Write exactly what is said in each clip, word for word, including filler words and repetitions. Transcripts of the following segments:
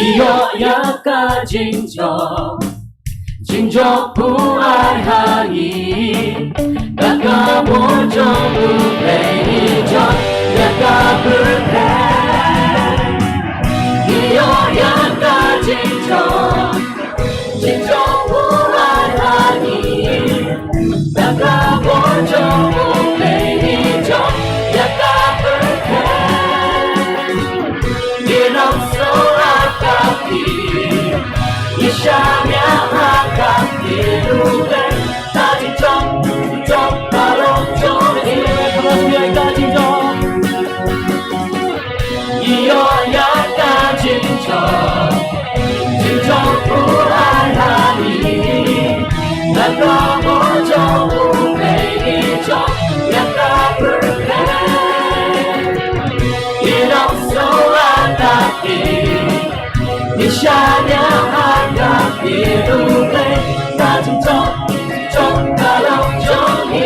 Ïoh ïa ka jingjop, jingjop u ai ha ngi. Da ka bor jong U Blei ngi jop ïa ka pyrthei. Ïoh ïa ka jingjop, jingjop u ai ha ngi. Da ka bor jong U Blei ngi jop ïa ka pyrthei. Ngi nang sngewbha ïa ka phi, ngi shaniah ha ka phi U Blei. Ka jingjop, jingjop ka long jong ngi. Ïoh ïa ka jingjop, jingjop u ai ha ngi. Da ka bor jong U Blei ngi jop ïa ka pyrthei. Ngi nang sngewbha ïa ka phi, ngi shaniah ha ka phi U Blei. Ka jingjop, jingjop ka long jong ngi.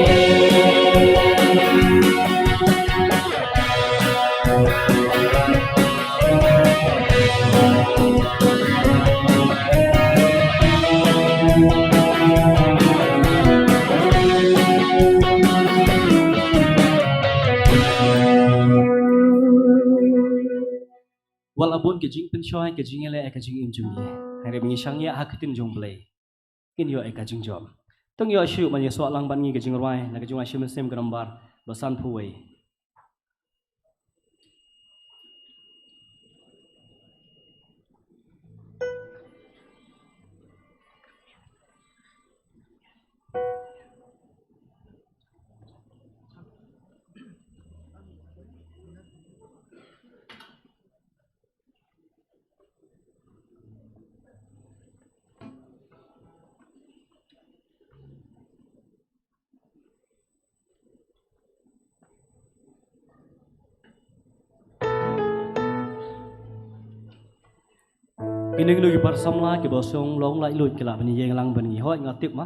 Wat la bun ka jingpynshoi, ka jingïaleh, ka jingim jong ngi, hynrei ba ngi shaniah ha ka ktien jong U Blei, ngin ïoh ïa ka jingjop. To ngin ïoh shuh ban ïa sngewlang bad ngi ka jingrwai na ka jingrwai Shemashim ka nombar ba sanphew wei. Kine ki para samla kiba shong long laitluid ki lah ban ïeng lang ban ïeng, hooid nga tip ma.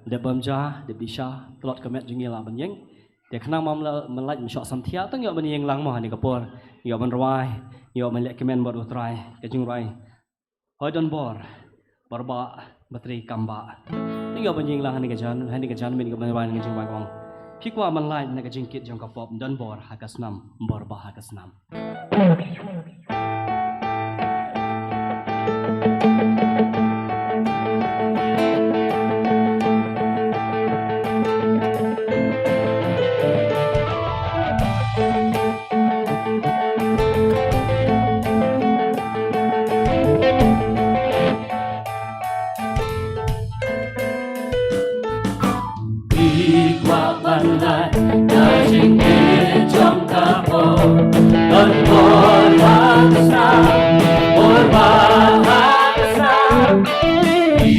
Dep bam ja, dep dih sha, tlot ka met jong ngi lah ban ïeng. Te khnang ba men lait men shoh samthiah, to ngin ïoh ban ïeng lang mo ha kane ka por. Ngin ïoh ban rwai, ngin ïoh ban leh kmen bad U Trai, ka jingrwai. Hoi don bor, bor ba, ba trei kam ba. To ngin ïoh ban ïeng lang ha kane ka jan, ha kane ka janmiet ngin ïoh ban rwai ha kane ka jingrwai ka ong. Phi kwah ban lait na ka jingkit jong ka pop, don bor ha ka snam, bor ba ha ka snam. Phi kwah ban lait na ka jingkit jong ka pop, don bor ha ka snam, bor ba ha ka snam. Phi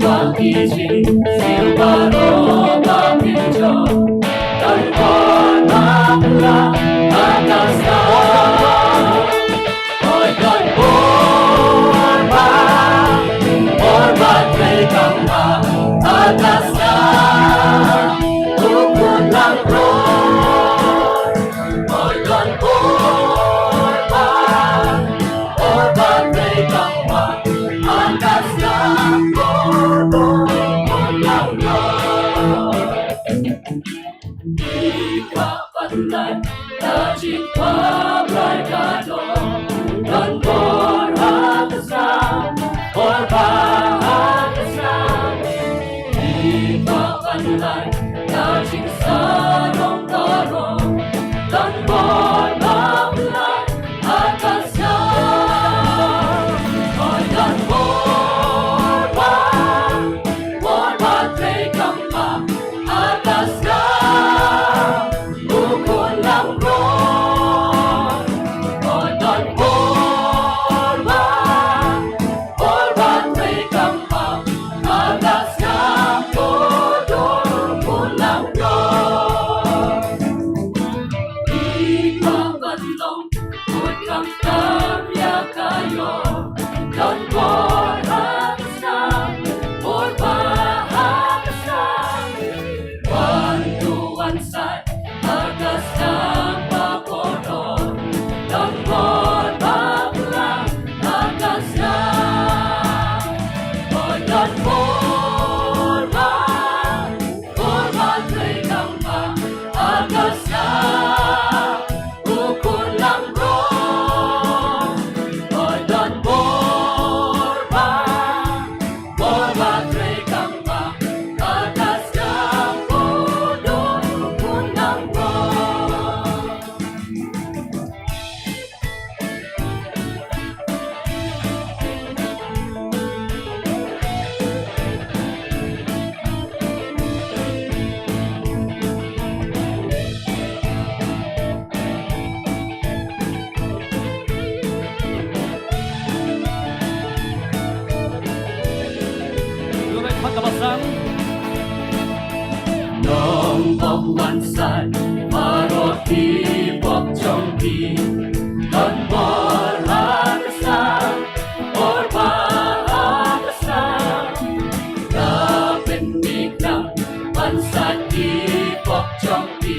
kwah ki jingsiew baroh ba phin jop, don bor ba phin lait ha ka snam. Hoi don bor ba, bor ba trei kam ba ha ka snam, u khun langbrot. Hoi don bor ba, bor ba trei kam ba ha ka snam, bor ba u khun langbrot. Phi kwah ban lait na ka jingkwah Blei ka dor, don bor ha ka snam, bor ba ha ka snam. Phi kwah ban lait na ka jingsarong baroh, don bor ba phin lait ha ka snam. Hoi don bor ba, bor ba trei kam ba ha ka snam, u khun langbrot. Nongpop wan sait baroh ki pop jong phi, don bor ha ka snam, bor bah ha ka snam. Ka pynmih khnang ban sait ki pop jong phi,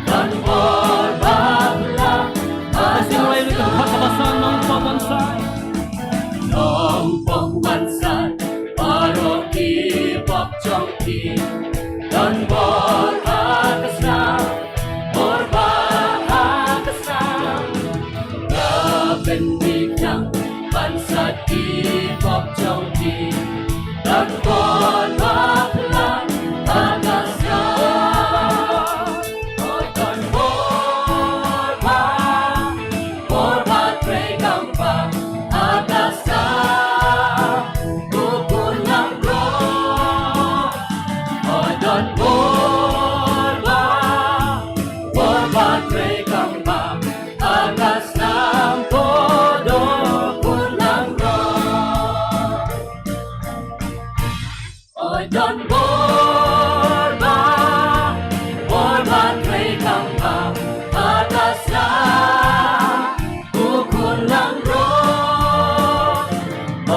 don bor bah phylla ha ka snam. Nongpop wan sait, nongpop wan sait baroh ki pop jong phi, don bor ha ka snam, bor bah ha ka snam. Ka pynmih khnang ban sait ki pop jong phi, don bor bah phylla ha ka snam. Oi don bor bah, bor bah treikam bah ha ka snam u khun langbrot. Oi don bor bah, bor bah treikam bah ha ka snam, bor don khun langbrot. Oi don bor bah, bor bah treikam bah ha ka snam u khun langbrot.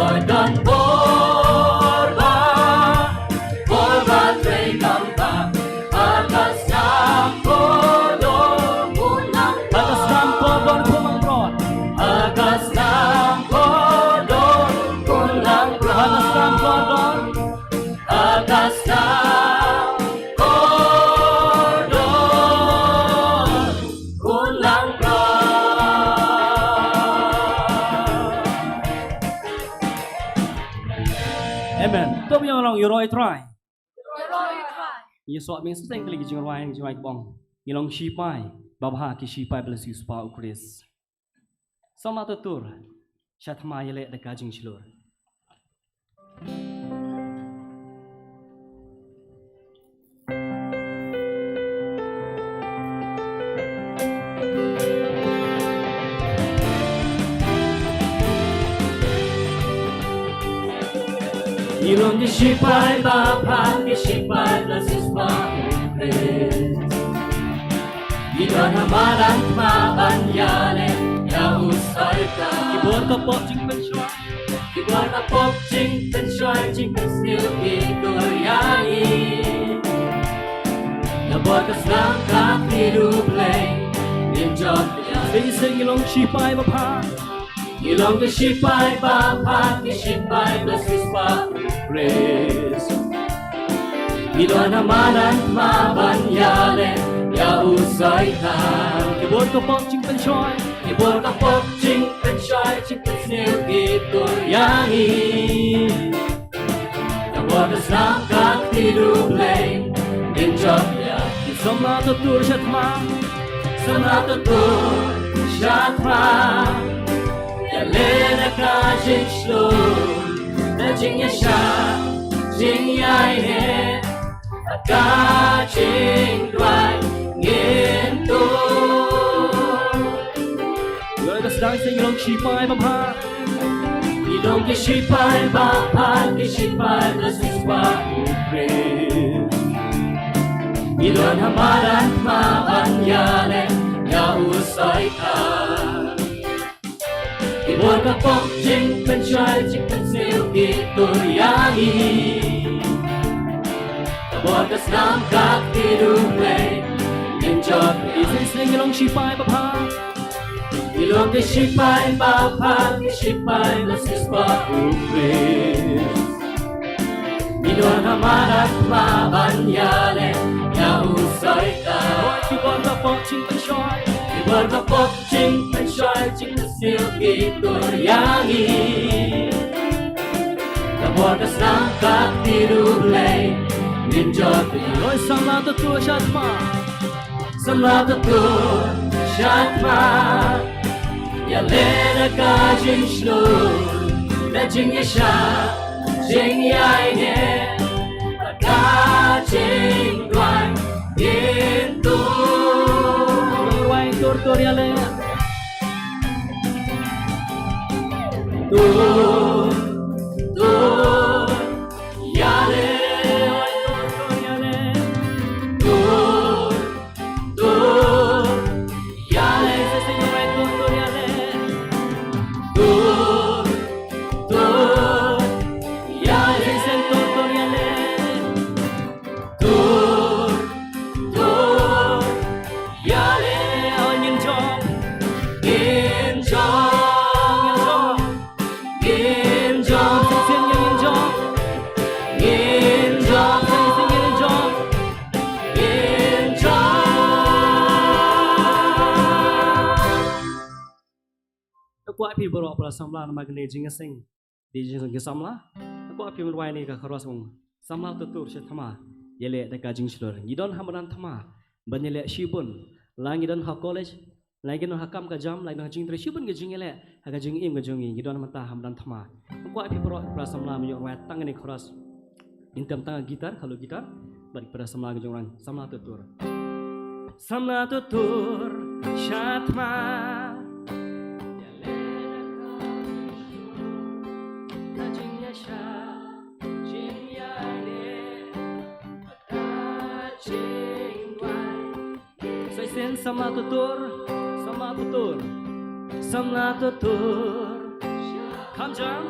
Oi don bor bah, bor bah treikam bah ha ka snam, bor don khun langbrot. Ha ka snam, bor don khun langbrot. Ha ka snam, bor don khun langbrot. Ha ka snam, bor don. Ha ka snam, bor don khun langbrot. Amen. To ba ïa long ïa roi Trai. Ïa roi Trai. Ïa sngewbha mih sha ka jingkylli ka jingrwai, jingrwai kaba ong, ngi long shipai babha ki shipai ba la siewspah u Khrist. Samla to tur sha thma, ïaleh da ka jingshlur. Ngi long ki shipai babha, ki shipai ba la siewspah u Khrist. Ngi don ha madan thma ban ïaleh ïa u Soitan. Ki bor ka pop jingpynshoi, ki bor ka pop jingpynshoi, jingpynsniew ki tur ïa ngi. Ïa bor ka snam ka kti U Blei ngin jop ïa. Shisien ngi long shipai babha. Ngi long ki shipai babha, ki shipai ba la siewspah u Khrist. Ngi don ha madan thma ban ïaleh ïa u Soitan. Ki bor ka pop jingpynshoi, ki bor ka pop jingpynshoi, jingpynsniew ki tur ïa ngi. Ïa bor ka snam ka kti U Blei ngin jop ïa. Samla to tur sha thma, samla to tur sha thma. Ïaleh da ka jingshlur, da jingïaishah, jingïaineh, da ka jingrwai ngin tur. Ïa ka sdang sien ngi long shipai babha. Ngi long ki shipai babha, ki shipai ba la siewspah u Khrist. Ngi don ha madan thma ban ïaleh ïa u Soitan. Ki bor ka pop jingpynshoi, jingpynsniew ki tur ïa ngi. Ïa bor ka snam ka kti U Blei ngin jop ïa. Shisien ngi long shipai babha. Ngi long ki shipai babha, ki shipai ba la siewspah u Khrist. Ngi don ha madan thma ban ïaleh ïa u Soitan. Ki bor ka pop jingpynshoi, ki bor ka pop jingpynshoi, jingpynsniew ki tur ïa ngi. Ïa bor ka snam ka kti U Blei ngin jop ïa. Roi samla to tur sha thma. Samla to tur sha thma. Ïaleh da ka jingshlur, da jingïaishah, jingïaineh, da ka jingrwai ngin tur. Rwai tur tur ïaleh. Tur, tur. Ïa Phi baroh para samla namar kane ka jingïaseng. Dei jingïaseng ki samla. Nga kwah phi ban rwai ïa ka chorus ong. Samla tur tur sha thma. Ïaleh da ka jingshlur. Ngi don ha madan thma. Ban ïaleh shibun. La ngi don ha college. La ngi don ha kam ka jam. La ngi don ha jingtrei shibun ka jingïaleh. Ha ka jingim ka jong ngi. Ngi don mynta ha madan thma. Nga kwah phi baroh para samla ban ïoh rwai tang kane ka chorus. Ngin tem tang guitar, halo guitar. Bad para samla ka jong ngi, samla tur tur. Samla tur tur sha thma. Sa shisien samla tur tur, samla tur tur, samla tur tur. Kham jam.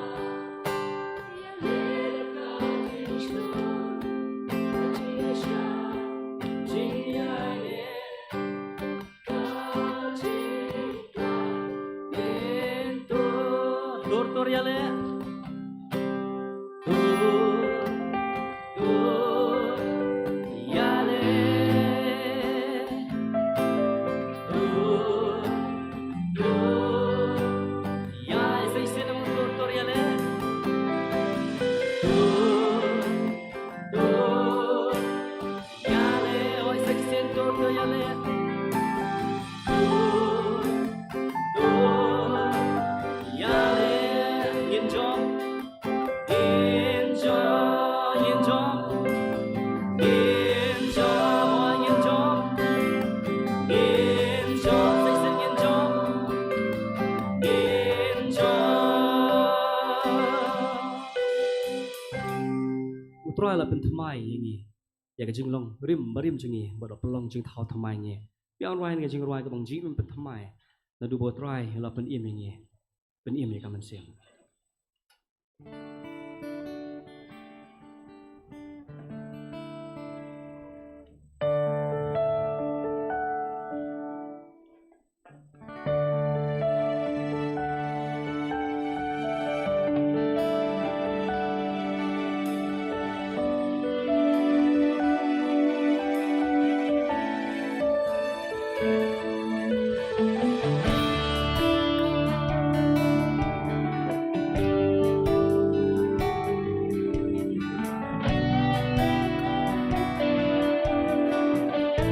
Tur tur ïaleh. Tur tur ïaleh. Tur tur ïaleh. Sa shisien, tur tur ïaleh. Tur tur ïaleh. Oi, sa shisien, tur tur ïaleh. Tur tur ïaleh. Ngin jop. Ngin jop, ngin jop. Ngin jop, oi, ngin jop. Ngin jop, sa shisien ngin jop. Ngin jop. U Trai la pynthymmai ïa ngi. Ïa ka jinglong rim barim jong ngi, bad u pynlong jingthaw thymmai ïa ngi. Phi hap ban rwai ka jingrwai kaba ong jingim pynthymmai. Naduh ba u Trai u la pynim ïa ngi. Pynim ïa ka mynsiem.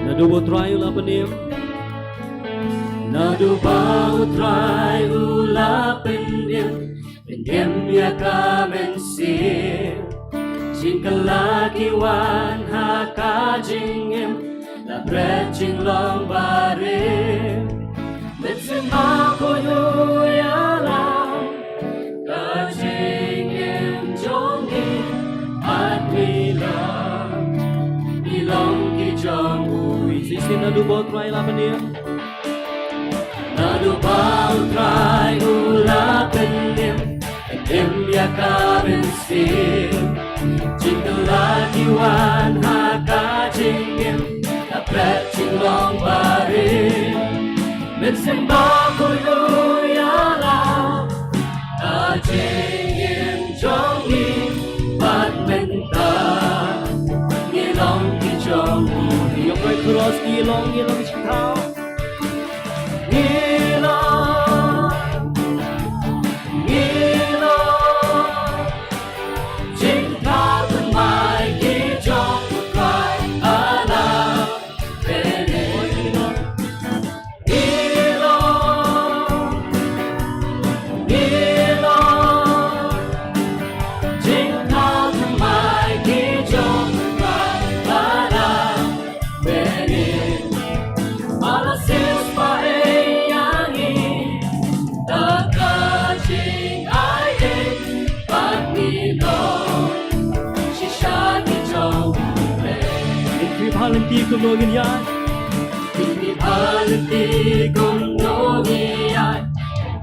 Naduh ba u Trai u la pynim. Naduh ba u Trai u la pynim. Pynim ïa ka mynsiem. Jingkylla ki wan ha ka jingim. La bret jinglong barim. Mynsiem bakhuid u ïalam. Ka jingim jong ngi. Bad ngi long. Ngi long ki jong u. Sa shisien naduh ba u Trai la pynim. Naduh ba u Trai u la pynim. Pynim ïa ka mynsiem. Jingkylla ki wan ha ka jingim. La bret jinglong barim. Mynsiem bakhuid u ïalam. Ka jingim jong ngi. Bad mynta. Ngi long ki jong u. Ïa ka chorus ngi long, ngi long ki jingthaw. Ngi long, ngi long, jingthaw thymmai ki jong u Trai ha la bynta. Ngi long, ngi long, jingthaw thymmai ki jong u Trai ha la bynta. Ba la siewspah ïa ngi da ka jingai ei bad ngi long shisha ki jong u Blei. Ngin khmih bha lynti kumno ngin ïaid. Ngin khmih bha lynti kumno ngin ïaid.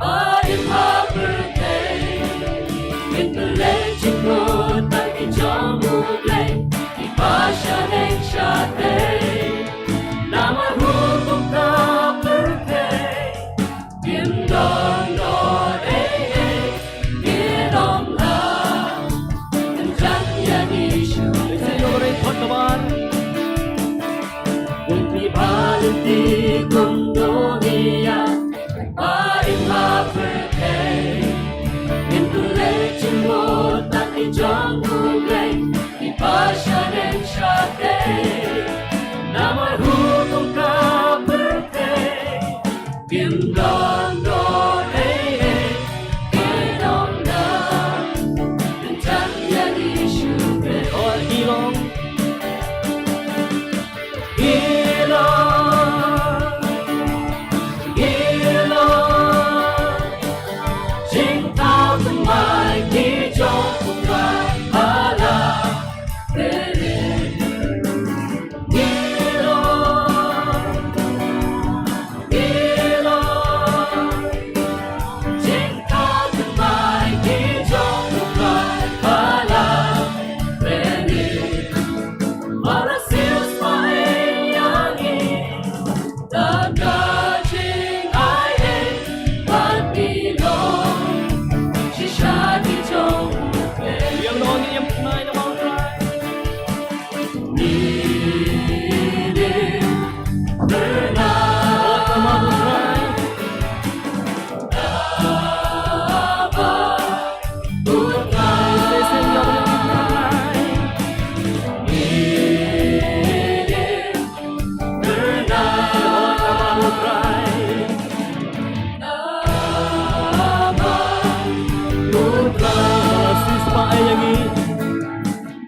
Ba im ha pyrthei. Ngin pynleit jingmut bad ki jong u Blei. Ki ba shaneng shatei. Namar hukum ka pyrthei. Kim don dor ei ei. Kim don la. Ym jan ïa ngi shuh. Ngin khmih bha lynti kumno ngin ïaid. Ba im ha pyrthei.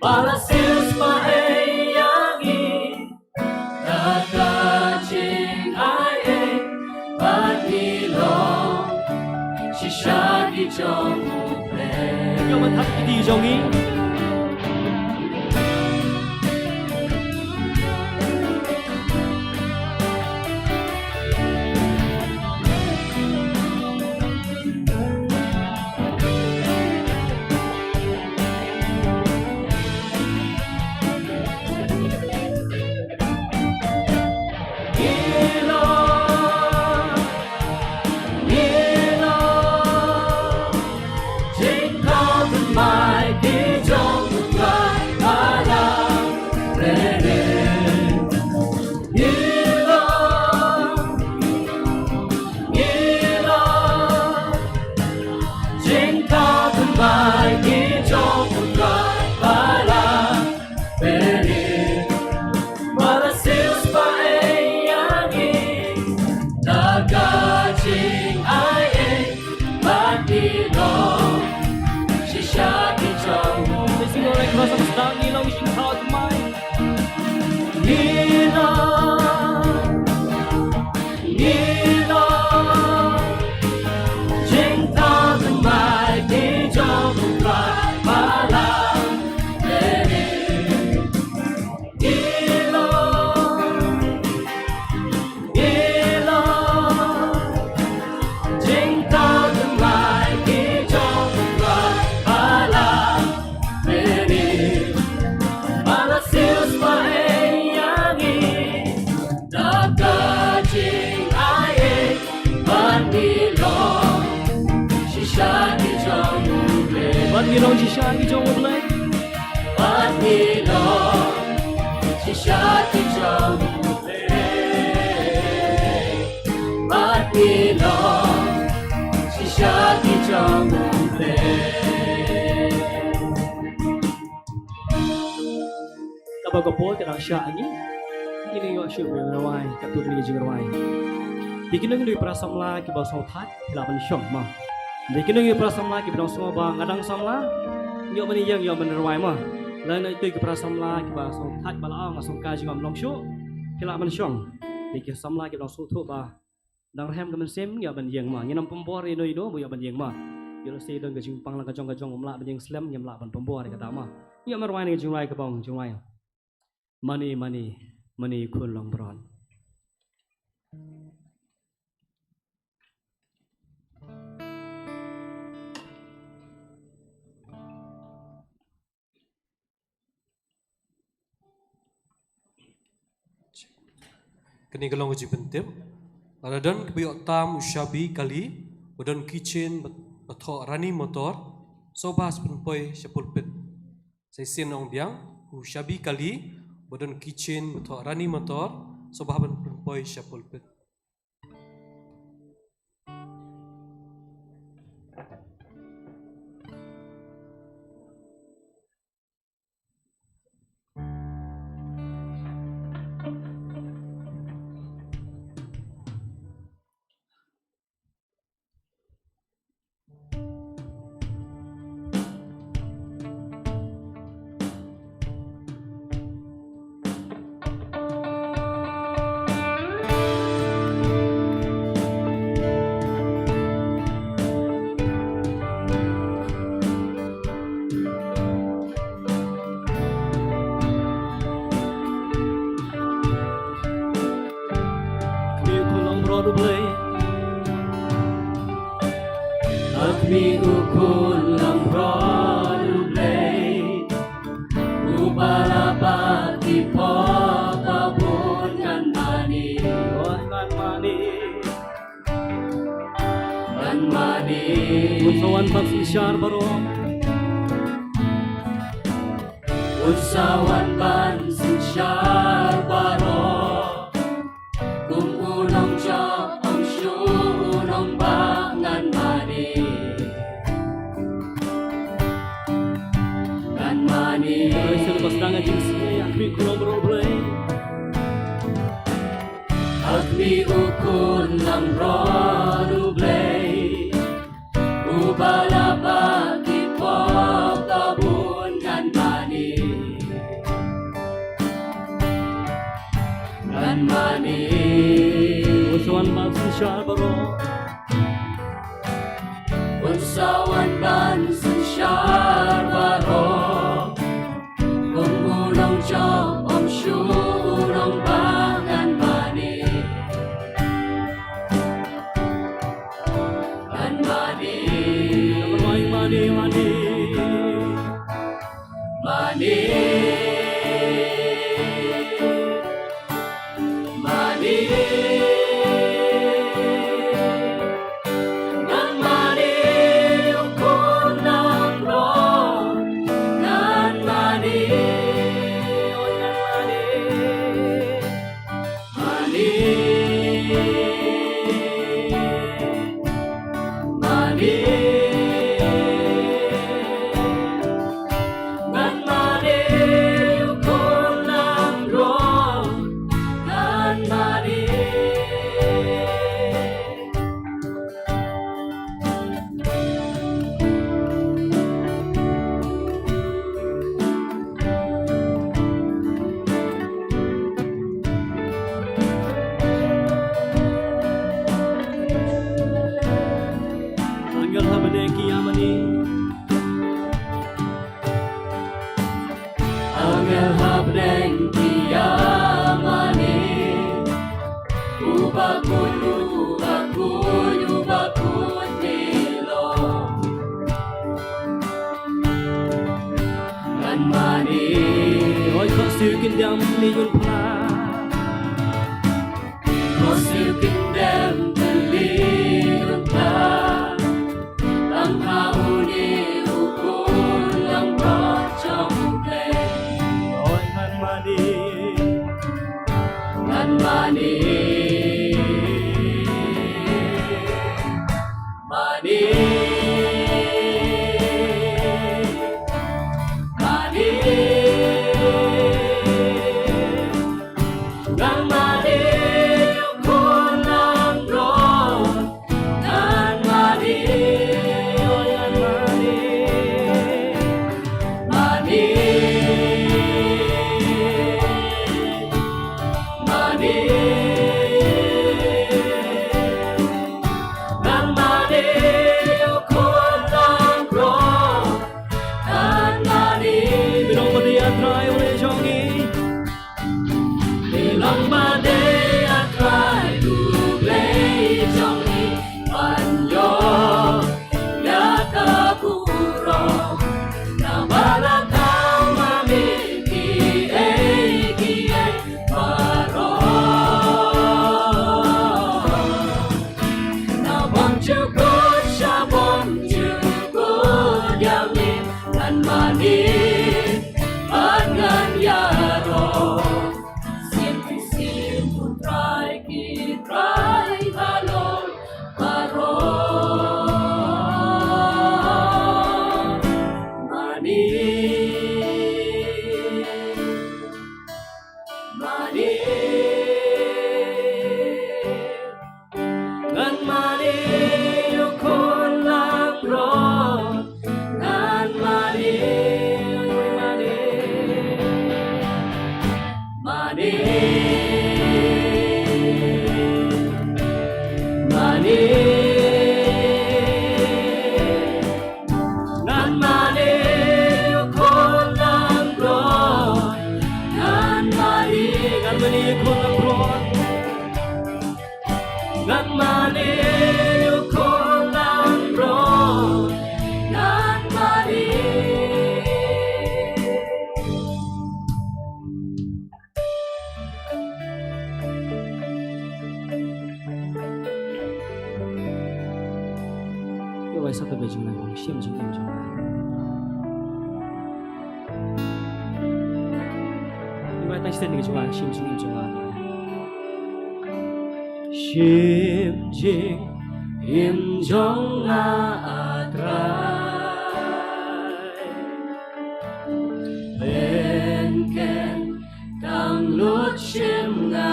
Ba la siewspah ïa ngi da ka jingai ei, bad ngi long shisha ki jong U Blei. Ïoh ban thap kti jong ngi. Bad ngi long shisha ki jong U Blei. Bad ngi long shisha ki jong U Blei. Bad ngi long shisha ki jong U Blei. Kaba ka por ka dang shah ngi. Ngi ïoh shuh ban rwai katto katne ki jingrwai. Te ki nongïalam para samla kiba sngewthait, phi lah ban shong mo. Te ki nongïalam para samla kiba dang sngew ba nga dang samla, ïoh ban ïeng, ïoh ban rwai mo. Lada ïoh ki para samla kiba sngewthait ba la ong nga sngewkmen jingim long shuh, phi lah ban shong. Te ki samla kiba dang sngewthuh ba dang rhem ka mynsiem, ïoh ban ïeng mo. Ngin ym pynbor ïa uno uno ba ïoh ban ïeng mo. Ïoh lehse don ka jingpang la ka jong ka jong, ym lah ban ïeng slem, ngim lah ban pynbor ïa kata mo. Ïoh ban rwai ïa ka jingrwai kaba ong, jingrwai Mane, mane, mane khun langbrot. Kane ka long ka jingpyntip. Lada don kiba ïoh tam u shabi kali ba don keychain ba, ba thoh Rani Motor, sngewbha sa pynpoi sha pulpit. Sa shisien ong biang, u shabi kali ba don keychain ba thoh Rani Motor, sngewbha ban pynpoi sha pulpit. Khmih u khun langbrot U Blei. Khmih u khun langbrot U Blei. Uba la bat ki pop ba bun ngan mane. Ngan mane. Ngan mane. Un sa wan ban synshar baroh. Un sa wan ban synshar baroh. Kum u nongjop ym shuh u nongbah ngan mane. Ngan mane. Ïa ka sdang ka jingsngew ïa khmih u khun langbrot U Blei. Khmih u khun langbrot U Blei. Uba la bat ki pop ba bun ngan mane. Ban synshar baroh. Un sa wan ban synshar baroh. Kum u nongjop ym shu nongbah ngan mane. Ngan mane. Mane, mane, mane. Mane. Mane. Ngan mane, u khun langbrot. Ngan mane. Ngan mane. Mane. Mane. Ngan mane, u khun langbrot. Ngan mane. Angel ha bneng ki ïa mane. Angel ha bneng ki ïa mane. U bakhuid, u bakhuid, u bakhuid, Miloh. Ngan mane. Oi, khohsiew kyndem, Blei un phla. Khohsiew kyndem, Blei un phla. Tang ha une u khun langbrot jong U Blei. Oi, ngan mane. Ngan mane. Mane. Mane. Ngan mane, u khun langbrot. Ngan mane, oi ngan mane. Mane. Mane. Ngan mane, u khun langbrot. Ngan mane. Phi nongpyni ïa U Trai u leh jong ngi. Phi long ba dei ïa U Trai U Blei jong ngi ban ïoh ïa ka burom. Naba la thaw ma me kiei kiei baroh. Naba ym jukut sha bym jukut ïa me ngan mane bad ngan ïaroh. Sim sim U Trai ki trai halor baroh. Mane. Mane. Ngan mane, u khun langbrot. Ngan mane, mane. Mane. Mane. Ngan mane, u khun langbrot. Ngan mane. Ngan mane, u khun langbrot. Ngan mane, u khun langbrot. Ngan mane. Ïa wai sa ta ba jinglan shim jingim jong nga. Ïa wai ta shisien ka jinglan shim jingim jong nga. Shim jingim jong nga, A Trai. Pynkhih tang lut shim nga.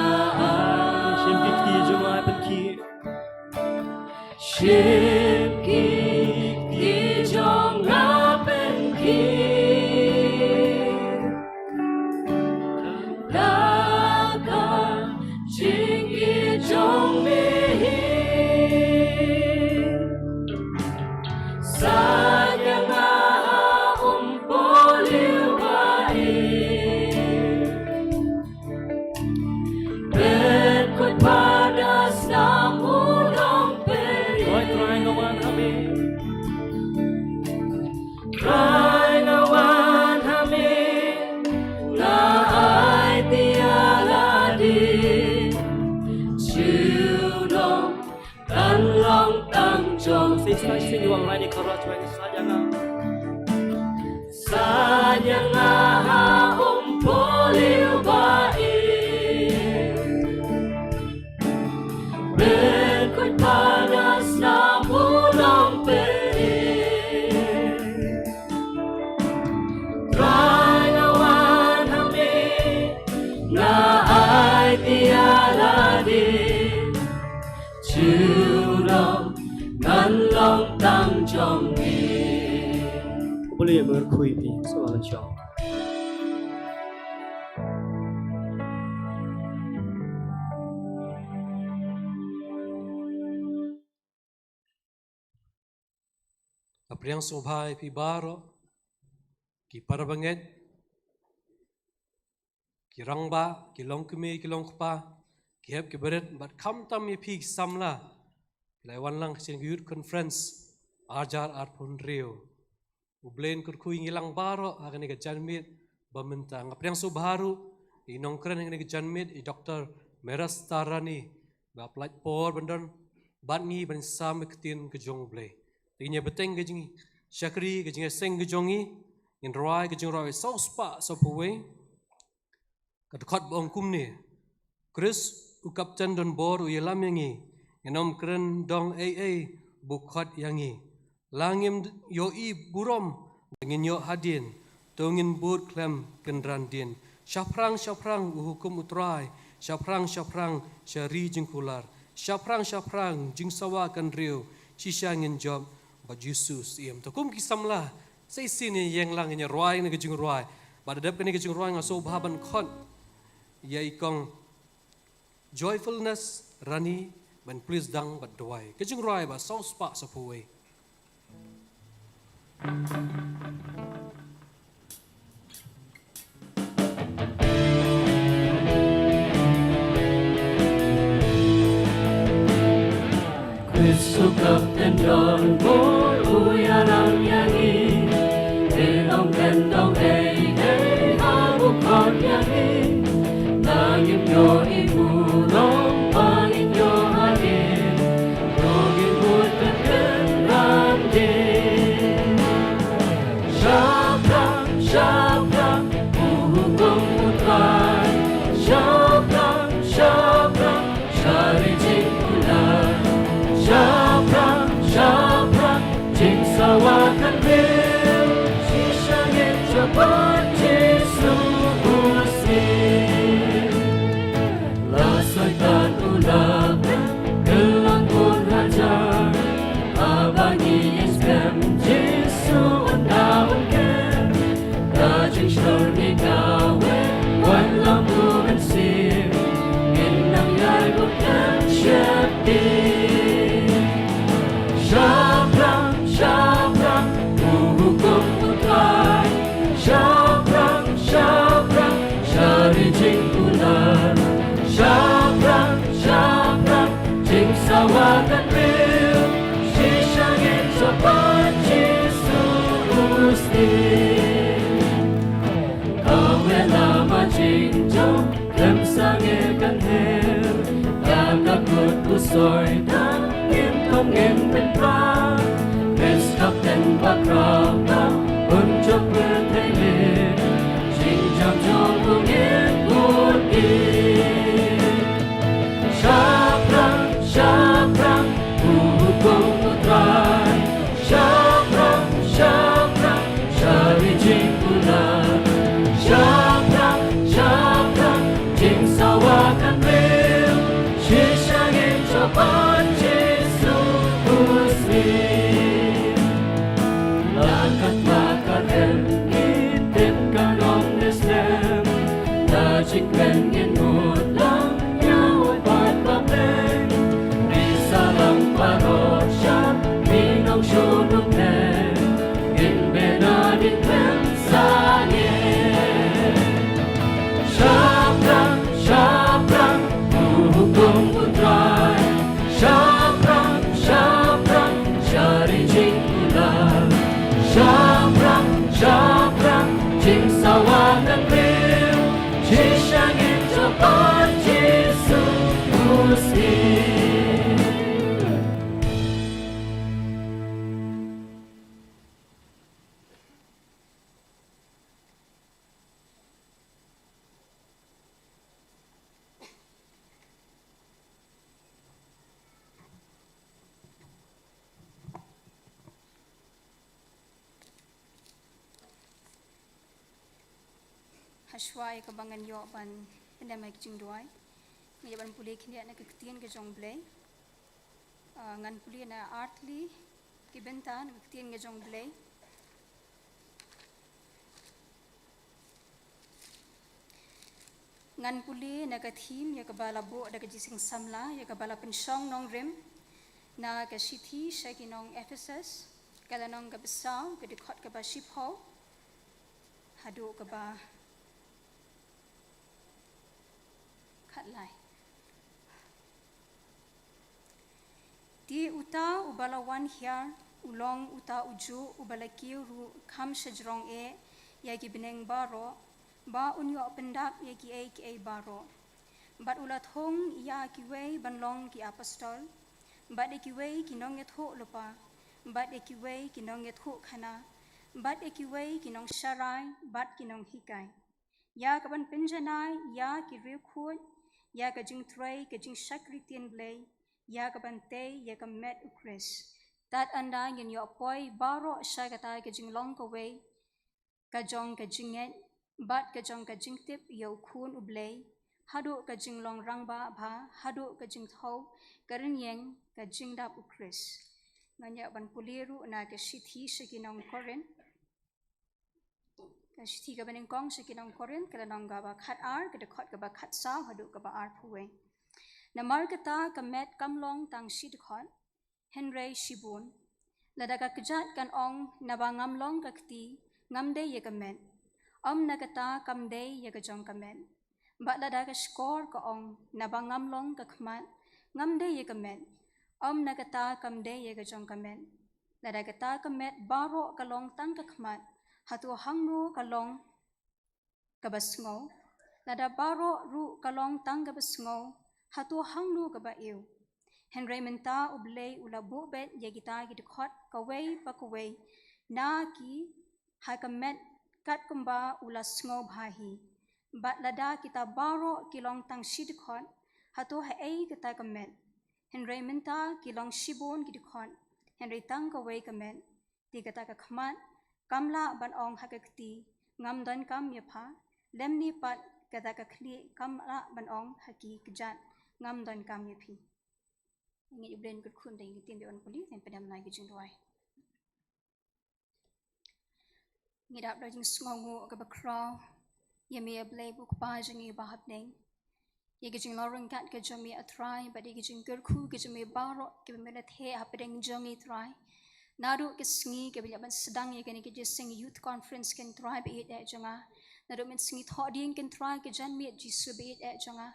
Shim ki kti jong nga, pynkhih. Shim ki kti jong nga, pynkhih. Da ka jingïeit jong me Ïa nga ha um phuliu ba i. Bad khuid panas na pulong peri. Trai nga wan ha mi, nga ai ïa lade. Junom ngan long tang jong mi. Buli ïa mer khui pi, sa wan jong. Nga pdiang sngewbha ïa phi baroh, ki para bangeit, ki rangbah, ki longkmie, ki longkpa, ki hep ki barit, bad khamtam ïa phi ki samla, phi la wan lang sha ka Youth Conference, ar hajar arphew hynriew. U Blei un kyrkhu ïa ngi lang baroh ha kane ka janmiet ba mynta. Nga pdiang sngewbha ruh ïa i nongkren ha kane ka janmiet, i Doktor Meras Tarani, ba pynlait por ban don bad ngi ban sam ïa ka ktien ka jong U Blei. Te ngin ïa bteng ka jingshakri, ka jingïaseng ka jong ngi, ngin rwai ka jingrwai saw spah saw phew wei. Ka dkhot ba ong kumne: Khrist u Kapten donbor u ïalam ïa ngi, ngin ym kren dong ei ei ba u khot ïa ngi. La ngim ïohi burom ba ngin ïoh hadien, to ngin bud khlem kynran dien. Shaphrang shaphrang u hukum U Trai, shaphrang shaphrang sha ri jingkular, shaphrang shaphrang jingsawa ka hynriew, shisha ngin jop bad Jisu Syiem. To kum ki samla, sa shisien ïeng lang ngin ïa rwai kane ka jingrwai. Bad da dep kane ka jingrwai nga sngewbha ban khot ïa i kong Joyfulness Rani ban plie sdang bad duwai. Ka jingrwai ba saw spah saw phew wei. Khrist u Kapten donbor u ïalam ïa ngi. Ngin ym kren dong ei ei haba u khot ïa ngi. La ngim ïohi burom ba ngin ïoh hadien, to ngin bud khlem kynran dien. Shaphrang shaphrang u hukum U Trai. Shaphrang shaphrang sha ri jingkular. Shaphrang shaphrang jingsawa ka hynriew, shisha ngin jop bad Jisu u Syiem. La Soitan u la pynkylla bun hajar, haba ngi ïeng skhem Jisu un da un khem. Da jingshlur ngi kawei, wan lang U Mynsiem, ngin nang ïai bud khlem sheptieng. Shaphrang shaphrang u hukum U Trai. Shaphrang shaphrang sha ri jingkular. Shaphrang shaphrang jingsawa ka hynriew, shisha ngin jop bad Jisu u Syiem. Kawei lama jingjop khlem sangeh kan her, da ka kut u Soitan ngim thung ngim pynpra. Khrist Kapten bakhraw, un jop pyrthei lei, jingjam jong u ngin bud ïa. Shaphrang shaphrang u hukum U Trai. Shaphrang shaphrang sha ri jingkular. Shaphrang shaphrang jingsawa ka hynriew, shisha ngin jop bad Jisu u Syiem. La katba ka rem ngi tip ka long ne slem, da jingkmen ngin mut lang ïa u Paidbah Blei. Ri sarong baroh sha mi nongshun u Blei, ngin beh nadien khlem sangeh. Shaphrang shaphrang u hukum U Trai. Shaphrang shaphrang sha ri jingkular. Shaphrang shaphrang jingsawa ka hynriew, shisha ngin jop bad Jisu u Syiem. Hashwa ïa kaba ngan ïoh ban pyndem ïa ki jingduwai, ngan ïoh ban pule khyndiat na ka ktien ka jong U Blei. Ah, ngan pule na artylli ki bynta na ka ktien ka jong U Blei. Ngan pule na ka theme ïa kaba la buh da ka Jingïaseng Samla, ïa kaba la pynshong nongrim na ka shithi sha ki nong Ephesus, ka lynnong kaba saw, ka dkhot kaba shiphew haduh kaba khatlai. Te uta uba la wan hiar u long uta ujuh uba la kiew ruh kham shajrong eh ïa ki bneng baroh, ba un ïoh pyndap ïa kiei kiei baroh. Bad u la thung ïa kiwei ban long ki apostol, bad ïa kiwei ki nongïathuhlypa, bad ïa kiwei ki nongïathuhkhana, bad ïa kiwei ki nongsharai bad ki nonghikai. Ïa kaban pynjanai ïa ki riewkhuid ïa ka jingtrei ka jingshakri ktien Blei, ïa kaban tei ïa ka met U Khrist. Tad ynda ngin ïoh poi baroh sha kata ka jinglong kawei ka jong ka jingngeit bad ka jong ka jingtip ïa U Khun U Blei, haduh ka jinglong rangbah bha, haduh ka jingthew ka rynïeng ka jingdap U Khrist. Ngan ïoh ban pule ruh na ka shithi sha ki nong Korinth. Ka shithi kaba nyngkong sha ki nong Korinth, ka lynnong kaba khatar, ka dkhot kaba khatsaw haduh kaba arphew wei. Namar kata ka met kam long tang shi dkhot, hynrei shibun. Lada ka kjat kan ong, naba ngam long ka kti, ngam dei ïa ka met, ym na kata kam dei ïa ka jong ka met. Bad lada ka shkor ka ong, naba ngam long ka khmat, ngam dei ïa ka met, ym na kata kam dei ïa ka jong ka met. Lada kata ka met baroh ka long tang ka khmat, hato hangno ka long kaba sngew? Lada baroh ruh ka long tang kaba sngew, hato hangno kaba ïew? Hynrei mynta U Blei u la buh beit ïa kita ki dkhot kawei pa kawei na ki ha ka met katkumba u la sngewbha hi. Bad lada kita baroh ki long tang shi dkhot, hato haei kata ka met? Hynrei mynta ki long shibun ki dkhot, hynrei tang kawei ka met. Te kata ka khmat kam lah ban ong ha ka kti, ngam donkam ïa pha, lymne pat kata ka khlieh kam lah ban ong ha ki kjat, ngam donkam ïa phi. Ngi U Blei un kyrkhu ïa ngi, te ngin ïa pule, te ngin pyndem na ki jingduwai. Ngi dap da jingsngewnguh kaba khraw ïa me, A Blei U Kpa jong ngi uba ha bneng, ïa ka jinglong ryngkat ka jong me, A Trai, bad ïa ka jingkyrkhu ka jong me baroh kiba me la theh hapdeng jong ngi, Trai. Naduh ka sngi kaba ngi la ïoh ban sdang ïa kane ka Jingïaseng Youth Conference, ko Trai ba ïeit eh jong nga, naduh mynsngi Thohdieng, ko Trai, ka janmiet Jisu ba ïeit eh jong nga,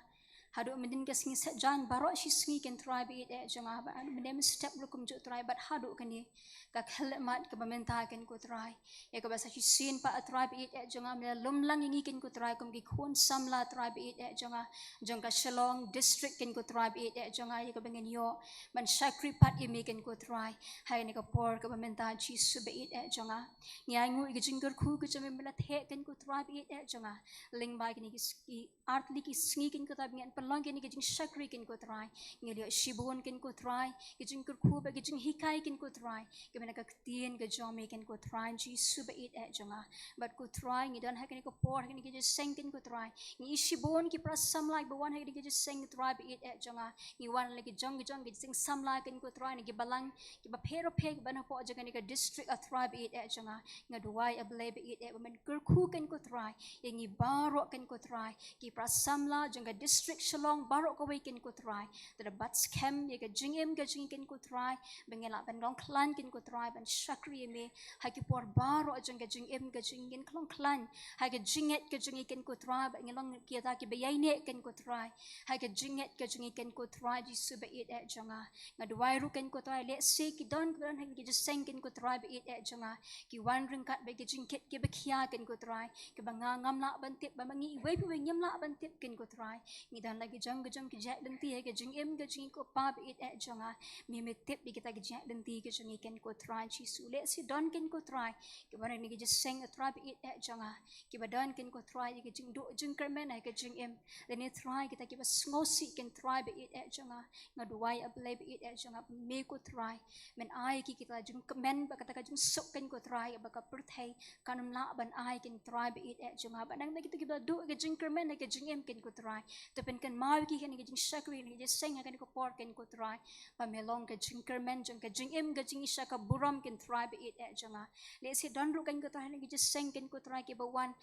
haduh myndien ka sngi Saitjaiñ, baroh shi sngi, ko Trai ba ïeit eh jong nga, bad haduh mynne mynstep ruh kumjuh, Trai, bad haduh kane ka khyllipmat kaba mynta, ko Trai, ïa kaba sa shisien pat, A Trai ba ïeit eh jong nga, me la lum lang ïa ngi, ko Trai, kum ki khun samla, Trai ba ïeit eh jong nga, jong ka Shillong District, ko Trai ba ïeit eh jong nga, ïa kaba ngin ïoh ban shakri pat ïa me, ko Trai, ha kane ka por kaba mynta, Jisu ba ïeit eh jong nga. Ngi ainguh ïa ka jingkyrkhu ka jong me ba me la theh, ko Trai ba ïeit eh jong nga, lyngba kine ki s-, ki artylli ki sngi, ko Trai, ba ngi pynlong kane ka jingshakri, ko Trai. Ngi la ïoh shibun, ko Trai, ka jingkyrkhu bad ka jinghikai, ko Trai, kaba na ka ktien ka jong me, ko Trai, Jisu ba ïeit eh jong nga. Bad ko Trai, ngi don ha kane ka por, ha kane ka jingïaseng, ko Trai, ngi ïoh shibun ki para samla kiba wan ha kane ka jingïaseng, ko Trai ba ïeit eh jong nga. Ngi wan la ki jong ki jong ki jingïaseng samla, ko Trai, na ki balang kiba pher bapher kiba na hapoh jong kane ka district, A Trai ba ïeit eh jong nga. Nga duwai, A Blei ba ïeit eh, ba men kyrkhu, ko Trai, ïa ngi baroh, ko Trai, ki para samla jong ka district Shillong baroh kawei, ko Trai. Te da bat skhem ïa ka jingim ka jong ngi, ko Trai, ba ngin lah ban long khlaiñ, ko Trai, ban shakri ïa me ha ki por baroh jong ka jingim ka jong ngi, ngin long khlaiñ ha ka jingngeit ka jong ngi, ko Trai, ba ngin long kita kiba ïaineh, ko Trai, ha ka jingngeit ka jong ngi, ko Trai, Jisu ba ïeit eh jong nga. Nga duwai ruh, ko Trai, lehse ki don kiba don ha kane ka jingïaseng, ko Trai ba ïeit eh jong nga, ki wan ryngkat bad ki jingkit kiba khia, ko Trai, kiba nga ngam lah ban tip, ba ma ngi iwei pa iwei ngim lah ban tip, ko Trai. Ngi don Ki jong ki jong ki jait lynti ha ka jingim ka jong ngi ko Pa ba ïeit eh jong nga. Me me tip ïa kita ki jait lynti ka jong ngi ken ko Trai Jisu. Lehse don ken ko Trai kiba don ha kane ka jingïaseng Trai ba ïeit eh jong nga. Kiba don ken ko Trai ïa ka jingduh jingkyrmen ha ka jingim. Lane Trai kita kiba sngewsih ken Trai ba ïeit eh jong nga. Nga duwai A Blei ba ïeit eh jong nga ba me ko Trai men ai ki kita jingkmen bad kata ka jingsuk ken ko Trai ba ka pyrthei kan ym lah ban ai ken Trai ba ïeit eh jong nga. Bad nangta kita kiba duh ka jingkyrmen ha ka jingim ken ko Trai. To pynkynmaw ïa ki ha kane ka jingshakri ha kane ka jingseng ha kane ka por ken ko Trai. Ba me long ka jingkyrmen jong ka jingim ka jingïasha ka burom ken Trai ba ïeit eh jong nga. Lehse don ruh ken ko Trai ha kane ka jingseng ken ko Trai kiba wan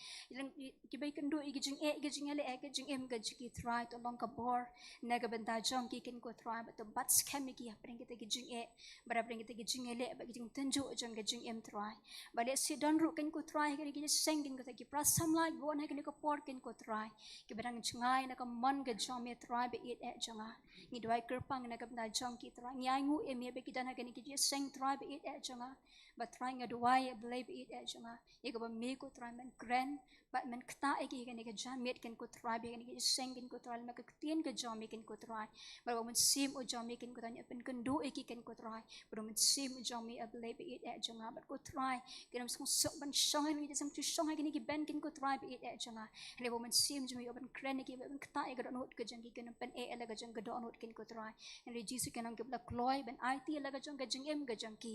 kiba ïakynduh ïa ka jingeh ka jingïaleh ha ka jingim ka jong ki Trai to long ka bor na ka bynta jong ki ken ko Trai bad to bat skhem ïa ki hapdeng kita ki jingeh. Bad hapdeng kita ki jingïaleh bad ki jingtynjuh jong ka jingim Trai. Bad lehse don ruh ken ko Trai ha kane ka jingseng ken ko Trai ki para samla kiba wan ha kane ka por ken ko Trai. Kiba dang jngai na ka mon ka jong me Trai ba ïeit eh jong nga. Ngi duwai kyrpang na ka bynta jong ki Trai. Ngi ainguh ïa me ba ki don ha kane ka jingseng Trai ba ïeit eh jong nga. Bad Trai nga duwai A Blei ba ïeit eh jong nga. Ïa kaba me ko Trai men kren bad men ktah ïa ki ha kane ka janmiet ken ko Trai ba ha kane ka jingseng ken ko Trai lem ka ktien ka jong me ken ko Trai. Bad U Mynsiem u jong me ken ko Trai un pynkynduh ïa ki ken ko Trai. Bad U Mynsiem u jong me A Blei ba ïeit eh jong nga bad ko Trai. Kin ym sngewsuk ban shong ha kane ka jingseng shu shong ha kine ki bynta ken ko Trai ba ïeit eh jong nga. Hynrei U Mynsiem jong me u ban kren ïa ki ban ktah ïa ka dohnud ka jong ki kin ym pyneh ïa la ka jong ka dohnud ken ko Trai. Hynrei Jisu kin long kiba la kloi ban aiti ïa la ka jong ka jingim ka jong ki.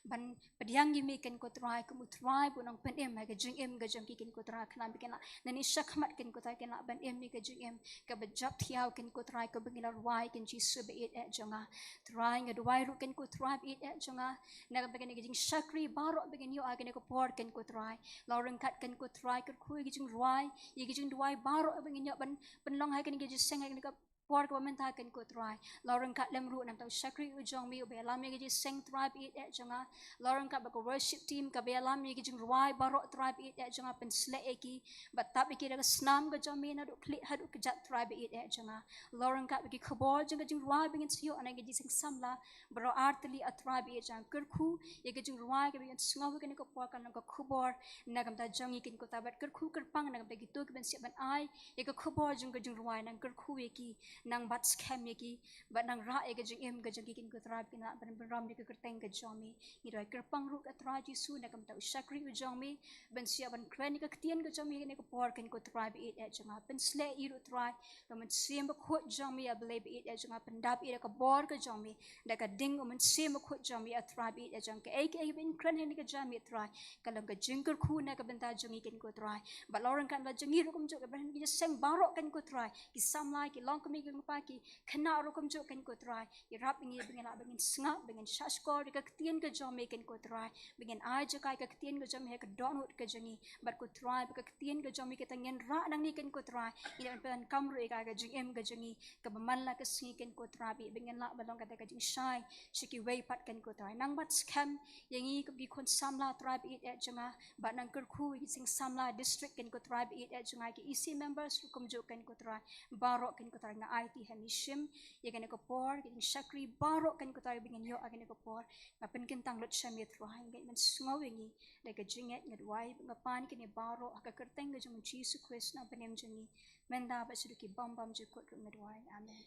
Ban pdiang ïa me ken ko Trai kum u Trai ba u nongpynim ha ka jingim ka jong ki ken ko Trai khnang ba kin lah nangne shakhmat ken ko Trai kin lah ban im ïa ka jingim kaba jop thiaw ken ko Trai kaba ngi la rwai ken Jisu ba ïeit eh jong nga. Trai nga duwai ruh ken ko Trai ba ïeit eh jong nga. Na ka bynta kane ka jingshakri baroh ba ngin ïoh ha kane ka por ken ko Trai. Long ryngkat ken ko Trai kyrkhu ïa ka jingrwai ïa ka jingduwai baroh ba ngin ïoh ban pynlong ha kane ka jingseng ha kane ka por kaba mynta ken ko Trai. Long ryngkat lem ruh na ka bynta u shakri u jong me uba ïalam ïa ka jingseng Trai ba ïeit eh jong nga. Long ryngkat bad ka worship team kaba ïalam ïa ka jingrwai baroh Trai ba ïeit eh jong nga pynsleh ïa ki. Bad tap ïa ki da ka snam ka jong me naduh khlieh haduh kjat Trai ba ïeit eh jong nga. Long ryngkat bad ki khubor jong ka jingrwai ba ngin sa ïoh na ka jingseng samla baroh ar tylli A Trai ba ïeit jong nga kyrkhu ïa ka jingrwai kaba ngin sngew ha kane ka por kan long ka khubor na ka bynta jong ngi ken ko Trai bad kyrkhu kyrpang na ka bynta kito kiban sa ïoh ban ai ïa ka khubor jong ka jingrwai nang kyrkhu ïa ki nang bat skhem ïa ki bad nang rah ïa ka jingim ka jong ki ken ko Trai ba kin lah ban pynrem ïa ka kyrteng ka jong me. Ngi duwai kyrpang ruh A Trai Jisu na ka bynta u shakri u jong me ban sa ïoh ban kren ïa ka ktien ka jong me ha kane ka por ken ko Trai ba ïeit eh jong nga pynsleh ïa u Trai. Ba U Mynsiem Bakhuid jong me A Blei ba ïeit eh jong nga pyndap ïa da ka bor ka jong me da ka ding U Mynsiem Bakhuid jong me A Trai ba ïeit eh jong nga kaei kaei ba ngin kren ha kane ka janmiet Trai. Ka long ka jingkyrkhu na ka bynta jong ngi ken ko Trai. Bad long ryngkat la jong ngi ruh kumjuh kiba don ha kane ka jingseng baroh ken ko Trai. Ki samla ki longkmie ki longkpa ki khynnah ruh kumjuh ken ko Trai. Ïarap ïa ngi ba ngin lah ba ngin sngap ba ngin shahshkor ïa ka ktien ka jong me ken ko Trai. Ba ngin ai jaka ïa ka ktien ka jong me ha ka dohnud ka jong ngi. Bad ko Trai ba ka ktien ka jong me kata ngin rah nangne ken ko Trai. Ngin ïa pyndonkam ruh ïa ka ha ka jingim ka jong ngi. Kaba man la ka sngi ken ko Trai ba ngin lah ban long kata ka jingshai sha kiwei pat ken ko Trai. Nang bat skhem ïa ngi kum ki khun samla Trai ba ïeit eh jong nga. Bad nang kyrkhu ïa ki seng samla district ken ko Trai ba ïeit eh jong nga ki E C members ruh kumjuh ken ko Trai. Baroh ken ko Trai nga aiti ha me shim ïa kane ka por ka jingshakri baroh ken ko Trai ba ngin ïoh ha kane ka por. Nga pynkyntang lut sha me Trai ngeit men sngew ïa ngi da ka jingngeit nga duwai ba nga pan ïa kine baroh ha ka kyrteng ka jong u Jisu Khrist u nongpynim jong ngi. Mynta bad shaduh ki bym bymjukut ruh nga duwai. Amen.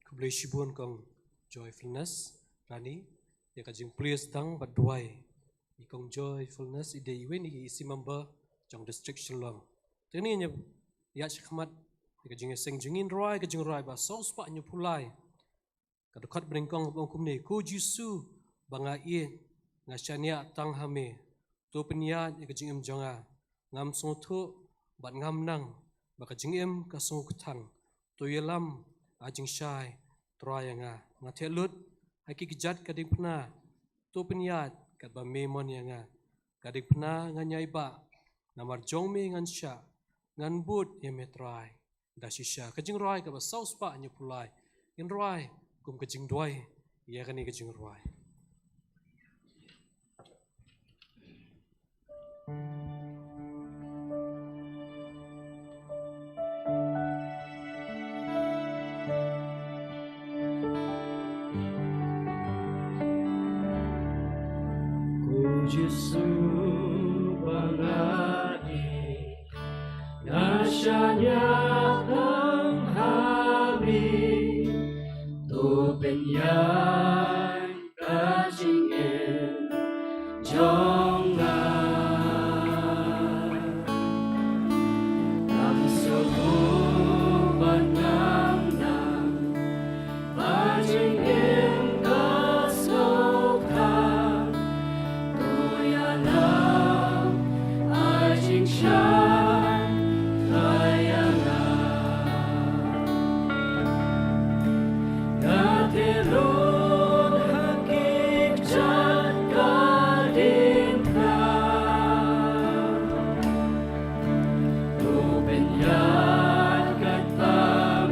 Khublei shibun kong Joyfulness Rani ïa ka jingplie sdang bad duwai. I kong Joyfulness i dei iwei na ki E C member jong district Shillong. Te ngin ïa ïaid shakhmat ïa ka jingïaseng jong ngi, ngin rwai ka jingrwai ba sawspah hynñiewphew lai. Ka dkhot ba nyngkong ba ong kumne, Ko Jisu ba nga ïeit, nga shaniah tang ha me. To pynïaid ïa ka jingim jong nga. Ngam sngewthuh bad ngam nang ba ka jingim ka sngewkthang. To ïalam ha jingshai Trai ïa nga. Nga theh lut ha ki kjat ka diengphna. To pynïaid katba me mon ïa nga. Ka diengphna ngan ïai bah, namar jong me ngan shah, ngan bud ïa me Trai. Da shisha ka jingrwai kaba sawspah hynñiewphew lai. Ngin rwai kum ka jingduwai ïa kane ka jingrwai. Jisu ba nga ïeit, nga shaniah tang ha me, to pynïaid ka jingim jong nga. Nang sngewthuh bad nang nang, ba jingim ka sngewthuh, to ïalam ai jingshai ïa nga. Nga theh lut ha ki kjat ka diengphna, to pynïaid katba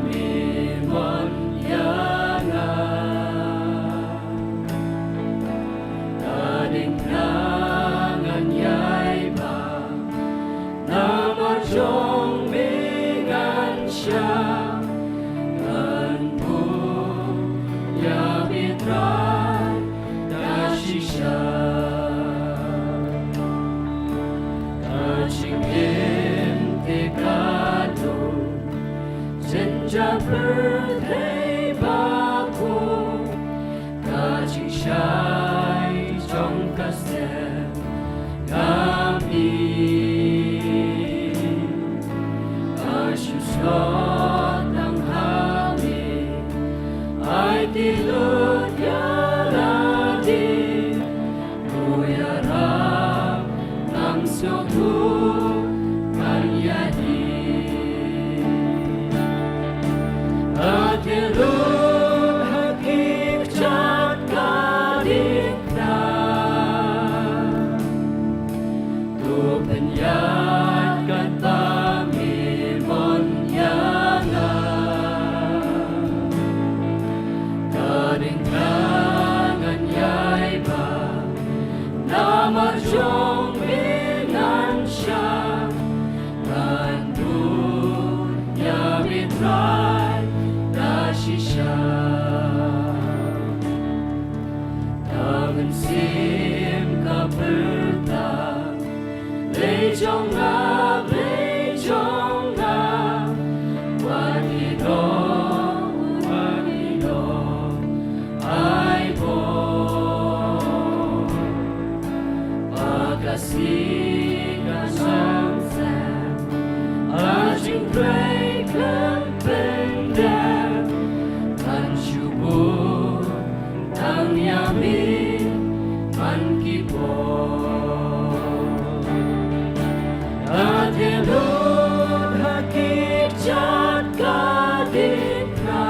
me mon ïa nga. Ka diengphna ngan ïai bam, namar jong me ngan shah, ngan buh ïa me Trai da shisha. Ka jingim te ka long jynjar pyrthei ba bun, ka jingshai jong ka sem ka mih. Nga shu slot tang ha me, aiti lut ïa lade, to ïarap nang sngewthuh ban ïaid. Nga theh lut ha ki kjat ka diengphna, to pynïaid katba me mon ïa nga. Ka diengphna ngan ïai bam, namar jong me ngan shah, ngan buh ïa me Trai da shisha. Ka mynsiem ka pyrta, Blei jong nga, Blei jong nga, wat ïehnoh, wat ïehnoh ai bor. Ba ka sngi kan song snem, ha jingtrei khlem pyndep, ngan shu buh tang ïa me man ki por. Nga theh lut ha ki kjat ka diengphna,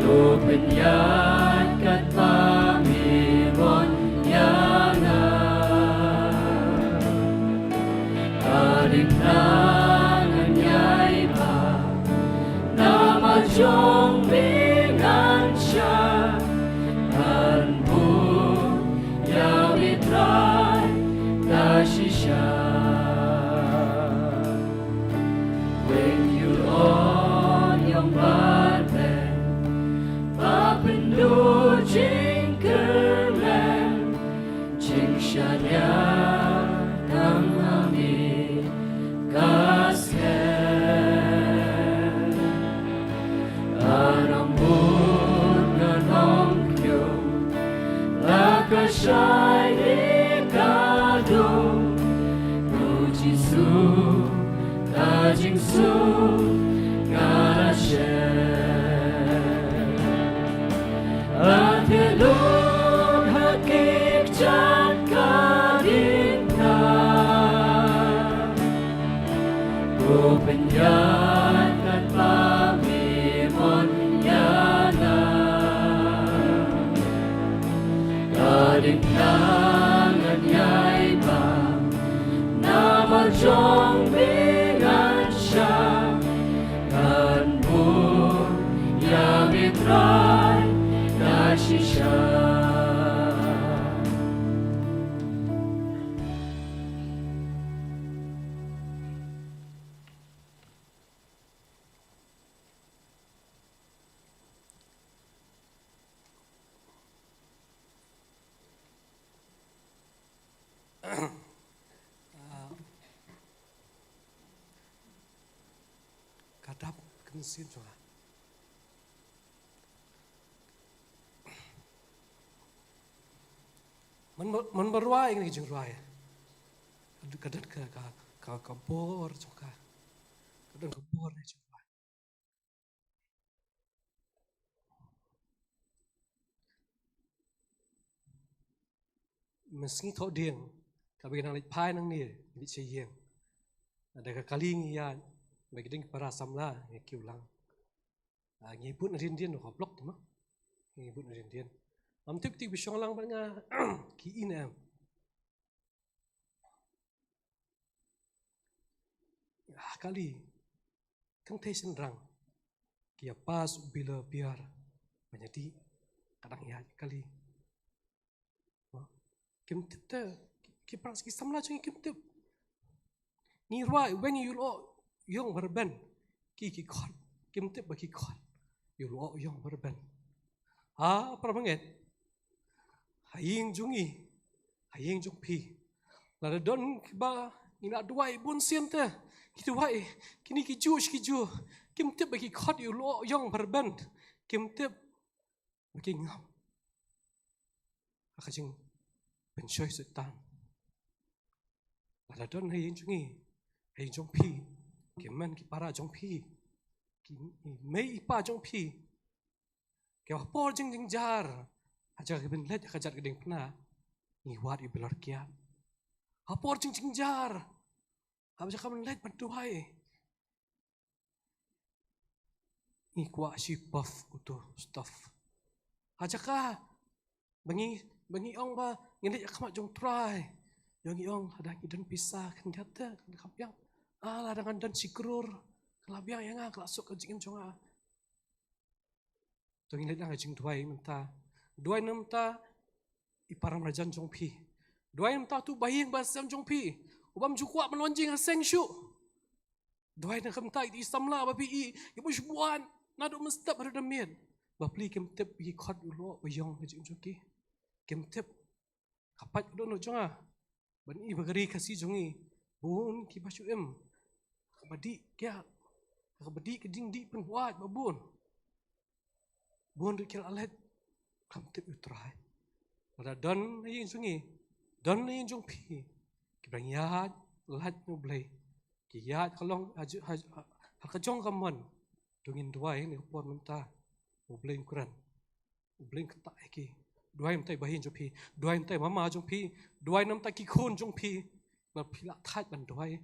to pynïaid katba me mon ïa nga. Ka diengphna ngan ïai bam, namar jong me ngan shah, ngan buh ïa me Trai da shisha. Weng ïul ot ïong bad beiñ, ba pynduh jingkyrmen, jingshaniah tang ha me ka skhem. Ngan ym bun, ngan ym khñium, la ka shai ne ka dum, ko Jisu, ka jingsuk nga la shem. Nga theh lut ha ki kjat ka diengphna, to pynïaid katba me mon ïa nga. Ka diengphna ngan ïai bam, namar jong me ngan shah, ngan buh ïa me Trai da shisha. Sien jong nga. Man, man ba rwai ïa kane ka jingrwai, ka don ka, ka, ka, ka bor jong ka. Ka don ka bor ïa ka jingrwai. Mynsngi thohdieng, kaba ngi nang leit phai nangne, ngi leit sha ïing. Lada ka kali ngi ïaid, ba ki dang ki para samla ngi kiew lang. Ah, ngi bud na dien dien, ka block tu ma. Ngi bud na dien dien. Ngam tip kito kiba shong lang bad nga ki i ne em. Ah, kali. Kynthei shynrang ki ïa pass u bill of fare ban ïa dih, ka dang ïaid kali. Kim tip te, ki, ki para, ki samla jong ngi kim tip. Ngi rwai, weng ïa u lyoh ïong ba rben. Ki, ki khot, kim tip ba ki khot ïa u lyoh ïong ba rben. Ha, para bangeit, ha ïing jong ngi, ha ïing jong phi, lada don kiba ngi la duwai bun sien te, ki duwai kine ki juh ki juh, kim tip ba ki khot ïa u lyoh ïong ba rben. Kim tip ba ki ngam ha ka jingpynshoi Soitan. Lada don ha ïing jong ngi, ha ïing jong phi, ki mei ki para jong phi, ki mei i pa jong phi, ki ha por jingjynjar, ha jaka ki ban leit ha ka jaka ka diengphna, ngi wad ïa u bilor kiad. Ha por jingjynjar, ha jaka ban leit ban duwai, ngi kwah shi puff uto stuff. Ha jaka ba ngi, ba ngi ong ba ngin leit ha khmat jong Trai, ïa ngi ong lada ngi don pisa khyndiat te kan kham biang. Ah, lada ngan don shi klur, ka la biang ïa nga, ka la suk ka jingim jong nga. To ngin leit lang ha jingduwai mynta. Duwai na bynta i para marjan jong phi. Duwai na bynta uto u bahaïing bahasem jong phi u bym ju kwah ban wan jingïaseng shuh. Duwai na ka bynta ito i samla ba phi i, i bym ju buan naduh mynstep haduh da miet. Ba phi, kim tip ba ki khot ïa u lyoh ba ïong ha ka jingim jong ki. Kim tip. Ka pait ka dohnud jong nga ban i ba ka Ri Khasi jong ngi bun kiba shu im ha kaba dih kiad, ha kaba dih ka jingdih pynbuaid ba bun. Bun ruh ki la leit, khlem tip ïa u Trai. Lada don ha ïing jong ngi, don ha ïing jong phi kiba ngi ïaid lait na U Blei, ki ïaid ka long ha ju-, ha, ha, ha ka jong ka mon, to ngin duwai ha kane ka por mynta. U Blei un kren. U Blei un ktah ïa ki. Duwai na bynta i bahaïing jong phi. Duwai na bynta i mama jong phi. Duwai na bynta ki khun jong phi. Ba phi la thait ban duwai.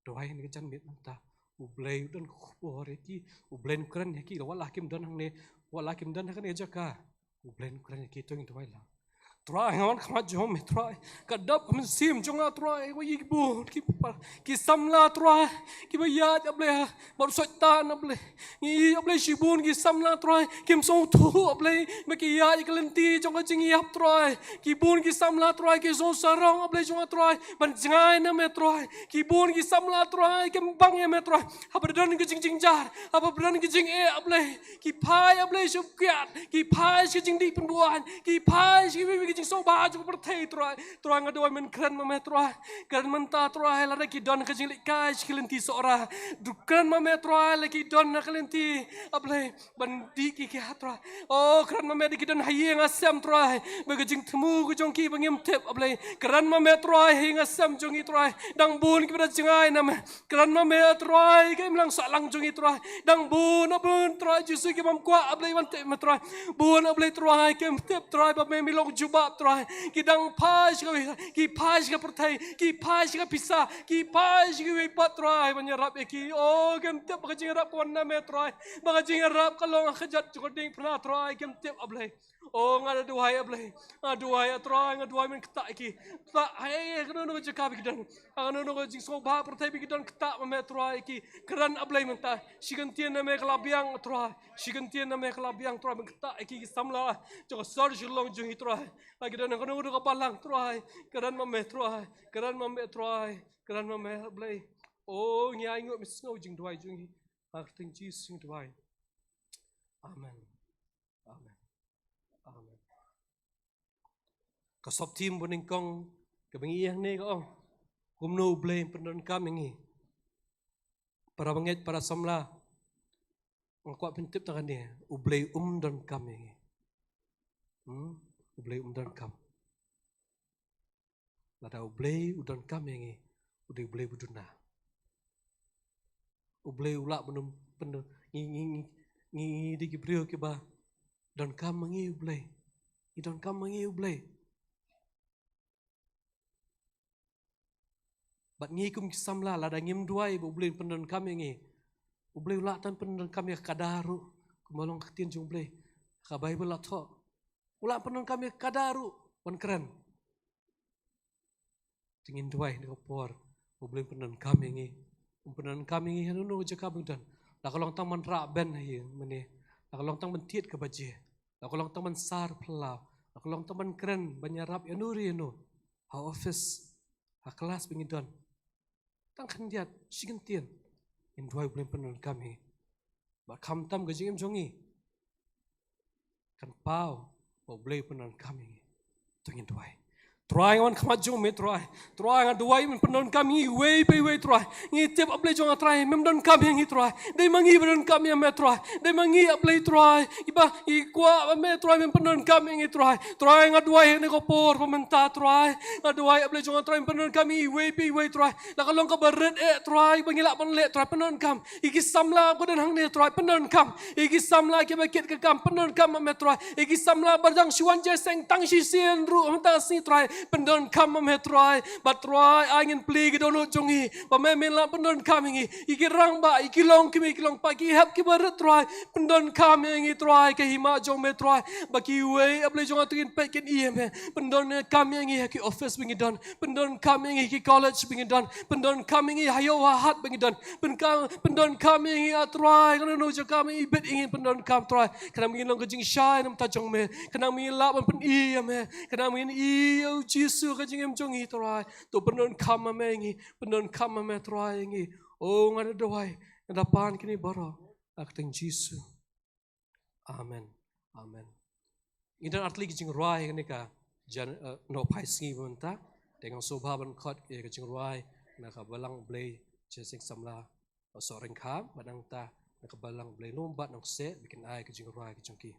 Duwai ha kane ka janmiet mynta. U Blei u don ka khubor ïa ki. U Blei un kren ïa ki. Wat la kim don hangne, wat la kim don ha kane ka jaka, U Blei un kren ïa ki. To ngin duwai lang. Trai, nga wan khmat jong me, Trai. Ka dap ka mynsiem jong nga, Trai, ba ïa ki bun ki pa, ki samla, Trai, kiba ïaid, A Blei, ha bad u Soitan, A Blei. Ngi, A Blei, shibun ki samla, Trai, kim sngewthuh, A Blei, ba ki ïaid ïa ka lynti jong ka jingïap, Trai. Ki bun ki samla, Trai, ki sngewsarong, A Blei jong nga, Trai, ban jngai na me, Trai. Ki bun ki samla, Trai, kim bang ïa me, Trai. Haba don ka jingjynjar, haba don ka jingeh, A Blei, ki phai, A Blei, sha u kiad, ki phai sha ka jingdih pynbuaid, ki phai sha kiwei kiwei ki jingsngewbha jong ka pyrthei, Trai. Trai, nga duwai men kren ma me, Trai. Kren mynta, Trai, lada ki don ha ka jinglehkai sha ki lynti Sohra. To kren ma me, Trai, lada ki don ha ka lynti, A Blei, ban dih ki, ki ha, Trai. Oh, kren ma me da ki don ha ïing ha sem, Trai. Ba ka jingthmu ka jong ki ba ngim tip, A Blei. Kren ma me, Trai, ha ïing ha sem jong ngi, Trai. Dang bun kiba da jngai na me. Kren ma me, Trai, ka imlang sahlang jong ngi, Trai. Dang bun, bun, Trai Jisu, ki bym kwah, A Blei, ban tip me, Trai. Bun, A Blei, Trai, kim tip, Trai, ba me, me long jubab, Trai. Ki dang phai sha ka, ki phai sha ka pyrthei, ki phai sha ka pisa, ki phai sha kiwei pat, Trai, ban ïarap ïa ki. Oh, kim tip ba ka jingïarap ka wan na me, Trai. Ba ka jingïarap ka long ha ka kjat jong ka diengphna, Trai, kim tip, A Blei. Oh, nga da duwai, A Blei. Nga duwai, A Trai, nga duwai men ktah ïa ki. Ktah, ha, ha kano kano ka jaka ba ki don. Ha kano kano ka jingsngewbha pyrthei ba ki don, ktah ma me, Trai, ïa ki. Kren, A Blei, mynta. Shi kyntien na me ka la biang, Trai. Shi kyntien na me ka la biang, Trai, men ktah ïa ki, ki samla jong ka sor Shillong jong ngi, Trai. La ki don ha kano kano ka balang, Trai. Kren ma me, Trai. Kren ma me, Trai. Kren ma me, A Blei. Oh, ngi ainguh, me sngew jingduwai jong ngi. Ha ka kyrteng Jisu ngi duwai. Amen. Amen. Amen. Ka sub theme ba nyngkong kaba ngi ïoh hangne ka ong, kumno U Blei un pyndonkam ïa ngi. Para bangeit, para samla, Nga kwah pyntip tang kane, U Blei um donkam ïa ngi. Hmm? U Blei um donkam. Lada U Blei u donkam ïa ngi, u dei U Blei ba duna. U Blei u lah ban ym pyn-, ngi, ngi, ngi, ngi, ngi dei ki briew kiba donkam ma ngi U Blei. Ngi donkam ma ngi U Blei. Bad ngi kum ki samla, lada ngim duwai ba U Blei un pyndonkam ïa ngi, U Blei u lah tang pyndonkam ïa ka kada ruh, kumba long ka ktien jong U Blei. Ka Baibl la thoh, u lah pyndonkam ïa ka kada ruh ban kren. Te ngin duwai ha kane ka por ba U Blei un pyndonkam ïa ngi. Un pyndonkam ïa ngi hano hano ka jaka ba ngi don. La ka long tang ban rah beiñ ha ïing mane, la ka long tang ban thied ka baje, la ka long tang ban sar phyllaw, la ka long tang ban kren, ban ïarap ïano re ïano, ha office, ha klas ba ngi don. Tang khyndiat shi kyntien, ngin duwai U Blei un pyndonkam ïa ngi. Bad khamtam ka jingim jong ngi kan paw ba U Blei un pyndonkam ïa ngi. To ngin duwai. Trai, nga wan khmat jong me, Trai. Trai, nga duwai men pyndonkam ïa ngi iwei pa iwei, Trai. Ngi tip, A Blei jong nga, Trai, mem donkam ïa ngi, Trai. Dei ma ngi ba donkam ïa me, Trai. Dei ma ngi, A Blei, Trai, iba ngi kwah ba me, Trai, mem pyndonkam ïa ngi, Trai. Trai, nga duwai ha kane ka por ba mynta, Trai, nga duwai, A Blei jong nga, Trai, mem pyndonkam ïa ngi iwei pa iwei, Trai. La ka long kaba rit eh, Trai, ba ngi lah ban leh, Trai, pyndonkam ïa ki samla ba don hangne, Trai, pyndonkam ïa ki samla kiba kit ka kam, pyndonkam ma me, Trai. Ïa ki samla ba dang shu wan jingïaseng tang shisien ruh mynta ka sngi, Trai, pyndonkam ma me, Trai. Bad Trai, ai ngin plie ki dohnud jong ngi ba me, men lah pyndonkam ïa ngi. Ïa ki rangbah, ïa ki longkmie, ïa ki longpa, ki hep kiba rit, Trai, pyndonkam ïa ngi, Trai, ka hima jong me, Trai. Ba kiwei, A Blei jong nga, to ngin peit kin ïa me. Pyndonkam ïa ngi ha ki office ba ngi don. Pyndonkam ïa ngi ha ki college ba ngi don. Pyndonkam ïa ngi ha ïew ha hat ba ngi don. Pynkam, pyndonkam ïa ngi, ah Trai, kano kano ka jaka me ibit ïa ngi, pyndonkam, Trai. Khnang ba ngin long ka jingshai na ka bynta jong me. Khnang ba ngin lah ban pyni ïa me. Khnang ba ngin ïohi ïa U Jisu ha ka jingim jong ngi, Trai. To pyndonkam ma me ïa ngi. Pyndonkam ma me, Trai, ïa ngi. O, nga da duwai, nga da pan kine baroh ha ka kyrteng Jisu. Amen. Amen. Ngi don artylli ki jingrwai ha kane ka jan, eh, nohphai sngi mynta. Te nga sngewbha ban khot ïa ka jingrwai na ka Balang Blei Jingïaseng Samla Sohryngkham, bad nangta na ka Balang Blei Nongbah Nongkseh, ba kin ai ka jingrwai ka jong ki.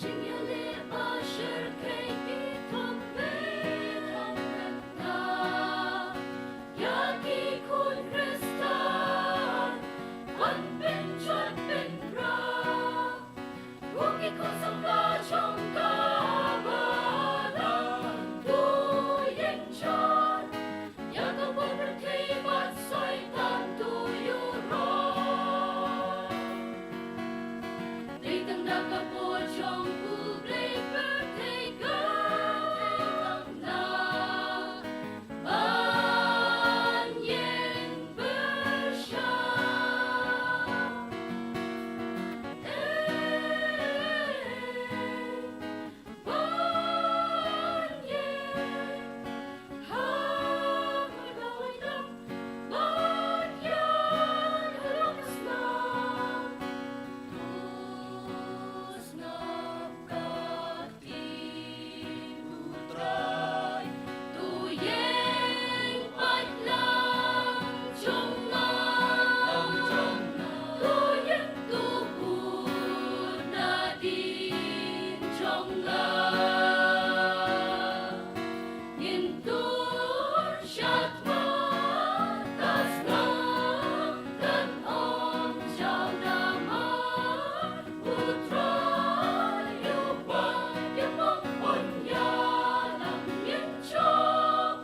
Jingïaleh ba shyrkhei ki thong beit thong beit na ïa ki khun Khristan ban pynjot pynpra. Ko ki khun samla jong ka balang, to ïeng jot ïa ka bor pyrthei bad Soitan to ïuh roi. Dei tang da ka bor jong U Blei pyrthei ka tang na ban ïeng pyrshah. Eh, ban ïeng ha ka dawai dang, ban ïeng ha la ka snam. To sngap ka ktien U Trai, to ïeng pat lang jong nga, to ïeng to bud nadien jong nga. Ngin tur sha thma ka snam, kan ym jaw namar U Trai u ba ïa pang un ïalam. Ngin jop,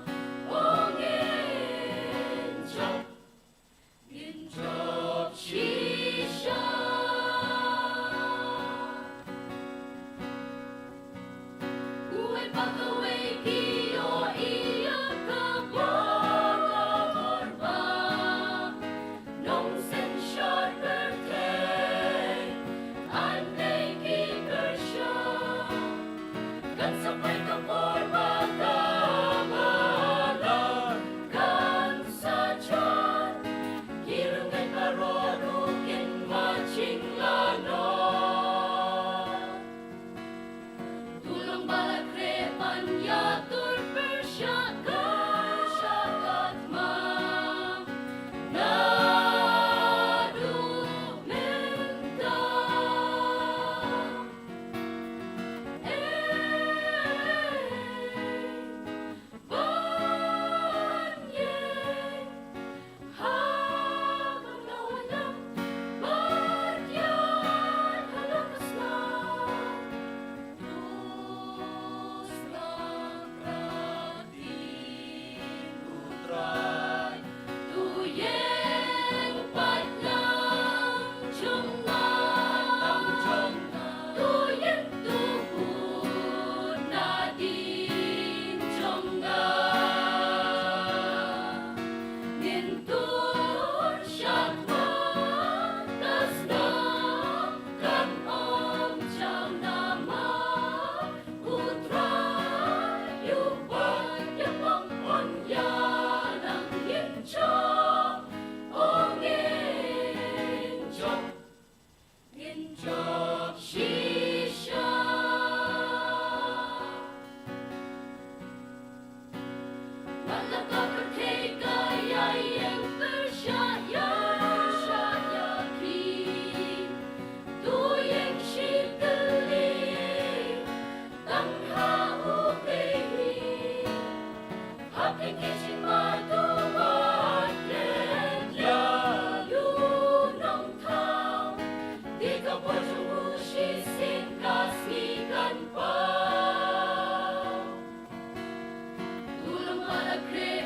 o ngin jop. Ngin jop shisha. Uwei pa kawei ki ïohi ïa ka bor, ka bor ba nongsynshar pyrthei, ai dei ki pyrshah. Kan sa poi ka por ba ka balang kan sa jot, ki ryngngiet baroh ruh kin wan jinglanot. To long ba la khreh ban ïatur pyrshah ka, pyrshah ka thma naduh mynta. Ngin jop shisha. Wat la ka pyrthei ka ïa ïeng pyrshah ïa, pyrshah ïa phi, to ïeng shi tylli tang ha U Blei hi. Hapdeng ki jingma to wat klet ïa u Nongthaw. Dei ka por jong u shisien ka sngi kan paw. To long ba la khreh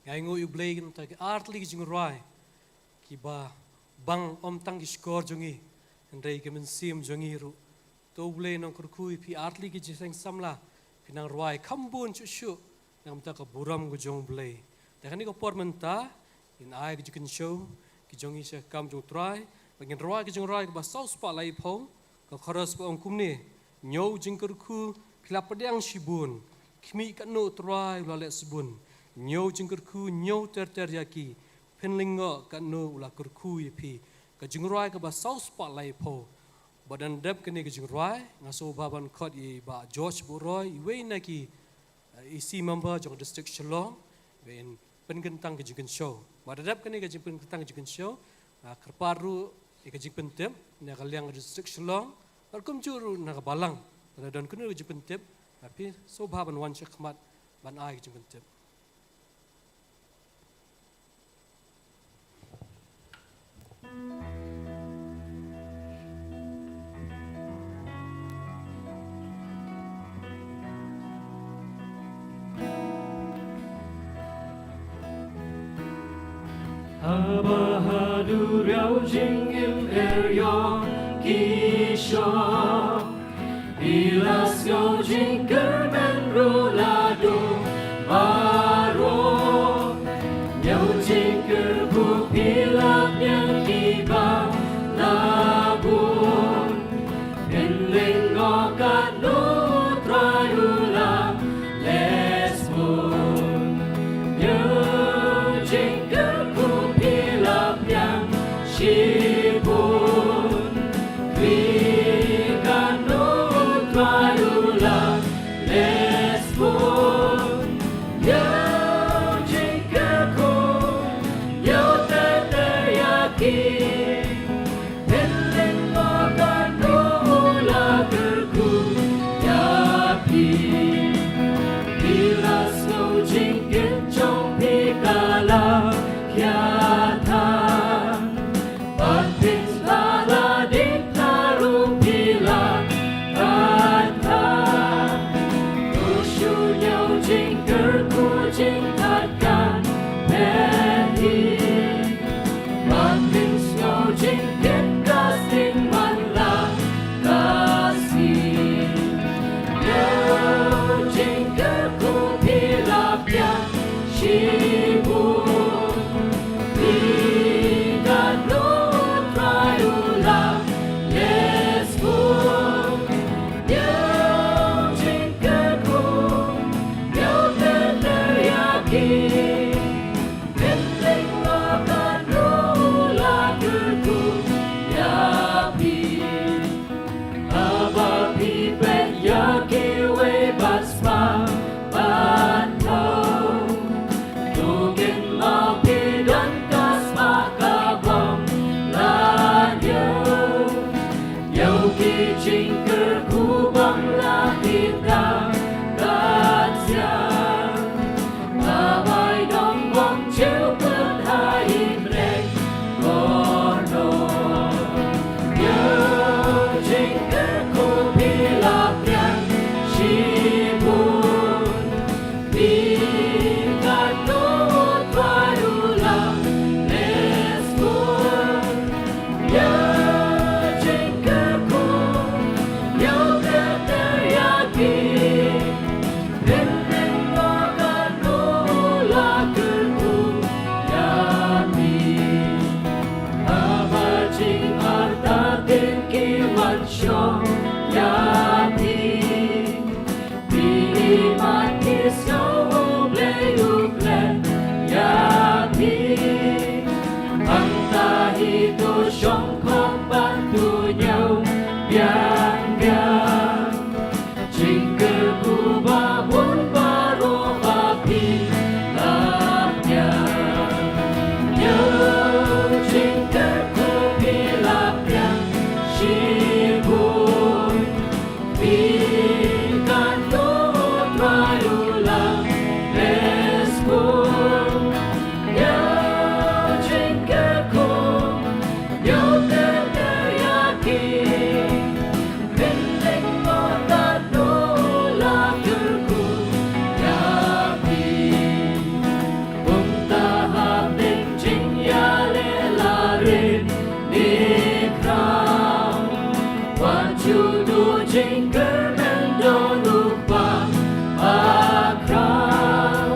Nga ainguh ïa U Blei namar ki artylli ki jingrwai kiba bang ym tang ki shkor jong ngi, hynrei ki mynsiem jong ngi ruh. To U Blei un kyrkhu ïa phi artylli ki jingïaseng samla, phi nang rwai kham bun shuh shuh na ka bynta ka burom ka jong U Blei. Te ha kane ka por mynta ngin ai ka jingkynshew ki jong ngi sha ka kam jong U Trai, bad ngin rwai ka jingrwai kaba saw spah laiphew, ka chorus ba ong kumne: Ñiew jingkyrkhu phi la pdiang shibun, khmih katno U Trai u la leh sbun. Ñiew jingkyrkhu ñiew ter ter ïa ki, phin lyngngoh katno u la kyrkhu ïa phi. Ka jingrwai kaba saw spah laiphew. Bad ban dep kane ka jingrwai, nga sngewbha ban khot ïa i Bah George Buroy, iwei na ki, eh, E C member jong district Shillong, ba in pynkyntang ka jingkynshew. Bad ban dep kane ka jingpynkyntang ka jingkynshew, nga kyrpad ruh ïa ka jingpyntip na ka liang district Shillong, bad kumjuh ruh na ka balang. Lada don kano ka jingpyntip, nga phi sngewbha ban wan sha khmat ban ai ka jingpyntip. Haba haduh riaw jingim er ïong ki shong, phi la sngew jingkyrmen ruh la dum baroh. Ñiew jingkyrkhu phi la pdiang kiba la bun, phin lyngngoh katno U Trai u la leh sbun. Ñiew jingkyrkhu phi la pdiang shibun, phi katno U Trai u la leh sbun. Ñiew jingkyrkhu, ñiew ter ter ïa ki, phin lyngngoh katno u la kyrkhu ïa phi. Phi la sngew jingkit jong phi ka la khia than, bad phin sa la dih tharum phi la kait than. To Sngewbha U Blei u klet ïa phi. Hangta hi to shong khop bad to ñiew biang biang. Jingkyrkhu ba bun baroh ba phi la pdiang. Ñiew jingkyrkhu phi la pdiang shibun. Phi katno U Trai u la leh sbun. Ñiew jingkyrkhu, ñiew ter ter ïa ki. Phin lyngngoh katno u la kyrkhu ïa phi. Kumta hapdeng jingïaleh la rit ne khraw, wat ju duh jingkyrmen don u kpa ba khraw.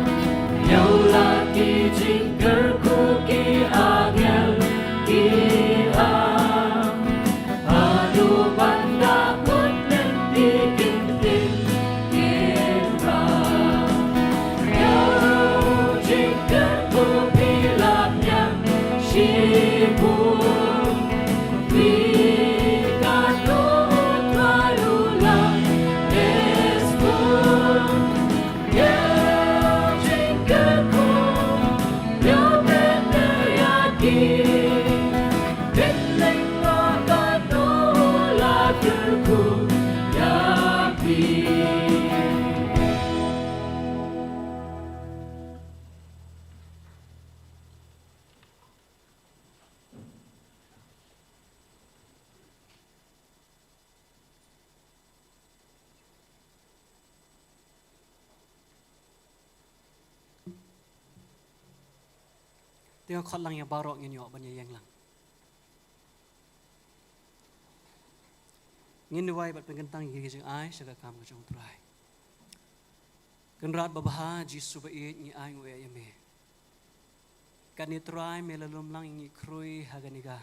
Ïa u la ki jingkyrkhu ki angel ki ap. Haduh ban da kut lynti kin ktien kin rap. Ïa u jingkyrkhu phi la pdiang shibun. Phi katno U Trai u la leh sbun. Ïa u jingkyrkhu, ïa u ter ter ïa ki. Phin lyngngoh katno u la kyrkhu ïa phi. Te nga khot lang ïa baroh, ngin ïoh ban ïa ïeng lang. Ngin duwai bad pynkyntang ïa ki jingai sha ka kam ka jong U Trai. Kynrad babha, Jisu ba ïeit, ngi ainguh ïa me. Katne Trai, me la lum lang ïa ngi khrui ha kane ka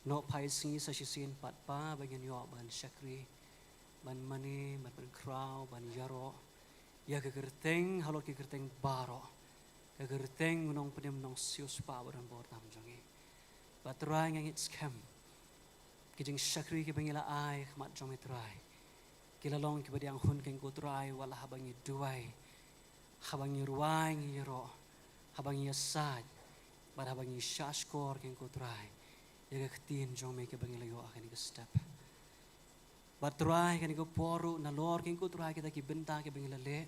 nohphai sngi sa shisien pat, Pa, ba ngin ïoh ban shakri, ban mane, ban pynkhraw, ban ïaroh ïa ka kyrteng halor ki kyrteng baroh, ka kyrteng u Nongpynim Nongsiewspah ba don bor tam jong ngi. Bad Trai, nga ngeit skhem ki jingshakri kiba ngi la ai ha khmat jong me, Trai, ki la long kiba dang hun, kynrad ko Trai, wat la haba ngi duwai, haba ngi rwai, ngi ïaroh, haba ngi ïasaid, bad haba ngi shahshkor, kynrad ko Trai, ïa ka ktien jong me kaba ngi la ïoh ha kane ka step. Bad Trai, kane ka por ruh, nalor, kynrad ko Trai, kita ki bynta kiba ngi la leh,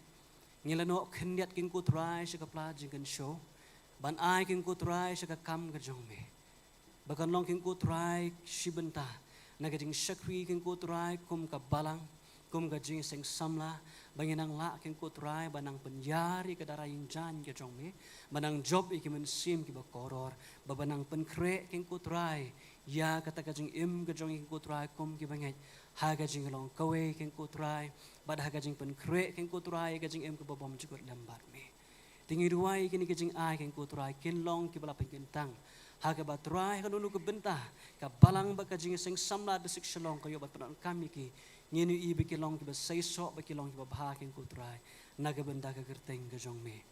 ngi la noh khyndiat, kynrad ko Trai, sha ka pla jingkynshew ban ai, kynrad ko Trai, sha ka kam ka jong me. Ba kan long, kynrad ko Trai, shi bynta na ka jingshakri, kynrad ko Trai, kum ka balang, kum ka jingïaseng samla, ba ngin nang lah, kynrad ko Trai, ban nang pynïar ïa ka dara ïing jaiñ ka jong me, ban nang jop ïa ki mynsiem kiba kordor, ba ban nang pynkhreh, kynrad ko Trai, ïa kata ka jingim ka jong ngi, kynrad ko Trai, kum kiba ngeit ha ka jinglong kawei, kynrad ko Trai, bad ha ka jingpynkhreh, kynrad ko Trai, ïa ka jingim kaba bym jukut lem bad me. Te ngi duwai kine ki jingai, kynrad ko Trai, kin long kiba la pynkyntang ha kaba, Trai, ha kano kano ka bynta ka balang bad ka jingïaseng samla District Shillong ka ïoh ban pyndonkam ïa ki, ngin ïohi ba ki long kiba seisoh, ba ki long kiba bha, kynrad ko Trai, na ka bynta ka kyrteng ka jong me.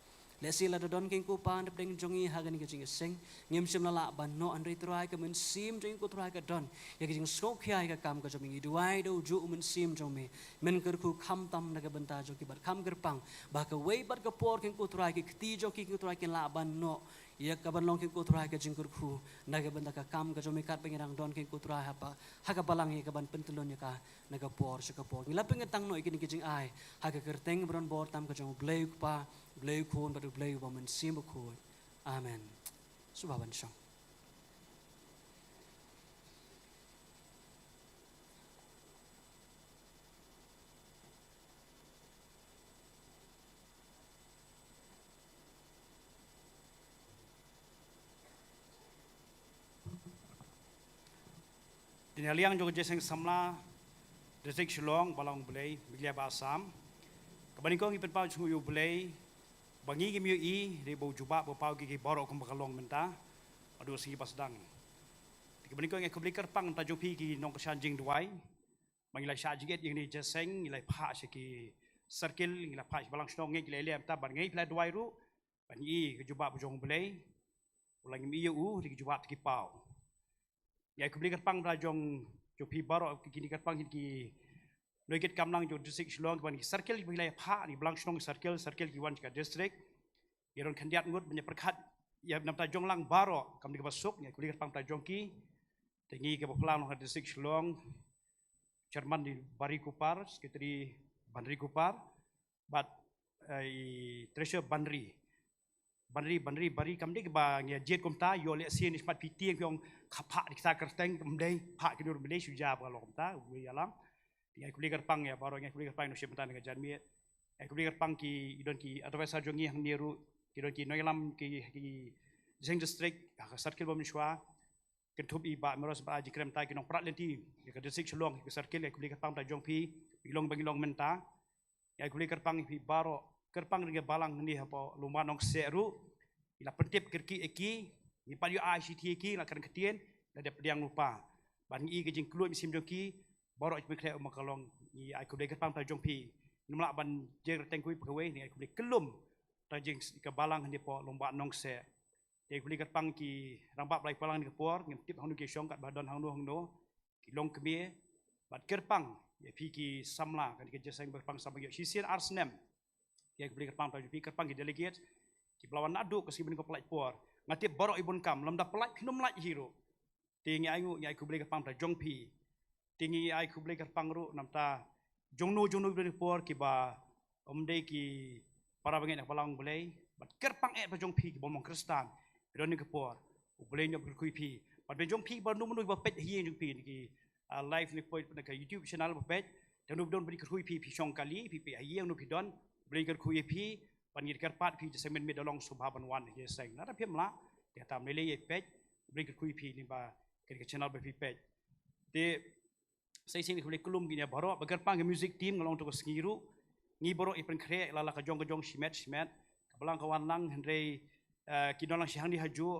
Lehse lada don, kynrad ko Pa, na pdeng jong ngi ha kane ka jingïaseng, ngim shym la lah ban noh, hynrei Trai, ka mynsiem jong ngi, kynrad ko Trai, ka don ïa ka jingsngewkhia ïa ka kam ka jong me. Ngi duwai da u juh u Mynsiem jong me, men kyrkhu khamtam na ka bynta jong ki bad kham kyrpang ba ha kawei pat ka por, kynrad ko Trai, ki kti jong ki, kynrad ko Trai, kin lah ban noh ïa ka ban long, kynrad ko Trai, ka jingkyrkhu na ka bynta ka kam ka jong me, katba ngi dang don, kynrad ko Trai, ha pa, ha ka balang, ïa ka ban pyntyllun ïa ka na ka por sha ka por. Ngi la pynkyntang noh ïa kine ki jingai ha ka kyrteng ba don bor tam ka jong U Blei U Kpa, U Blei U Khun bad U Blei U Ba Mynsiem Bakhuid. Amen. Sngewbha ban shong. Dei na liang jong ka jingïaseng samla District Shillong, Balang U Blei, Meghalaya bad Assam, kaba nyngkong ngi pynpaw jingkhuslai ïa U Blei ba ngi ngim ïohi, dei ba u jubab ba paw ïa ki baroh kumba ka long mynta haduh sngi ba sdang. Te kaba nyngkong ngi khublei kyrpang na ka bynta jong phi ki nongkyrshan jingduwai ba ngi la shah jingit ïa kane ka jingïaseng, ngi la phah sha ki circle, ngi la phah sha balang shnong, ngi la ïaleh mynta, bad ngi la duwai ruh, bad ngi i ka jubab jong U Blei, u la ngim i ïa u, dei ka jubab ki paw. Ngi ai khublei kyrpang da jong, jong phi baroh, ki, kine kyrpang ki, ki nongïalam jong district Shillong, ki wan ki circle, ki la ïa phah, ki balang shnong circle, circle ki wan ka district. Ïa don khyndiat ngut ban ïa pyrkhat, ïa namta jong lang baroh, kam dei kaba suk, ngi ai khublei kyrpang da jong ki. Te ngi kaba plang long ha district Shillong, chairman dei Barry Kupar, secretary Banri Kupar, bad, eh, i treasurer Banri. Banri, Banri, Banri, kam dei ba ngi ïa jied kumta, ïoh lehse ne smat phi tieng phi ong ka phah dei kita kyrteng, kam dei, phah ki dur kam dei, shu jia ba long kumta, u ïalam. Ngi ai khublei kyrpang ïa baroh, ngi ai khublei kyrpang ïa u Shemtan ka janmiet. Ngi ai khublei kyrpang ki, i don ki advisor jong ngi hangne ruh, ki don ki nongïalam ki, ki jong district, ha ka circle ba mynshuwa. Kynthup i Bah Meros Bah, jingkyrmen da ki nongprat lynti ïa ka district Shillong, ïa ka circle, ïa khublei kyrpang da jong phi, ngi long ba ngi long mynta. Ngi ai khublei kyrpang ïa phi baroh, kyrpang ïa ka balang hangne hapoh Lumba Nongseh ruh, ngi la pyntip kyrkieh ïa ki, ngi pat ïoh ai shithi ïa ki, la kren ktien, la dep pdiang lypa. Bad ngi i ka jingkylluid mynsiem jong ki, baroh jingpynkhreh u ma ka long, ngi ai khublei kyrpang da jong phi. Ngim lah ban jer teng kawei pa kawei, ngi ai khublei kyllum da jong ka balang hangne hapoh Lumba Nongseh. Te khublei kyrpang ki rangbah ba la ïa balang kane ka por, ngim tip hangno ki shong katba don hangno hangno, ki longkmie, bad kyrpang ïa phi ki samla kane ka jingïaseng, ba kyrpang samla ïa shisien ar snem. Ngi ai khublei kyrpang da jong phi, kyrpang ki delegate kiba la wan naduh ka sngi ba nyngkong, pynlait por. Nga tip baroh i bun kam, lymda pynlait phin ym lait hi ruh. Te ngi ainguh, ngi ai khublei kyrpang da jong phi. Te ngi ai khublei kyrpang ruh namta jongno jongno ba don ha kane ka por kiba ym dei ki para bangeit na ka balang Blei, bad kyrpang eh da jong phi ki bym long Khristan ba don ha kane ka por. U Blei un ïoh kyrkhu ïa phi. Bad ba jong phi ba hangno hangno ba peit ha ïing jong phi na ki, ah, live na ka, na ka YouTube channel ba peit. Te hangno ba don ba kyrkhu ïa phi, phi shong kali, phi peit ha ïing hangno phi don, U Blei un kyrkhu ïa phi. Bad ngi kyrpad phi, jingïaseng mynmiet da long, sngewbha ban wan ha ka jingïaseng. Lada phim lah, te tam lei lei ïa peit, U Blei un kyrkhu ïa phi lyngba kane ka channel ba phi peit. Te sa shisien khublei kyllum ïa kine baroh, ba kyrpang ka music team, nga la ong to ka sngi ruh, ngi baroh ngi pynkhreh la la ka jong ka jong, shimet shimet. Ka balang ka wan lang, hynrei, eh, ki don lang shi hangne hajuh,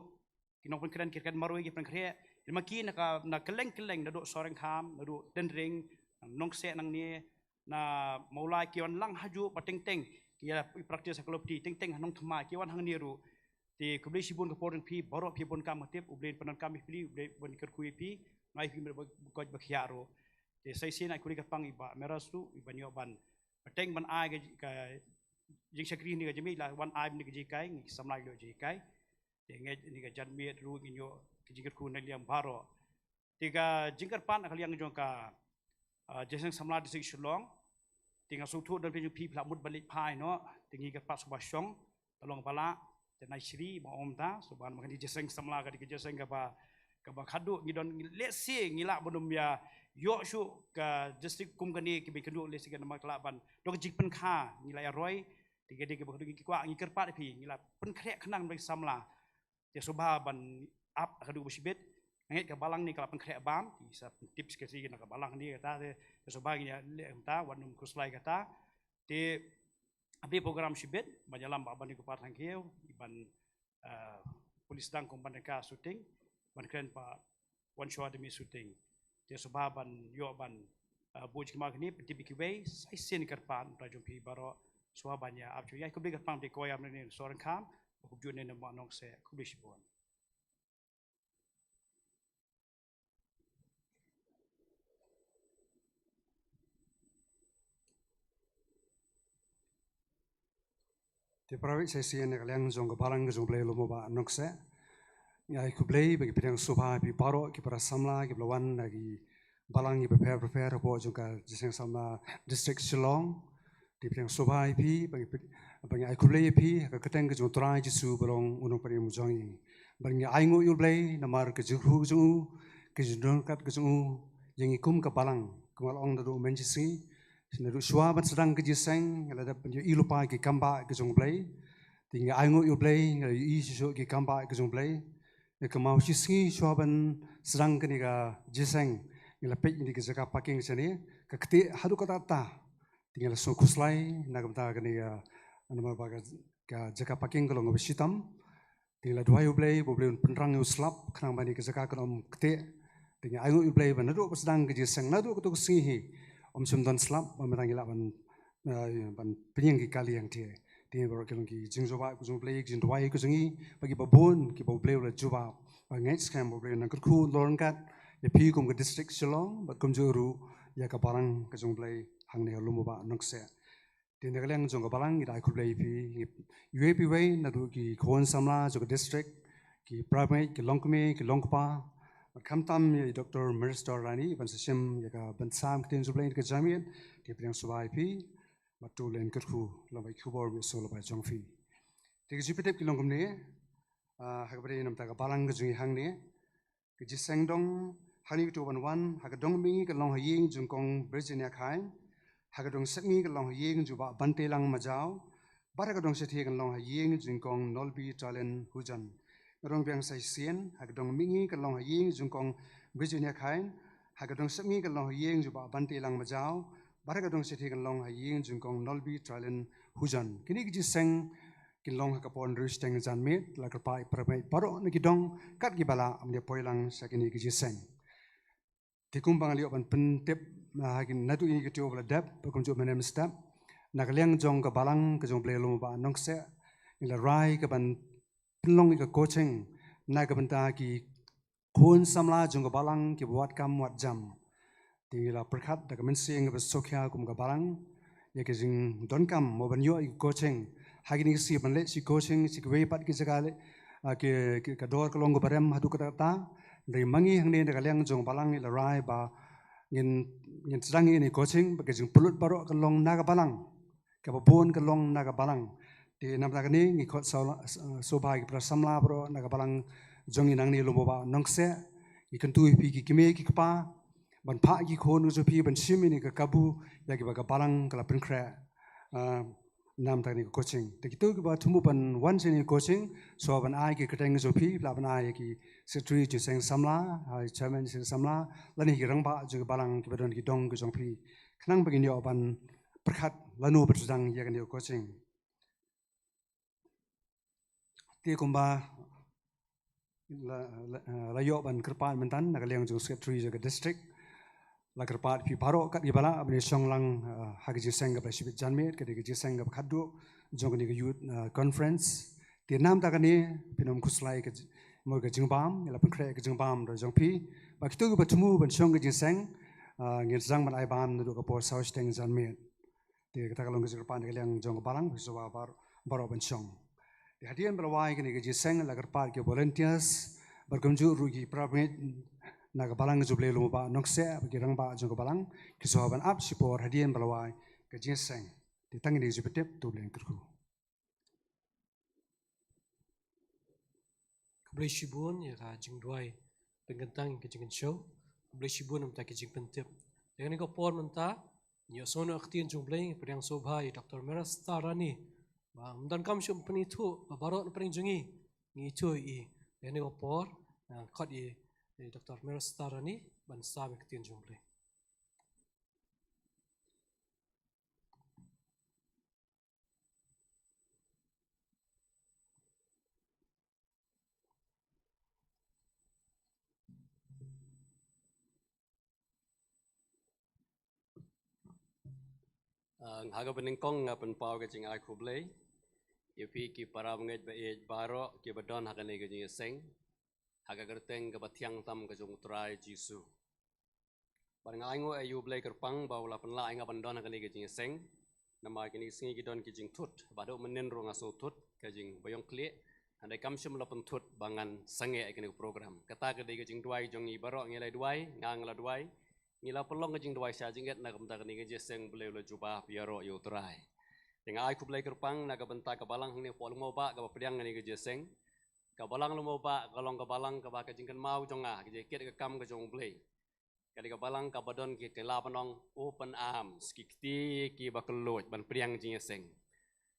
ki nongpynkhreh, ki kren marwei ki pynkhreh. Hynrei ma ki na ka, na kylleng kylleng, naduh Sohryngkham, naduh Tynring, na Nongseh nangne, na Mawlai, ki wan lang hajuh ba teng teng, ki ïa practice ha Khlopti, teng teng ha Nongthymmai, ki wan hangne ruh. Te khublei shibun ka por jong phi baroh, phi bun kam, nga tip U Blei un pyndonkam ïa phi, U Blei un kyrkhu ïa phi, nga ai phi ba koit ba khiah ruh. Te sa shisien ai khublei kyrpang ïa i Bah Meros ruh, i ban ïoh ban bteng ban ai ka, ka jingshakri ne ka jingmih, la wan ai ne ka jinghikai, ngi samla ïoh jinghikai. Te ngeit ne ka janmiet ruh ngin ïoh ka jingkyrkhu na liang baroh. Te ka jingkyrpad na ka liang jong ka, ah, Jingïaseng Samla District Shillong. Te nga sngewthuh don phi jong phi phi la mut ban leit phai noh. Te ngi kyrpad sngewbha shong, ka long ba lah, te nai shri ba ong mynta, sngewbha, namar kane ka jingïaseng samla ka dei ka jingïaseng kaba, kaba khadduh ngi don, ngi lehse ngi lah ban ym ïa ïoh shuh ka district kum kane, kiba ïakynduh lehse ka namar ka lah ban don ka jingpynkha, ngi la ïa roi. Te ka dei kaba khadduh ngi kwah, ngi kyrpad ïa phi, ngi la pynkhreh khnang ban samla. Te sngewbha ban ap ha ka duh ba shibit. Nga ngeit ka balang ne ka la pynkhreh bam, te sa pyntip shi ka shi na ka balang ne kata, te sngewbha ngin ïa leh kumta, wat nym khuslai kata. Te ha pdeng program shibit, ban ïalam Bah Banri Kupar Thangkhiew, ban, eh, pule sdang kum ban ka shooting, ban kren pat wan shuwa da mih shooting. Te sngewbha ban ïoh ban, eh, buh jingma kane, pyntip ïa kiwei, sa shisien kyrpad, da jong phi baroh, sngewbha ban ïa ap shuwa. Ïa khublei kyrpang da i choir ne Sohryngkham, ba kumjuh ne na Nongseh, khublei shibun. Te para bangeit, sa shisien na ka liang jong ka balang ka jong U Blei Lumba Nongseh, ngi ai khublei bad ngi pdiang sngewbha ïa phi baroh ki para samla kiba la wan na ki balang kiba pher pher hapoh jong ka Jingïaseng Samla District Shillong. Te pdiang sngewbha ïa phi, bad ngi pdiang, bad ngi ai khublei ïa phi ha ka kyrteng ka jong U Trai Jisu ba long U Nongpynim jong ngi. Bad ngi ainguh ïa U Blei namar ka jingkyrkhu ka jong u, ka jingdon ryngkat ka jong u ïa ngi kum ka balang, kumba la ong naduh mynshwa shisngi, naduh shuwa ban sdang ka jingïaseng, ngi la dep ban ïohi lypa ki kambah ka jong U Blei. Te ngi ainguh ïa U Blei, ngi la ïohi shuh shuh ki kambah ka jong U Blei. Ngi kynmaw shisngi shuwa ban sdang kane ka jingïaseng, ngi la peit ïa kane ka jaka parking shane, ka ktieh haduh katta katta. Te ngi la sngew khuslai na ka bynta kane ka, namar ba ka, ka jaka parking ka long kaba shitom. Te ngi la duwai U Blei, ba U Blei un pynrang ïa u slap, khnang ba kane ka jaka kan ym ktieh. Te ngi ainguh ïa U Blei ba naduh ba sdang ka jingïaseng, naduh kato ka sngi hi, ym shym don slap, ba mynta ngi lah ban ah, ban pynïeng ki kali hangtei. Te baroh ki long ki jingjubab ka jong U Blei, ki jingduwai ka jong ngi, bad kiba bun kiba U Blei u la jubab. Ba ngeit skhem ba U Blei un nang kyrkhu lorngkat ïa phi kum ka district Shillong, bad kumjuh ruh ïa ka balang ka jong U Blei hangne ha Lum U Bah Nongkseh. Te na ka liang jong ka balang ngi da ai khublei ïa phi, ngi ïa phi wei naduh ki khun samla jong ka district, ki para bangeit, ki longkmie, ki longkpa, bad khamtam ïa i Doctor Mercy Starani ban sa shim ïa ka ban sam ktien jong U Blei ha ka janmiet. Te pdiang sngewbha ïa phi, bad to U Blei un kyrkhu lyngba ki khubor ba ïohsngew lyngba jong phi. Te ka jingpyntip ka long kumne, ah, ha kaba dei na ka bynta ka balang ka jong ngi hangne. Ka jingïaseng dong hangne kito ban wan, ha ka dong mihngi kan long ha ïing jong Kong Virginia Khain, ha ka dong sepngi kan long ha ïing jong Bah Bantelang Majaw, bad ha ka dong shathie kan long ha ïing jong Kong Nolbi Talent Hujan. Nga dang biang sa shisien, ha ka dong mihngi kan long ha ïing jong Kong Virginia Khain, ha ka dong sepngi kan long ha ïing jong Bah Bantelang Majaw, bad ha ka dong shathie kan long ha ïing jong Kong Nolbi Talent Hujan. Kine ki jingïaseng kin long ha ka por hynriew shiteng janmiet, la kyrpad ïa para bangeit baroh na ki dong kat kiba lah ban ïa poi lang sha kine ki jingïaseng. Te kumba nga la ïoh ban pyntip, ah, ha kine naduh ïa kito ba la dep, ba kumjuh mynne mynstep, na ka liang jong ka balang ka jong U Blei Lum U Bah Nongkseh, ngi la rai ka ban pynlong ïa ka coaching na ka bynta ki khun samla jong ka balang kiba wad kam wad jam. Te ngi la pyrkhat da ka mynsiem kaba sngewkhia kum ka balang ïa ka jingdonkam mo ban ïoh ïa ka coaching. Ha kine ki sngi ban leit shi coaching shi kiwei pat ki jaka leh, ah, ki, ki, ka dor ka long kaba rem haduh katta katta. Hynrei ma ngi hangne na ka liang jong ka balang ngi la rai ba ngin, ngin sdang ïa kane ka coaching, ba ka jingpynlut baroh kan long na ka balang. Kaba bun ka long na ka balang. Te namar kane ngi khot sawla-, s-, sngewbha ïa ki para samla baroh na ka balang jong ngi nangne Lum U Bah Nongkseh. Ngi kyntu ïa phi ki kmie ki kpa ban phah ïa ki khun jong phi ban shim ïa kane ka kabu ïa kiba ka balang ka la pynkhreh, ah, namar kane ka coaching. Te kito kiba thmu ban wan sha kane ka coaching, sngewbha ban ai ki kyrteng jong phi, lah ban ai ïa ki secretary jingïaseng samla, ah, chairman jingïaseng samla, lane ki rangbah jong ka balang kiba don ki dong ki jong phi. Khnang ba ngin ïoh ban pyrkhat lano ban sdang ïa kane ka coaching. Te kumba la, la, eh, la ïoh ban kyrpad mynta na ka liang jong secretary jong ka district. La kyrpad phi baroh kat kiba lah ban ïa shong lang, eh, ha ka jingïaseng kaba shibit janmiet, ka dei ka jingïaseng kaba khatduh jong kane ka youth, eh, conference. Te namar kane phin ym khuslai ka ji-, mo ka jingbam, ngi la pynkhreh ka jingbam da jong phi. Bad kito kiba thmu ban shong ka jingïaseng, eh, ngin sdang ban ai bam naduh ka por saw shiteng janmiet. Te kata ka long ka jingkyrpad na ka liang jong ka balang, sngewbha bar-, baroh ban shong. Te hadien ba la wai kane ka jingïaseng la kyrpad ki volunteers, bad kumjuh ruh ki para bangeit na ka balang ka jong U Blei Lum U Bah Nongkseh, bad ki rangbah jong ka balang, ki sngewbha ban ap shipor hadien ba la wai ka jingïaseng. Te tang kine ki jingpyntip, to U Blei un kyrkhu. Khublei shibun ïa ka jingduwai pynkyntang ïa ka jingkynshew. Khublei shibun namar ka jingpyntip. Ïa kane ka por mynta, ngi ïohsngew noh ka ktien jong U Blei, ngi pdiang sngewbha ïa Doctor Mercy Starani. Ba ym donkam shuh ban pynithuh, ba baroh na pdeng jong ngi, ngi ithuh ïa i. Ïa kane ka por, eh, khot ïa, ïa Doctor Mercy Starani, ban sam ïa ka ktien jong U Blei. Ah, ha kaba nyngkong nga pynpaw ka jingai khublei ïa phi ki para bangeit ba ïeit baroh kiba don ha kane ka jingïaseng, ha ka kyrteng kaba thiang tam ka jong U Trai Jisu. Bad nga ainguh ïa U Blei kyrpang ba u la pynlah ïa nga ban don ha kane ka jingïaseng. Namar kine ki sngi ki don ki jingthut, bad haduh mynnin ruh nga sngewthut ka jingbaïong khlieh. Hynrei kam shym la pynthut ba ngan sangeh ïa kane ka program. Kata ka dei ka jingduwai jong ngi baroh, ngi la duwai, nga nga la duwai. Ngi la pynlong ka jingduwai sha jingit na ka bynta kane ka jingïaseng, U Blei u la jubab ïaroh ïa U Trai. Te nga ai khublei kyrpang na ka bynta ka balang hangne hapoh Lum U Bah kaba pdiang kane ka jingïaseng. Ka balang Lum U Bah ka long ka balang kaba ka jingkynmaw jong nga ka jingkit ka kam ka jong U Blei. Ka dei ka balang kaba don ki, ki lad ban ong open arms, ki kti kiba kylluid ban pdiang jingïaseng.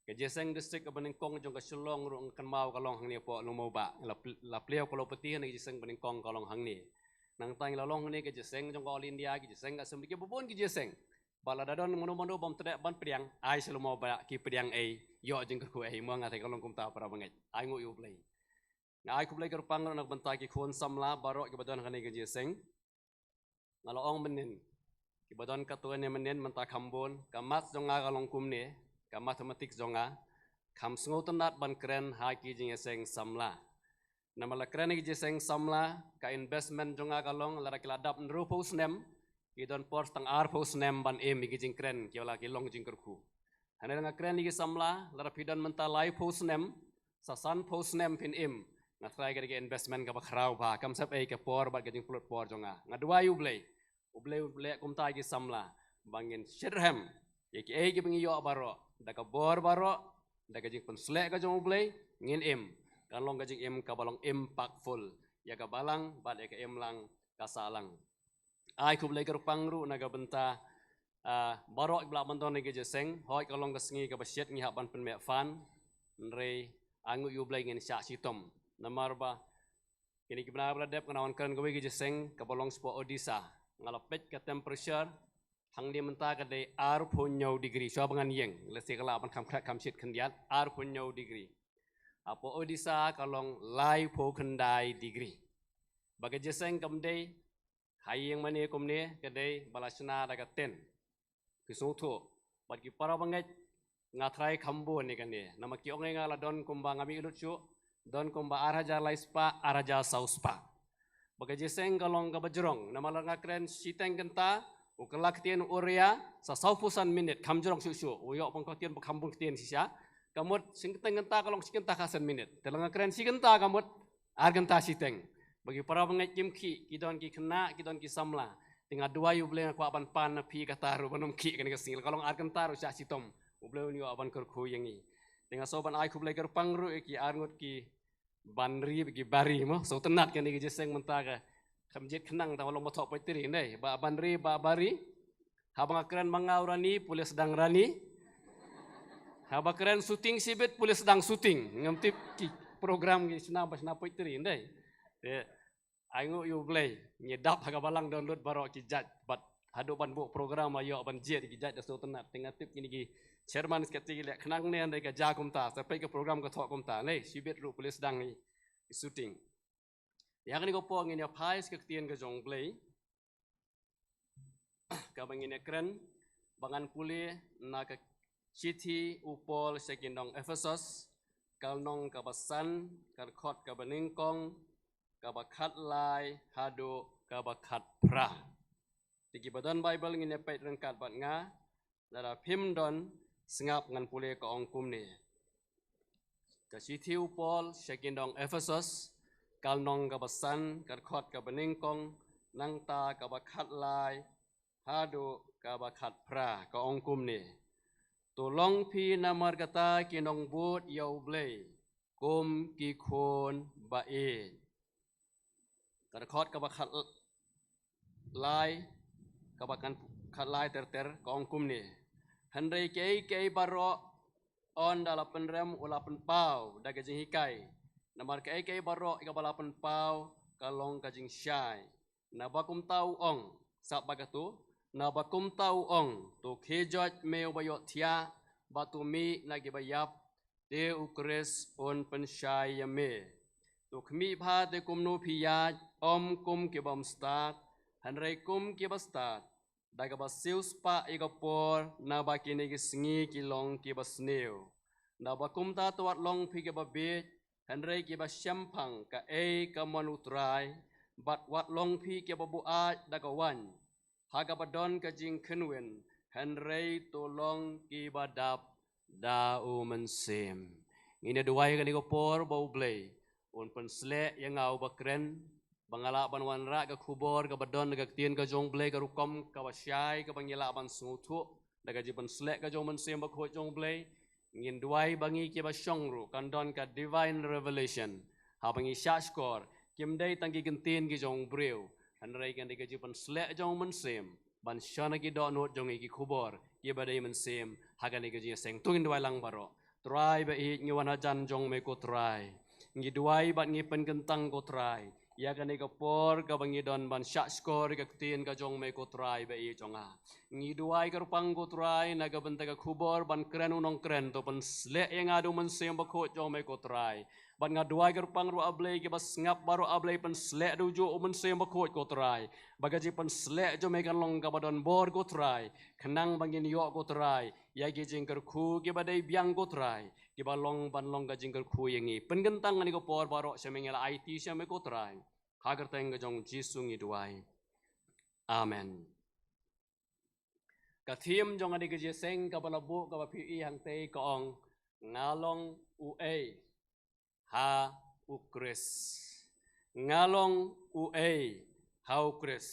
Ka jingïaseng district kaba nyngkong jong ka Shillong ruh nga kynmaw ka long hangne hapoh Lum U Bah. La pl-, la pliaw ka lopati, hangne ka jingïaseng ba nyngkong ka long hangne. Nangta ngi la long hangne ka jingïaseng jong ka All India, ka jingïaseng ka Assembly, kiba bun ki jingïaseng. Bad lada don mano mano bym treh ban pdiang, ai sha Lum U Bah ki pdiang ei, ïoh jingkyrkhu ei, mo nga te ka long kumta para bangeit. Ainguh ïa U Blei. Nga ai khublei kyrpang ruh na ka bynta ki khun samla baroh kiba don ha kane ka jingïaseng. Nga la ong mynnin, Ba don katto katne mynnin mynta kham bun, ka maths jong nga ka long kumne, ka mathematics jong nga, kham sngewtynnat ban kren ha ki jingïaseng samla. Namar la kren ïa ki jingïaseng samla, ka investment jong nga ka long, lada ki la dap hynriewphew snem, ki don por tang arphew snem ban im ïa ki jingkren, ki la ki long jingkyrkhu. Hynrei nga kren ïa ki samla, lada phi don mynta laiphew snem, sa sanphew snem phin im, nga trai ka dei ka investment kaba khraw bha, kam sep ei ka por bad ka jingpynlut por jong nga. Nga duwai U Blei, U Blei, U Blei kumta ïa ki samla, ba ngin shitrhem ïa kiei kiba ngi ïoh baroh, da ka bor baroh, da ka jingpynsleh ka jong U Blei, ngin im, kan long ka jingim kaba long impactful ïa ka balang bad ïa ka imlang ka sahlang. Ai khublei kyrpang ruh na ka bynta, ah, baroh kiba lah ban don ha ki jingïaseng, hooid ka long ka sngi kaba shit ngi hap ban pynmih fan, hynrei ai nguh ïa U Blei ngin shah shitom. Namar ba kine ki bnai ba la dep nga la wan kren kawei ka jingïaseng kaba long shapoh Odisha. Nga la peit ka temperature, hangne mynta ka dei arphew hynñiew degree, shuwa ba ngan ïeng, lehse ka lah ban kham khreh kham shit khyndiat, arphew hynñiew degree. Hapoh Odisha ka long laiphew khyndai degree. Ba ka jingïaseng kam dei ha ïing mane kumne, ka dei ba la shna da ka tent. Phi sngewthuh, bad ki para bangeit, nga trai kham bun ïa kane. Namar ki ong ïa nga la don kumba, nga mih lut shuh, don kumba ar hajar lai spah, ar hajar saw spah. Ba ka jingïaseng ka long kaba jrong, namar la nga kren shiteng kynta, u kylla ktien u ria, sa sawphew san minit, kham jrong shuh shuh, u ïoh pang ktien ba kham bun ktien shisha, ka mut shiteng kynta ka long shi kynta khatsan minit. Te la nga kren shi kynta ka mut, ar kynta shiteng. Ba ki para bangeit kim khih, ki don ki khynnah, ki don ki samla. Te nga duwai U Blei nga kwah ban pan na phi kata ruh ban ym khih kane ka sngi. Ka long ar kynta ruh shah shitom. U Blei un ïoh ban kyrkhu ïa ngi. Te nga sngew ban ai khublei kyrpang ruh ïa ki arngut ki Banri bad ki Bari mo. Sngewtynnat kane ka jingïaseng mynta ka kham jied khnang tang ba long ba thoh poetry ndei. Bah Banri, Bah Bari. Haba nga kren ma nga u Rani, pule sdang Rani. Haba kren shooting shibit, pule sdang shooting. Ngam tip ki program ki shna ba shna poetry ndei. Te ai nguh ïa U Blei, ngi dap ha ka balang don lut baroh ki judge, bad haduh ban buh program ïoh ban jied ki judge da sngewtynnat. Te nga tip kine ki chairman secretary ki leh khnang ne hynrei ka jia kumta, sa peit ka program ka thoh kumta. Lei shibit ruh pule sdang i shooting. Ïa kane ka por ngin ïa phai sha ka ktien ka jong U Blei. Kaba ngin ïa kren, ba ngan pule na ka shithi u Paul sha ki nong Ephesos, ka lynnong kaba san, ka dkhot kaba nyngkong, kaba khatlai haduh kaba khatphra. Te kiba don Baibl ngin ïa peit ryngkat bad nga, lada phim don, sngap ngan pule, ka ong kumne. Ka shithi u Paul sha ki nong Ephesos, ka lynnong kaba san, ka dkhot kaba nyngkong, nangta kaba khatlai haduh kaba khatphra, ka ong kumne. To long phi namar kata ki nongbud ïa U Blei, kum ki khun ba ïeit. Ka dkhot kaba khatlai, kaba khatlai ter ter, ka ong kumne. Hynrei kiei kiei baroh un da la pynrem u la pynpaw da ka jinghikai. Namar kiei kiei baroh kaba la pynpaw ka long ka jingshai. Naba kumta u ong, sngap bha kato, naba kumta u ong, to khie joit me uba ïohthiah, bad to mih na kiba ïap, te u Khrist un pynshai ïa me. To khmih bha te kumno phi ïaid, ym kum ki bym stad, hynrei kum kiba stad, da kaba siew spah ïa ka por, naba kine ki sngi ki long kiba sniew. Naba kumta to wat long phi kiba bieit, hynrei kiba shemphang kaei ka mon U Trai, bad wat long phi kiba buaid da ka waiñ, ha kaba don ka jingkhynwin, hynrei to long kiba dap da U Mynsiem. Ngin ïa duwai kane ka por ba U Blei un pynsleh ïa nga uba kren, ba nga lah ban wanrah ka khubor kaba don da ka ktien ka jong U Blei ka rukom kaba shai kaba ngi lah ban sngewthuh da ka jingpynsleh ka jong U Mynsiem Bakhuid jong U Blei. Ngin duwai ba ngi kiba shong ruh kan don ka divine revelation. Haba ngi shahshkor, kim dei tang ki kyntien ki jong u briew, hynrei kan dei ka jingpynsleh jong U Mynsiem ban shon ha ki dohnud jong ngi ki khubor kiba dei mynsiem ha kane ka jingïaseng. To ngin duwai lang baroh. Trai ba ïeit, ngi wan hajan jong me ko Trai. Ngi duwai bad ngi pynkyntang ko Trai. ïa kane ka por kaba ngi don ban shahshkor ïa ka ktien ka jong me ko Trai ba ïeit jong nga. Ngi duwai kyrpang ko Trai na ka bynta ka khubor ban kren u nongkren, to pynsleh ïa nga da u Mynsiem Bakhuid jong me ko Trai. Bad nga duwai kyrpang ruh A Blei, kiba sngap baroh A Blei, pynsleh da u juh u Mynsiem Bakhuid ko Trai. Ba ka jingpynsleh jong me kan long kaba don bor ko Trai, khnang ba ngin ïoh ko Trai ïa ki jingkyrkhu kiba dei biang ko Trai, kiba long ban long ka jingkyrkhu ïa ngi. Pynkyntang kane ka por baroh sha me ngi la aiti sha me ko Trai. Ha ka kyrteng ka jong u Jisu ngi duwai. Amen. Ka theme jong kane ka jingïaseng kaba la buh kaba phi ïohi hangtei ka ong, nga long uei ha u Khrist. Nga long uei ha u Khrist.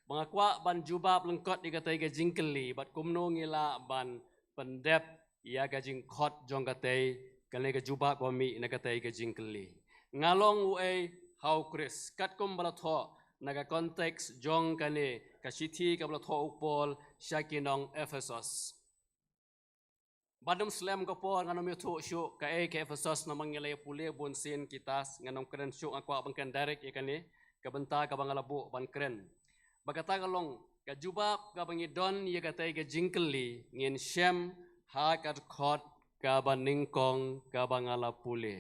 Ba nga kwah ban jubab lyngkot ïa katei ka jingkylli, bad kumno ngi lah ban pyndep ïa ka jingkhot jong katei, kane ka jubab ba mih na katei ka jingkylli. Nga long uei ha u Khrist, katkum ba la thoh na ka context jong kane ka shithi kaba la thoh u Paul sha ki nong Ephesos. Bad ym slem ka por ngan ym ïathuh shuh kaei ka Ephesos namar ngi la ïa pule bun sien kita, ngan ym kren shuh, nga kwah ban kren direct ïa kane ka bynta kaba nga la buh ban kren. Ba kata ka long ka jubab kaba ngi don ïa katei ka jingkylli, ngin shem ha ka dkhot kaba nyngkong kaba nga la pule.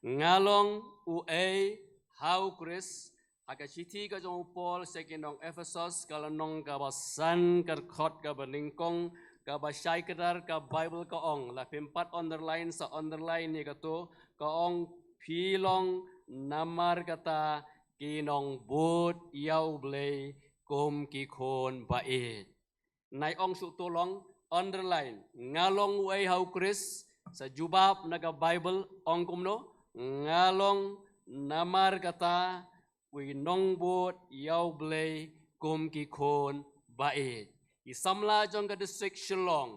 Nga long uei ha u Khrist, ha ka shithi ka jong u Paul sha ki nong Ephesos, ka lynnong kaba san, ka dkhot kaba nyngkong, kaba shai kdar ka Bible ka ong, la phim pat underline sa underline ïa kato, ka ong, phi long namar kata ki nongbud ïa u Blei kum ki khun ba ïeit. Nai ong shuh to long underline. Nga long uei ha u Khrist, sa jubab na ka Bible ong kumno? Nga long namar kata ki nongbud ïa u Blei kum ki khun ba ïeit. Ki samla jong ka district Shillong,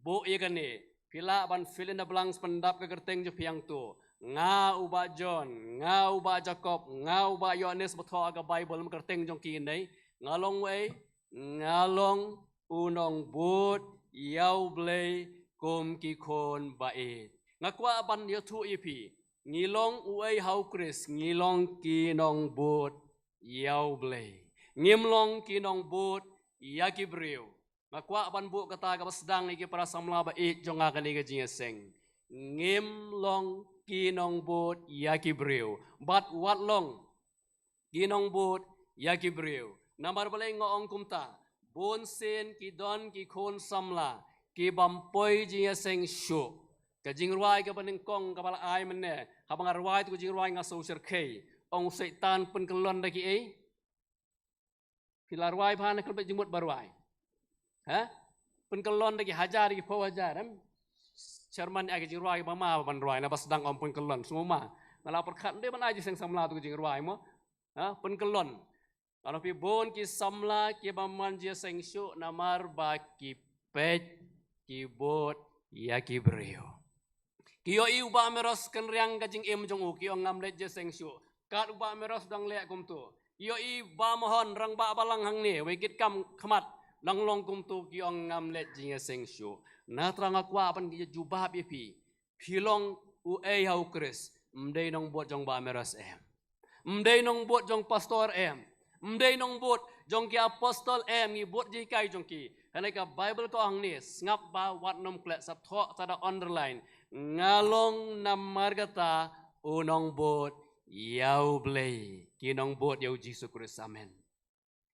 buh ïa kane, phi lah ban fill in the blanks, pyndap ka kyrteng jong phi hangto. Nga u Bah John, nga u Bah Jacob, nga u Bah Yohanes, ba thoh ha ka Bible, ma kyrteng jong ki nei. Nga long uei? Nga long u nongbud ïa u Blei kum ki khun ba ïeit. Nga kwah ban ïathuh ïa phi, ngi long uei ha u Khrist? Ngi long ki nongbud ïa u Blei. Ngim long ki nongbud ïa ki briew. Nga kwah ban buh kata kaba sdang ïa ki para samla ba ïeit jong nga kane ka jingïaseng. Ngim long ki nongbud ïa ki briew, bad wat long ki nongbud ïa ki briew. Namar balei nga ong kumta? Bun sien ki don ki khun samla kibym poi jingïaseng shuh. Ka jingrwai kaba nyngkong kaba la ai mynne, haba nga rwai to ka jingrwai nga sngewsyrkhei. Ong u Soitan pynkyllon da kiei? Phi la rwai bha ne khlem peit jingmut ba rwai? Ha? Pynkyllon da ki hajar, da ki phew hajar, em? Chairman, ai ka jingrwai ba ma ban rwai, naba sdang ong pynkyllon, sngewma. Nga la pyrkhat ym dei ban ai jingïaseng samla to ka jingrwai mo. Ha? Pynkyllon. Ka long phi bun ki samla kibym man jingïaseng shuh namar ba ki peit, ki bud ïa ki briew. Ki ïohi u Bah Meros kynriang ka jingim jong u, ki ong ngam leit jingïaseng shuh. Kat u Bah Meros dang leh kumto. Ki ïohi Bah Mahon, rangbah balang hangne, wei kit kam khmat, dang long kumto, ki ong ngam leit jingïaseng shuh. Na trai nga kwah ban ïa jubab ïa phi. Phi long uei ha u Khrist? Ym dei nongbud jong Bah Meros em. Ym dei nongbud jong pastor em. Ym dei nongbud jong ki apostol em, ngi bud jinghikai jong ki. Hynrei ka Bible ka ong hangne, sngap ba wat nym klet, sa thoh, sa da underline. Nga long namar kata u nongbud ïa u Blei. Ki nongbud ïa u Jisu Khrist. Amen.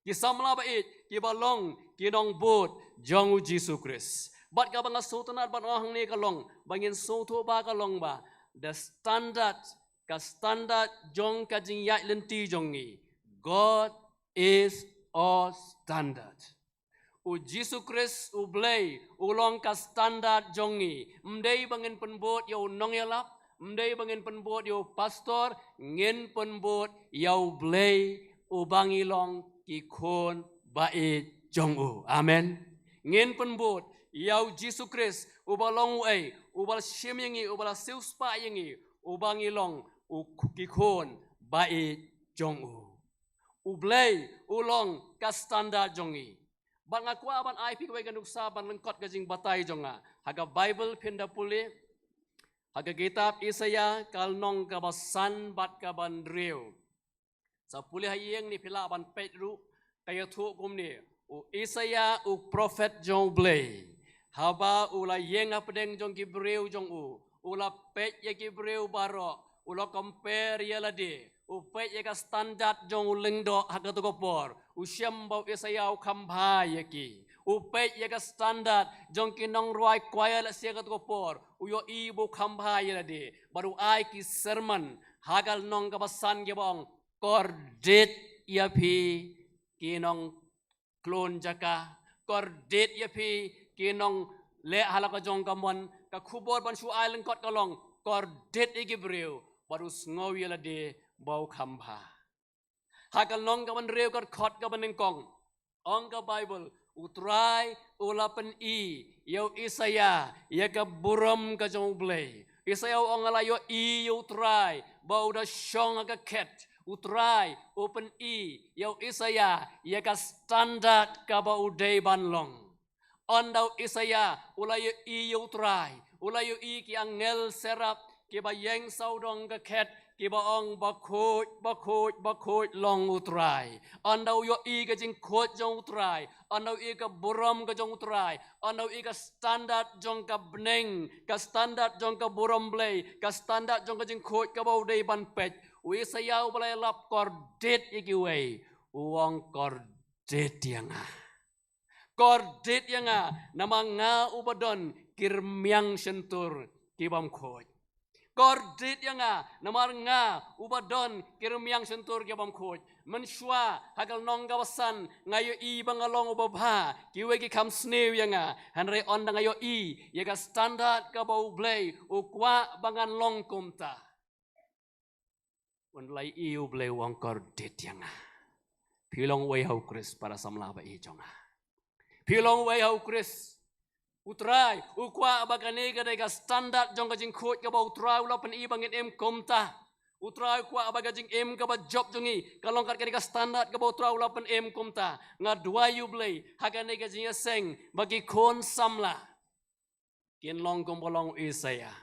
Ki samla ba ïeit, kiba long ki nongbud jong u Jisu Khrist. Bad kaba nga sngewtynnat ban ong hangne ka long, ba ngin sngewthuh ba ka long ba the standard, ka standard jong ka jingïaid lynti jong ngi. God is our standard. U Jisu Khrist, u Blei, u long ka standard jong ngi. Ym dei ba ngin pynbud ïa u nongïalap, ym dei ba ngin pynbud ïa u pastor, ngin pynbud ïa u Blei, uba ngi long ki khun ba ïeit jong u. Amen. Ngin pynbud ïa u Jisu Khrist, uba long uei? Uba la shim ïa ngi, uba la siewspah ïa ngi, uba ngi long u, ki khun ba ïeit jong u. U Blei u long ka standard jong ngi. Bad nga kwah ban ai phi kawei ka nuksa ban lyngkot ka jingbatai jong nga. Ha ka Bible phin da pule, ha ka kitab Isaïah ka lynnong kaba san bad kaba hynriew. Sa pule ha ïing ne phi lah ban peit ruh, ka ïathuh kumne. U Isaiah u prophet jong U Blei, haba u la ïeng hapdeng jong ki briew jong u, u la peit ïa ki briew baroh, u la compare ïa lade, u peit ïa ka standard jong u lyngdoh ha kato ka por, u shem ba u Isaiah u kham bha ïa ki. U peit ïa ka standard jong ki nongrwai choir la sha kato ka por, u ïohi ba u kham bha ïa lade. Bad u ai ki sermon ha ka lynnong kaba san kiba ong, kordit ïa phi ki nongkhlun jaka, kordit ïa phi ki nongleh ha la ka jong ka mon, ka khubor ban shu ai lyngkot ka long, kordit ïa ki briew, bad u sngew ïa lade ba u kham bha. Ha ka lynnong kaba hynriew, ka dkhot kaba nyngkong, ong ka Baibl, U Trai u la pyni ïa u Isaiah ïa ka burom ka jong U Blei. Isaiah u ong, nga la ïohi ïa U Trai ba u da shong ha ka khet. U Trai u pyni ïa u Isaiah ïa ka standard kaba u dei ban long. Ynda u Isaiah u la ïohi ïa U Trai, u la ïohi ki angel seraph kiba ïeng sawdong ka khet, kiba ong, bakhuid, bakhuid, bakhuid long U Trai. Ynda u ïohi ka jingkhuid jong U Trai, ynda u ïohi ka burom ka jong U Trai, ynda u ïohi ka standard jong ka bneng, ka standard jong ka burom Blei, ka standard jong ka jingkhuid kaba u dei ban peit, u Isaiah uba la ïalap kordit ïa kiwei, u ong, kordit ïa nga. Kordit ïa nga, namar nga uba don ki rmiang shyntur ki bym khuid. Kordit ïa nga, namar nga uba don ki rmiang shyntur ki bym khuid. Mynshuwa ha ka lynnong kaba san nga ïohi ba nga long uba bha, kiwei ki kham sniew ïa nga. Hynrei ynda nga ïohi ïa ka standard kaba U Blei u kwah ba ngan long kumta, un la ïohi U Blei u ong, kordit ïa nga. Phi long uwei ha U Khrist, para samla ba ïeit jong nga? Phi long uwei ha U Khrist? U Trai u kwah ba kane ka dei ka standard jong ka jingkhuid kaba U Trai u la pyni ba ngin im kumta. U Trai u kwah ba ka jingim kaba jop jong ngi ka long kat kane ka standard kaba U Trai u la pynim kumta. Nga duwai ïa U Blei ha kane ka jingïaseng ba ki khun samla kin long kumba long u Isaiah.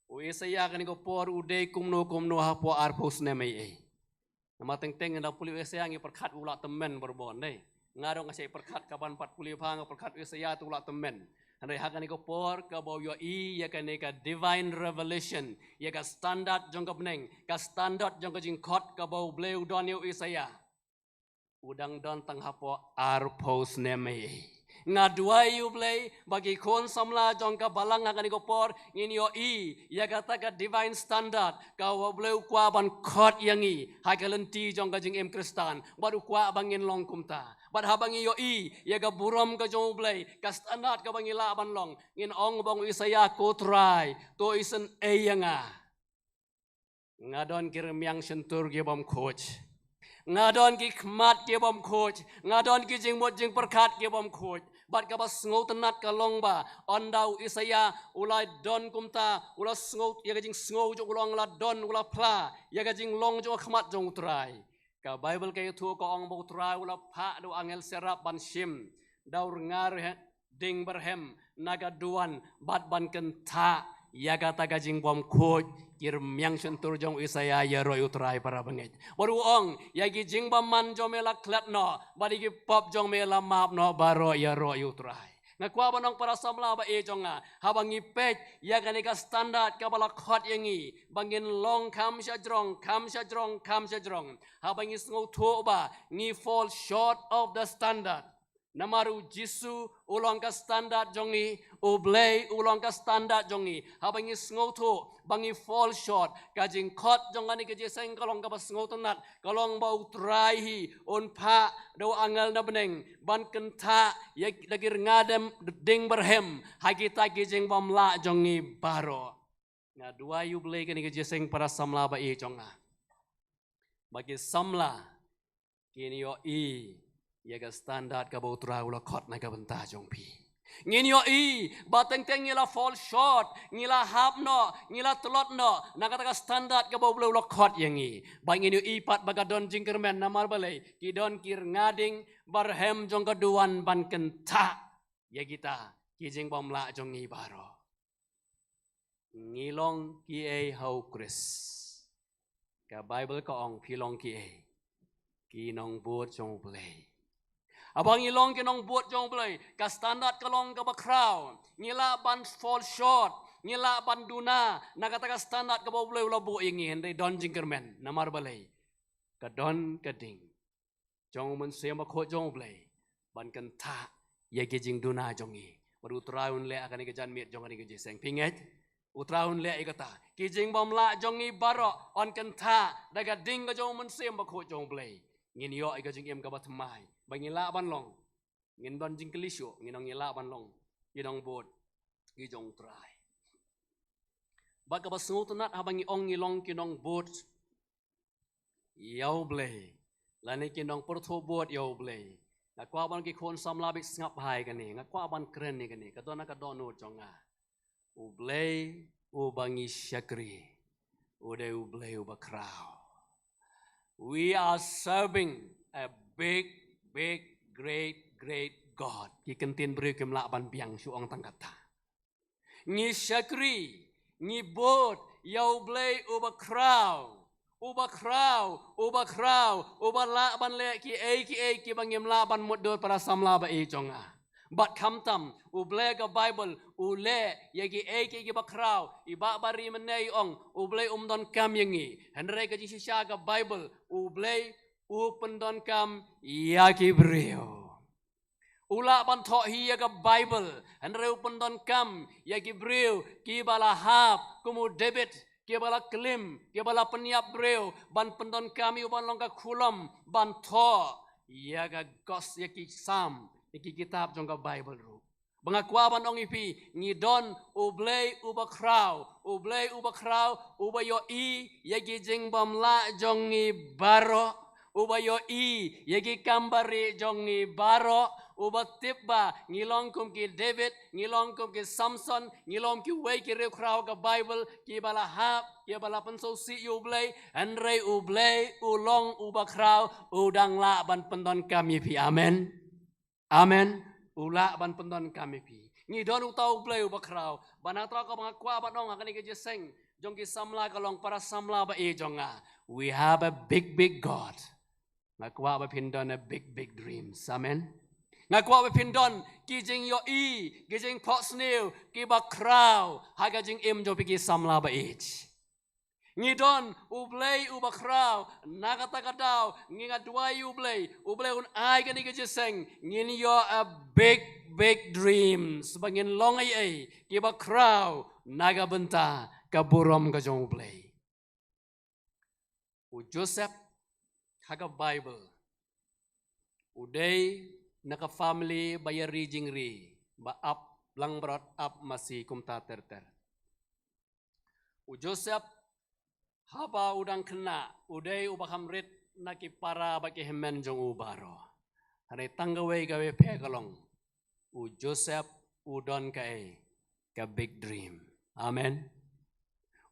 U Isaiah kane ka por u dei kumno kumno hapoh arphew snem eiei. Namar teng teng ngi da pule u Isaiah ngi pyrkhat u la tymmen bor bor, ne? Nga ruh nga shait pyrkhat, kaban pat pule bha nga pyrkhat u Isaiah te u la tymmen. Hynrei ha kane ka por kaba u ïohi ïa kane ka divine revelation, ïa ka standard jong ka bneng, ka standard jong ka jingkhot kaba U Blei u don ïa u Isaiah, u dang don tang hapoh arphew snem eiei. Nga duwai ïa U Blei ba ki khun samla jong ka balang ha kane ka por ngin ïohi ïa kata ka divine standard kaba U Blei u kwah ban khot ïa ngi ha ka lynti jong ka jingim Khristan, bad u kwah ba ngin long kumta. Bad haba ngi ïohi ïa ka burom ka jong U Blei, ka standard kaba ngi lah ban long, ngin ong bad u Isaiah, ko Trai, to isynei ïa nga. Nga don ki rmiang shyntur ki bym khuid. Nga don ki khmat ki bym khuid. Nga don ki jingmut jingpyrkhat ki bym khuid. Bad kaba sngewtynnat ka long ba ynda u Isaiah u la don kumta, u la sngew ïa ka jingsngew jong u, u la don, u la phla ïa ka jinglong jong ka khmat jong U Trai. Ka Baibl ka ïathuh ka ong ba U Trai u la phah da u angel seraph ban shim da u rnga rhe-, ding byrhem na ka duwan bad ban kynthah ïa kata ka jingbymkhuid ki rmiang shyntur jong u Isaiah ïaroh ïa U Trai, para bangeit. Bad u ong, ïa ki jingbymman jong me la klet noh, bad ïa ki pop jong me la map noh baroh ïaroh ïa U Trai. Nga kwah ban ong, para samla ba ïeit jong nga, haba ngi peit ïa kane ka standard kaba la khot ïa ngi ba ngin long kham shajrong, kham shajrong, kham shajrong, haba ngi sngewthuh ba ngi fall short of the standard. Namar U Jisu u long ka standard jong ngi, U Blei u long ka standard jong ngi. Haba ngi sngewthuh ba ngi fall short, ka jingkhot jong kane ka jingïaseng ka long kaba sngewtynnat, ka long ba U Trai hi un phah da u angel na bneng ban kynthah ïa, da ki rnga dem, ding byrhem ha kita ki jingbymlah jong ngi baroh. Nga duwai ïa U Blei kane ka jingïaseng, para samla ba ïeit jong nga, ba ki samla kin ïohi ïa ka standard kaba U Trai u la khot na ka bynta jong phi. Ngin ïohi ba teng teng ngi la fall short, ngi la hap noh, ngi la tlot noh na kata ka standard kaba U Blei u la khot ïa ngi. Ba ngin ïohi pat ba ka don jingkyrmen, namar balei? Ki don ki rnga ding byrhem jong ka duwan ban kynthah ïa kita ki jingbymlah jong ngi baroh. Ngi long kiei ha U Khrist? Ka Baibl ka ong phi long ki ei? Ki nongbud jong U Blei. Haba ngi long ki nongbud jong U Blei, ka standard ka long kaba khraw. Ngi lah ban fall short, ngi lah ban duna na kata ka standard kaba U Blei u la buh ïa ngi, hynrei don jingkyrmen. Namar balei? Ka don ka ding jong U Mynsiem Bakhuid jong U Blei ban kynthah ïa ki jingduna jong ngi. Bad U Trai un leh ha kane ka janmiet jong kane ka jingïaseng. Phi ngeit? U Trai un leh ïa kata. Ki jingbymlah jong ngi baroh yn kynthah da ka ding ka jong U Mynsiem Bakhuid jong U Blei. Ngin ïoh ïa ka jingim kaba thymmai. Ba ngin lah ban long, ngin don jingkylli shuh, ngin ong ngin lah ban long ki nongbud ki jong U Trai. Bad kaba sngewtynnat, haba ngi ong ngi long ki nongbud ïa U Blei, lane ki nongpyrthuh bud ïa U Blei, nga kwah ban ki khun samla bit sngap bha ïa kane, nga kwah ban kren ïa kane, ka don ha ka dohnud jong nga. U Blei uba ngi shakri u dei U Blei uba khraw. We are serving a big, big, great, great God. Ki ktien briew kim lah ban biang shuh, ong tang kata. Ngi shakri, ngi bud ïa U Blei uba khraw, uba khraw, uba khraw, uba lah ban leh ki ei ki ei kiba ngim lah ban mutdur, para samla ba ïeit jong nga. Bad khamtam, U Blei ha ka Baibl u leh ïa ki ei ki ei kiba khraw. I Bah Barry mynne i ong U Blei um donkam ïa ngi. Hynrei ka jingshisha ha ka Baibl, U Blei u pyndonkam ïa ki briew. U lah ban thoh hi ïa ka Baibl, hynrei u pyndonkam ïa ki briew kiba la hap, kum u David, kiba la klim, kiba la pynïap briew ban pyndonkam ïa u ban long ka khulom ban thoh ïa ka gos, ïa ki Salm, ïa ki kitab jong ka Baibl ruh. Ba nga kwah ban ong ïa phi, ngi don U Blei uba khraw, U Blei uba khraw, uba ïohi ïa ki jingbymlah jong ngi baroh, uba ïohi ïa ki kam bari jong ngi baroh, uba tip ba ngi long kum ki David, ngi long kum ki Samson, ngi long kiwei ki riewkhraw ka Baibl, kiba la hap, kiba la pynsngewsih ïa U Blei, hynrei U Blei u long uba khraw, u dang lah ban pyndonkam ïa phi. Amen. Amen. U lah ban pyndonkam ïa phi. Ngi don uta U Blei uba khraw. Bad na kata ka ba nga kwah ban ong ha kane ka jingïaseng jong ki samla, ka long para samla ba ïeit jong nga. We have a big, big God. Nga kwah ba phin don a big, big dreams. Amen. Nga kwah ba phin don ki jingïohi, ki jingphohsniew kiba khraw ha ka jingim jong phi ki samla ba ïeit. Ngi don U Blei uba khraw. Na kata ka daw ngi, nga duwai ïa U Blei, U Blei un ai kane ka jingïaseng ngin ïoh a big, big dreams, ba ngin long ei ei kiba khraw na ka bynta ka burom ka jong U Blei. U Joseph ha ka Baibl u dei na ka family ba ïa ri jingri, ba ap langbrot ap masi kumta ter ter. U Joseph haba u dang khynnah u dei uba kham rit na ki para bad ki hynmen jong u baroh. Hynrei tang kawei kawei pher ka long, u Joseph u don kaei? Ka big dream. Amen.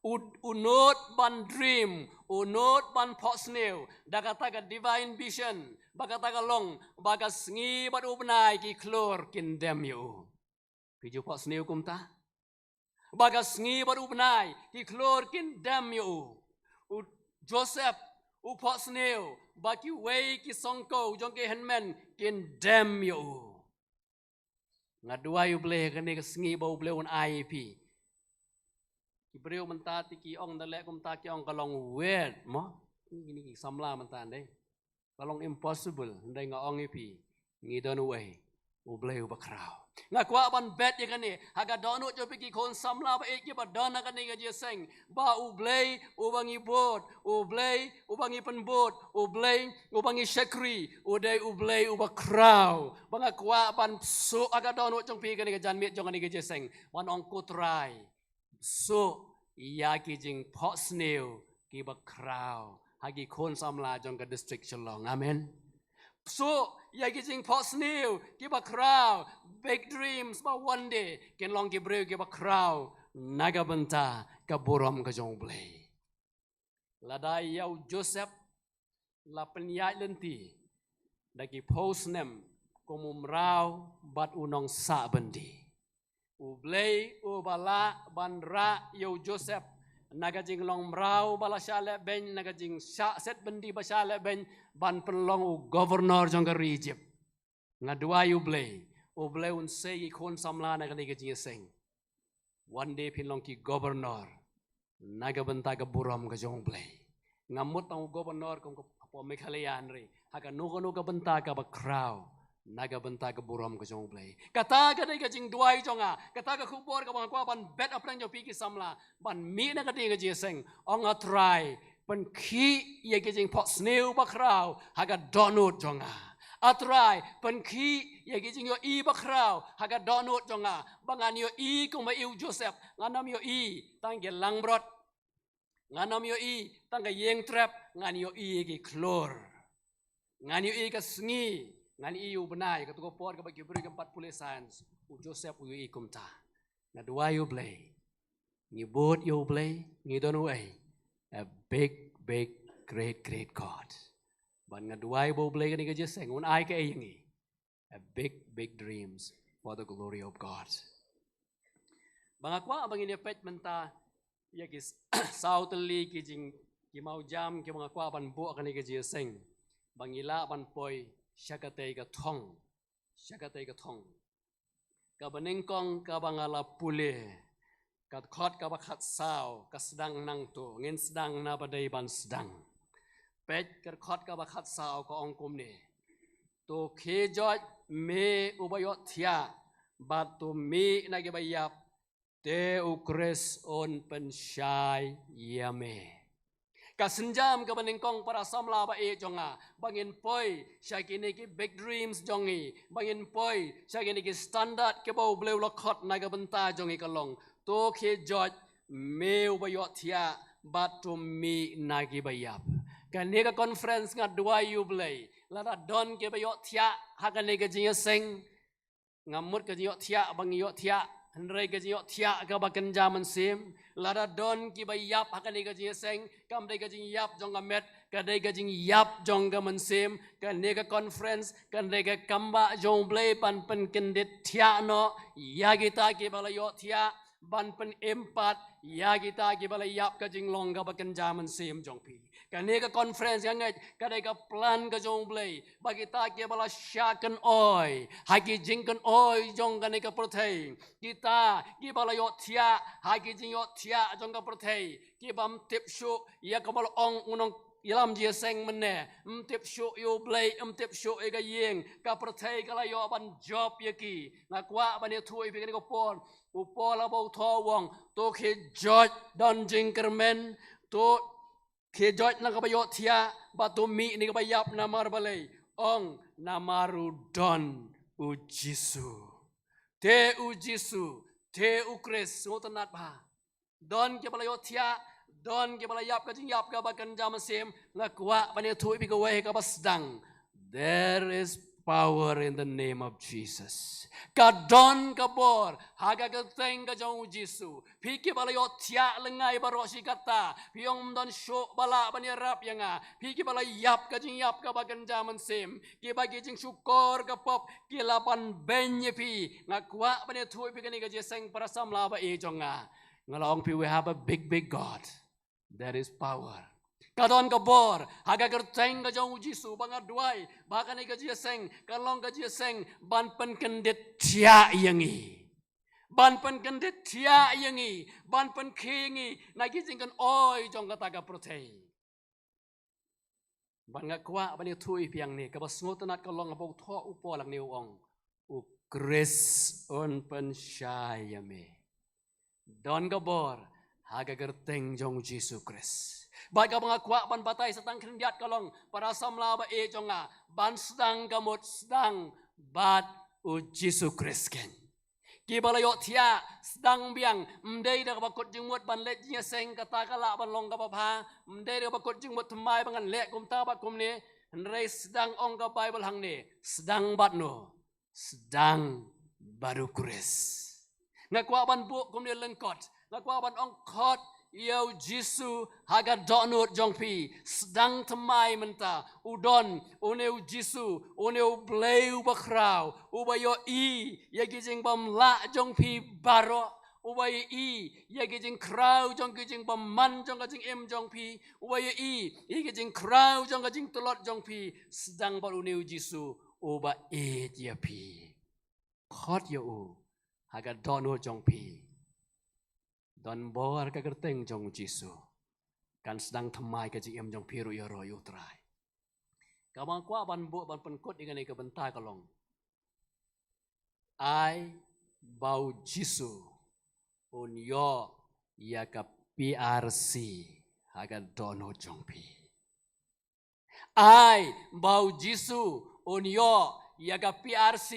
U, u nud ban dream, u nud ban phohsniew da kata ka divine vision, ba kata ka long ba ka sngi bad u bnai ki khlur kin dem ïa u. Phi ju phohsniew kumta? Ba ka sngi bad u bnai ki khlur kin dem ïa u. U Joseph u phohsniew ba kiwei ki sngewkhia jong ki hynmen kin dem ïa u. Nga duwai ïa U Blei kane ka sngi ba U Blei un ai ïa phi. Ki briew mynta te ki ong, da leh kumta ki ong ka long weird mo. Kine ki samla mynta dei, ka long impossible. Hynrei nga ong ïa phi, ngi don uwei U Blei uba khraw. Nga kwah ban bet ïa kane ha ka dohnud jong phi ki khun samla ba ïeit kiba don ha kane ka jingïaseng, ba U Blei uba ngi bud, U Blei uba ngi pynbud, U Blei uba ngi shakri u dei U Blei uba khraw. Ba nga kwah ban suk ha ka dohnud jong phi kane ka janmiet jong kane ka jingïaseng ban ong, Ko Trai, suk ïa ki jingphohsniew kiba khraw ha ki khun samla jong ka district Shillong. Amen. Suk ïa ki jingphohsniew kiba khraw, big dreams, ba one day kin long ki briew kiba khraw na ka bynta ka burom ka jong U Blei. Lada ïa u Joseph la pynïaid lynti da ki phew snem kum u mraw bad u nongsah byndi, U Blei uba lah ban rah ïa u Joseph na ka jinglong mraw ba la shah lehbeiñ, na ka jingshah set byndi ba shah lehbeiñ, ban pynlong u governor jong ka ri Egypt. Nga duwai U Blei, U Blei un sei ïa ki khun samla na kane ka jingïaseng. Wan dei phin long ki governor na ka bynta ka burom ka jong U Blei. Ngam mut tang u governor kum ka hapoh Meghalaya, hynrei ha kano kano ka bynta kaba khraw, na ka bynta ka burom ka jong U Blei. Kata ka dei ka jingduwai jong nga, kata ka khubor kaba nga kwah ban bet hapdeng jong phi ki samla, ban mih na kane ka jingïaseng. Ong, A Trai, pynkhih ïa ki jingphohsniew bakhraw ha ka dohnud jong nga. A Trai, pynkhih ïa ki jingïohi bakhraw ha ka dohnud jong nga, ba ngan ïohi kumba i u Joseph, ngan ym ïohi tang ki langbrot, ngan ym ïohi tang ka ïing trep, ngan ïohi ïa ki khlur, ngan ïohi ka sngi, ngan ïohi u bnai. Katto ka por kaba ki briew kim pat pule science, u Joseph u ïohi kumta. Nga duwai U Blei, ngi bud ïa U Blei, ngi don uei? A big, big, great, great God. Bad nga duwai ba U Blei kane ka jingïaseng un ai kaei ïa ngi? A big, big dreams for the glory of God. Ba nga kwah ba ngin ïa peit mynta ïa ki s- saw tylli ki jing, ki mawjam kiba nga kwah ban buh ha kane ka jingïaseng, ba ngi lah ban poi sha katei ka thong, sha katei ka thong. Kaba nyngkong kaba nga la pule, ka dkhot kaba khatsaw ka sdang nangto, ngin sdang na ba dei ban sdang. Peit, ka dkhot kaba khatsaw ka ong kumne: To khie joit, me uba ïohthiah, bad to mih na kiba ïap, te U Khrist un pynshai ïa me. Ka sienjam kaba nyngkong, para samla ba ïeit jong nga, ba ngin poi sha kine ki big dreams jong ngi, ba ngin poi sha kine ki standard kiba U Blei u la khot na ka bynta jong ngi, ka long: To khie joit, me uba ïohthiah, bad to mih na kiba ïap. Kane ka conference nga duwai ïa U Blei, lada don kiba ïohthiah ha kane ka jingïaseng, ngam mut ka jingïohthiah ba ngi ïohthiah, hynrei ka jingïohthiah kaba kynja mynsiem. Lada don kiba ïap ha kane ka jingïaseng, kam dei ka jingïap jong ka met, ka dei ka jingïap jong ka mynsiem. Kane ka conference kan dei ka kambah jong U Blei ban pynkyndit thiah noh ïa kita kiba la ïohthiah, ban pynim pat ïa kita kiba la ïap ka jinglong kaba kynja mynsiem jong phi. Kane ka conference, nga ngeit ka dei ka plan ka jong U Blei ba kita kiba la shah kynoi ha ki jingkynoi jong kane ka pyrthei, kita kiba la ïohthiah ha ki jingïohthiah jong ka pyrthei, kibym tip shuh ïa kaba la ong u nongïalam jingïaseng mynne, ym tip shuh ïa U Blei, ym tip shuh ïa ka ïing, ka pyrthei ka la ïoh ban jop ïa ki. Nga kwah ban ïathuh ïa phi kane ka por, u Paul haba u thoh u ong: To khie joit, don jingkyrmen, to khie joit na kaba ïohthiah, bad to mih na kaba ïap. Namar balei? Ong, namar u don U Jisu. Te U Jisu, te U Khrist, sngewtynnat bha. Don kiba la ïohthiah, don kiba la ïap ka jingïap kaba kynja mynsiem. Nga kwah ban ïathuh ïa phi kawei kaba sdang: There is power in the name of Jesus. Ka don ka bor ha ka kyrteng ka jong U Jisu. Phi kiba la ïohthiah lyngngai baroh shi katta, phi ong ym don shuh ba lah ban ïarap ïa nga. Phi kiba la ïap ka jingïap kaba kynja mynsiem, kiba ki jingshukor ka pop ki la ban beiñ ïa phi. Nga kwah ban ïathuh ïa phi kane ka jingïaseng, para samla ba ïeit jong nga. Nga la ong ïa phi, we have a big, big God. There is power. Ka don ka bor ha ka kyrteng ka jong U Jisu, ba nga duwai ba kane ka jingïaseng kan long ka jingïaseng ban pynkyndit thiah ïa ngi, ban pynkyndit thiah ïa ngi, ban pynkhie ïa ngi na ki jingkynoi jong kata ka pyrthei. Bad nga kwah ban ïathuh ïa phi hangne, kaba sngewtynnat ka long haba u thoh u Paul hangne u ong: U Khrist un pynshai ïa me. Don ka bor ha ka kyrteng jong U Jisu Khrist. Bad kaba nga kwah ban batai sa tang khyndiat ka long, para samla ba ïeit jong nga, ban sdang ka mut sdang bad U Jisu Khrist keiñ. Kiba la ïohthiah, sdang biang, ym dei da kaba kut jingmut ban leit jingïaseng, kata ka lah ban long kaba bha, ym dei da kaba kut jingmut thymmai ba ngan leh kumta bad kumne. Hynrei sdang, ong ka Baibl hangne, sdang bad no? Sdang bad U Khrist. Nga kwah ban buh kumne lyngkot, nga kwah ban ong, khot ïa U Jisu ha ka dohnud jong phi. Sdang thymmai mynta. U don, une U Jisu, une U Blei uba khraw, uba ïohi ïa ki jingbymlah jong phi baroh, uba ïohi ïa ki jingkhraw jong ki jingbymman jong ka jingim jong phi, uba ïohi ïa ki jingkhraw jong ka jingtlot jong phi, sdang bad une u Jisu uba ïeit ïa phi. Khot ïa u ha ka dohnud jong phi. Don bor ha ka kyrteng jong u Jisu. Kan sdang thymmai ka jingim jong phi ruh ïaroh ïa u Trai. Kaba nga kwah ban buh ban pynkut ïa kane ka bynta ka long, ai ba u Jisu un ïoh ïa ka P R C ha ka dohnud jong phi. Ai ba u Jisu un ïoh ïa ka P R C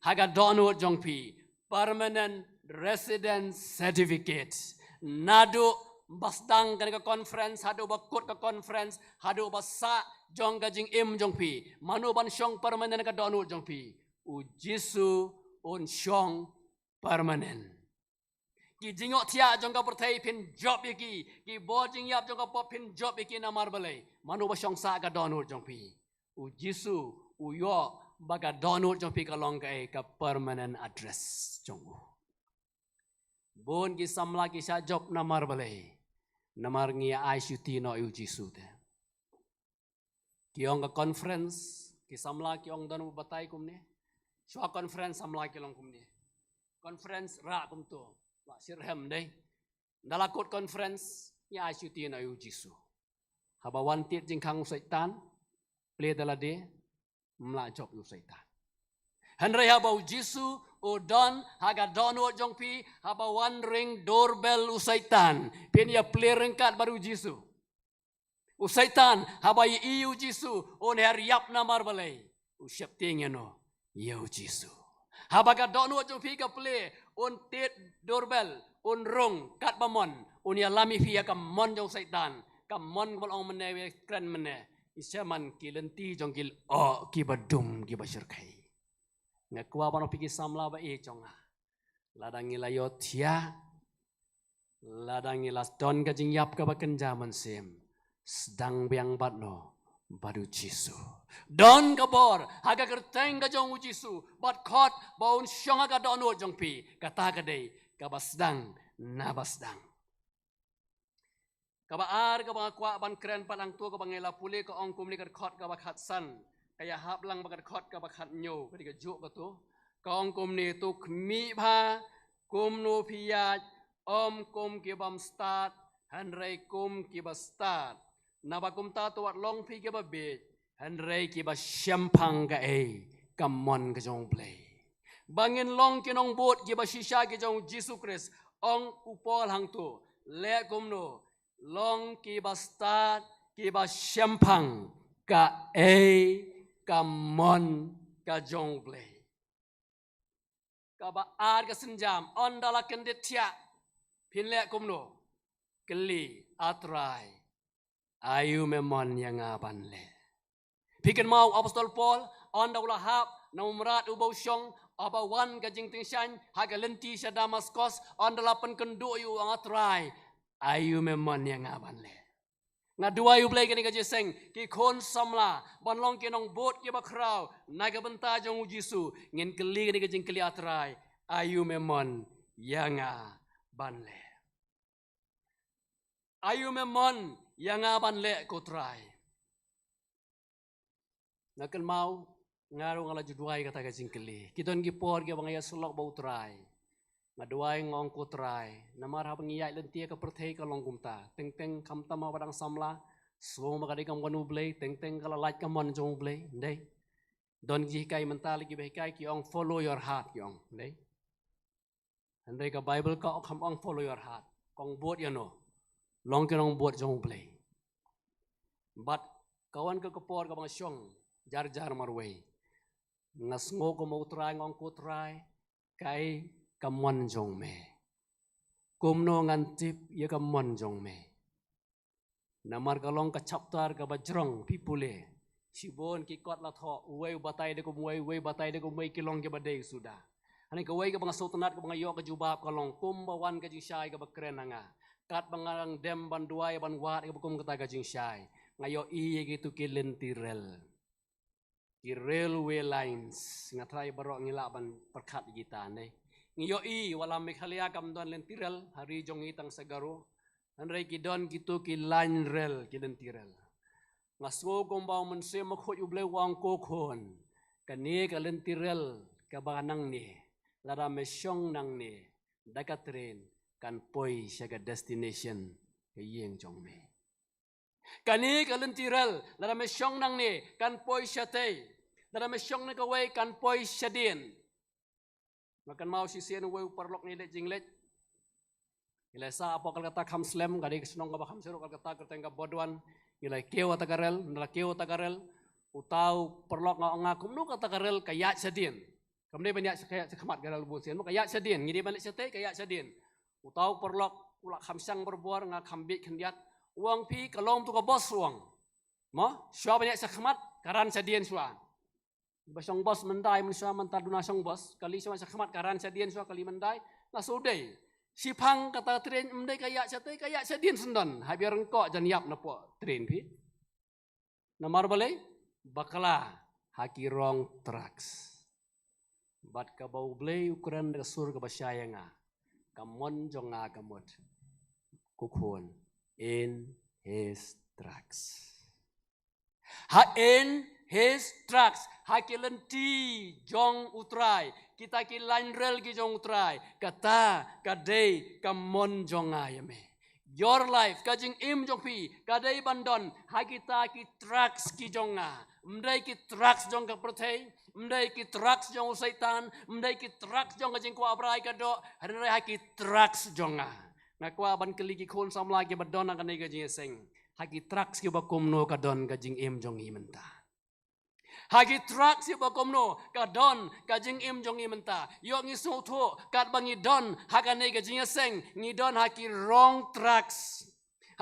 ha ka dohnud jong phi, Permanent Resident Certificate. Naduh ba sdang kane ka conference haduh ba kut ka conference, haduh ba sah jong ka jingim jong phi, mano ban shong permanent ha ka dohnud jong phi? U Jisu un shong permanent. Ki jingïohthiah jong ka pyrthei phin jop ïa ki, ki bor jingïap jong ka pop phin jop ïa ki, namar balei? Mano ba shong sah ka dohnud jong phi? U Jisu u ïoh ba ka dohnud jong phi ka long kaei? Ka permanent address jong u. Bun ki samla ki shah jop, namar balei? Namar ngi ïa ai shuti noh ïa u Jisu te. Ki ong ka conference, ki samla ki ong don u batai kumne. Shuwa conference samla ki long kumne. Conference rah kumto. Ba shyrhem dei. Ynda la kut conference, ngi ai shuti noh ïa u Jisu. Haba wan tied jingkhang u Soitan, plie da lade, ym lah jop ïa u Soitan. Hynrei haba u Jisu u don ha ka dohnud jong phi, haba wan ring doorbell u Soitan, phin ïa plie ryngkat bad u Jisu. U Soitan haba ïohi ïa u Jisu un her ïap, namar balei? U sheptieng ïano? Ïa u Jisu. Haba ka dohnud jong phi ka plie, un tied doorbell, un rung katba mon, un ïalam ïa phi ïa ka mon jong u Soitan, ka mon kaba long mynne, kren mynne. Ïa sha man ki lynti jong ki lyoh kiba dum kiba shyrkhei. Nga kwah ban ong phi ki samla ba ïeit jong nga, lada ngi la ïohthiah, lada ngi la don ka jingïap kaba kynja mynsiem, sdang biang bad no? Bad u Jisu. Don ka bor ha ka kyrteng ka jong u Jisu, bad khot ba un shong ha ka dohnud jong phi. Kata ka dei kaba sdang na ba sdang. Kaba ar kaba nga kwah ban kren pat hangto, kaba ngi la pule, ka ong kumne, ka dkhot kaba khatsan, ka ïahap lang bad ka dkhot kaba khathynñiew, ka dei kajuh kato. Ka ong kumne, to khmih bha kumno phi ïaid, ym kum ki bym stad, hynrei kum kiba stad. Naba kumta to wat long phi kiba bieit, hynrei kiba shemphang kaei? Ka mon ka jong u Blei. Ba ngin long ki nongbud kiba shisha ki jong u Jisu Khrist, ong u Paul hangto, leh kumno? Long kiba stad, kiba shemphang kaei? Ka mon ka jong u Blei. Kaba ar ka sienjam, ynda la kyndit thiah, phin leh kumno? Kylli, A Trai, aïu me mon ïa nga ban leh? Phi kynmaw u Apostol Paul, ynda u la hap na u mrad uba u shong, haba wan ka jingtyngshaiñ ha ka lynti sha Damaskos, ynda la pynkynduh ïa u, ong, A Trai, aïu me mon ïa nga ban leh? Nga duwai, U Blei, kane ka jingïaseng, ki khun samla, ban long ki nongbud kiba khraw na ka bynta jong u Jisu, ngin kylli kane ka jingkylli, A Trai, aïu me mon ïa nga ban leh? Aïu me mon ïa nga ban leh, ko Trai? Nga kynmaw, nga ruh nga la ju duwai kata ka jingkylli. Ki don ki por kiba nga ïasyllok bad u Trai. Nga duwai, nga ong, ko Trai, namar haba ngi ïaid lynti ha ka pyrthei ka long kumta. Teng teng khamtam haba dang samla, sngew ba ka dei kam wan U Blei, teng teng ka la lait ka mon jong U Blei, ym dei? Don ki hikai mynta, la kiba hikai ki ong, follow your heart, ki ong, ym dei? Hynrei ka Baibl ka ong, kam ong follow your heart. Ka ong bud ïano? Long ki nongbud jong U Blei. Bad ka wan ka, ka por kaba nga shong jar jar marwei, nga sngew kum u Trai, nga ong, ko Trai, kaei ka mon jong me? Kumno ngan tip ïa ka mon jong me? Namar ka long ka chapter kaba jrong, phi pule. Shibun ki kot la thoh, uwei u batai da kumwei, uwei u batai da kumwei, ki long kiba dei suda. Hangne kawei kaba nga sngewtynnat, kaba nga ïoh ka jubab, ka long, kumba wan ka jingshai kaba kren ha nga, katba nga dang dem ban duwai ban wad, kaba kum kata ka jingshai, nga ïohi ïa kito ki lynti rel, ki railway lines. Nga tharai baroh ngi lah ban pyrkhat ïa kita, ne? Ngi ïohi, wat la Meghalaya kam don lynti rel, ha ri jong ngi tang sa Garo. Hynrei ki don kito ki lain rel, ki lynti rel. Nga sngew kumba u Mynsiem Bakhuid u Blei u ong, ko khun, kane ka lynti rel kaba nangne, lada me shong nangne da ka train, kan poi sha ka destination, ka ïing jong me. Kane ka lynti rel, lada me shong nangne, kan poi shatei. Lada me shong na kawei, kan poi shadien. Nga kynmaw shisien uwei u paralok ngi leit jingleit. Ngi la sah hapoh Kolkata kham slem, ka dei ka shnong kaba kham syruk Kolkata, kyrteng ka Burdwan. Ngi la kiew ha ta ka rel, ngi la kiew ha ta ka rel. Uta u paralok nga ong nga, kumno kata ka rel ka ïaid shadien. Kam dei ban ïaid sha, ka ïaid shakhmat ka rel bun sien. Mo ka ïaid shadien, ngi dei ban leit shatei, ka ïaid shadien. Uta u paralok u la kham shang barabor, nga kham bieit khyndiat. U ong, phi, ka long tu ka bos, u ong. Mo, shuwa ban ïaid shakhmat, ka ran shadien shuwa. Ba shong bos myndai, mynshuwa mynta duna shong bos, kali shuwa shakhmat, ka ran shadien shuwa, kali myndai. Nga shu dei, shiphang kata train, ym dei ka ïaid shatei, ka ïaid shadien syndon. Hap ïa ryngkoh jan ïap napoh train, phi. Namar balei? Bakla ha ki wrong tracks. Bad kaba U Blei u kren da ka sur kaba shai ïa nga, ka mon jong nga ka mut, ko khun, in his tracks. Ha in his tracks, ha ki lynti jong U Trai, kita ki lain rel ki jong U Trai, kata ka dei ka mon jong nga ïa me. Your life, ka jingim jong phi, ka dei ban don ha kita ki tracks ki jong nga. Ym dei ki tracks jong ka pyrthei, ym dei ki tracks jong u Soitan, ym dei ki tracks jong ka jingkwah brai ka doh, hynrei ha ki tracks jong nga. Nga kwah ban kylli ki khun samla kiba don ha kane ka jingïaseng, ha ki tracks kiba kumno ka don ka jingim jong ngi mynta. Ha ki tracks kiba kumno ka don ka jingim jong ngi mynta. Ïoh ngi sngewthuh katba ngi don ha kane ka jingïaseng, ngi don ha ki wrong tracks,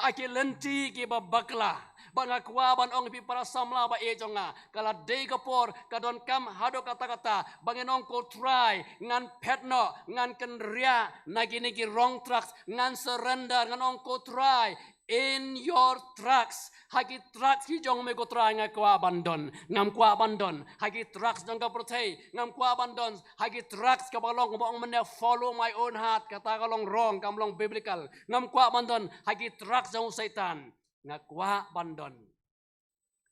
ha ki lynti kiba bakla. Bad nga kwah ban ong ïa phi para samla ba ïeit jong nga, ka la dei ka por, ka donkam haduh katta katta ba ngin ong, ko Trai, ngan phet noh, ngan kynriah na kine ki wrong tracks, ngan surrender, ngan ong, ko Trai, in your tracks, ha ki tracks ki jong me ko Trai nga kwah ban don. Ngam kwah ban don ha ki tracks jong ka pyrthei. Ngam kwah ban don ha ki tracks kaba long kaba ong mynne, follow my own heart, kata ka long wrong, kam long biblical. Ngam kwah ban don ha ki tracks jong u Soitan. Nga kwah ban don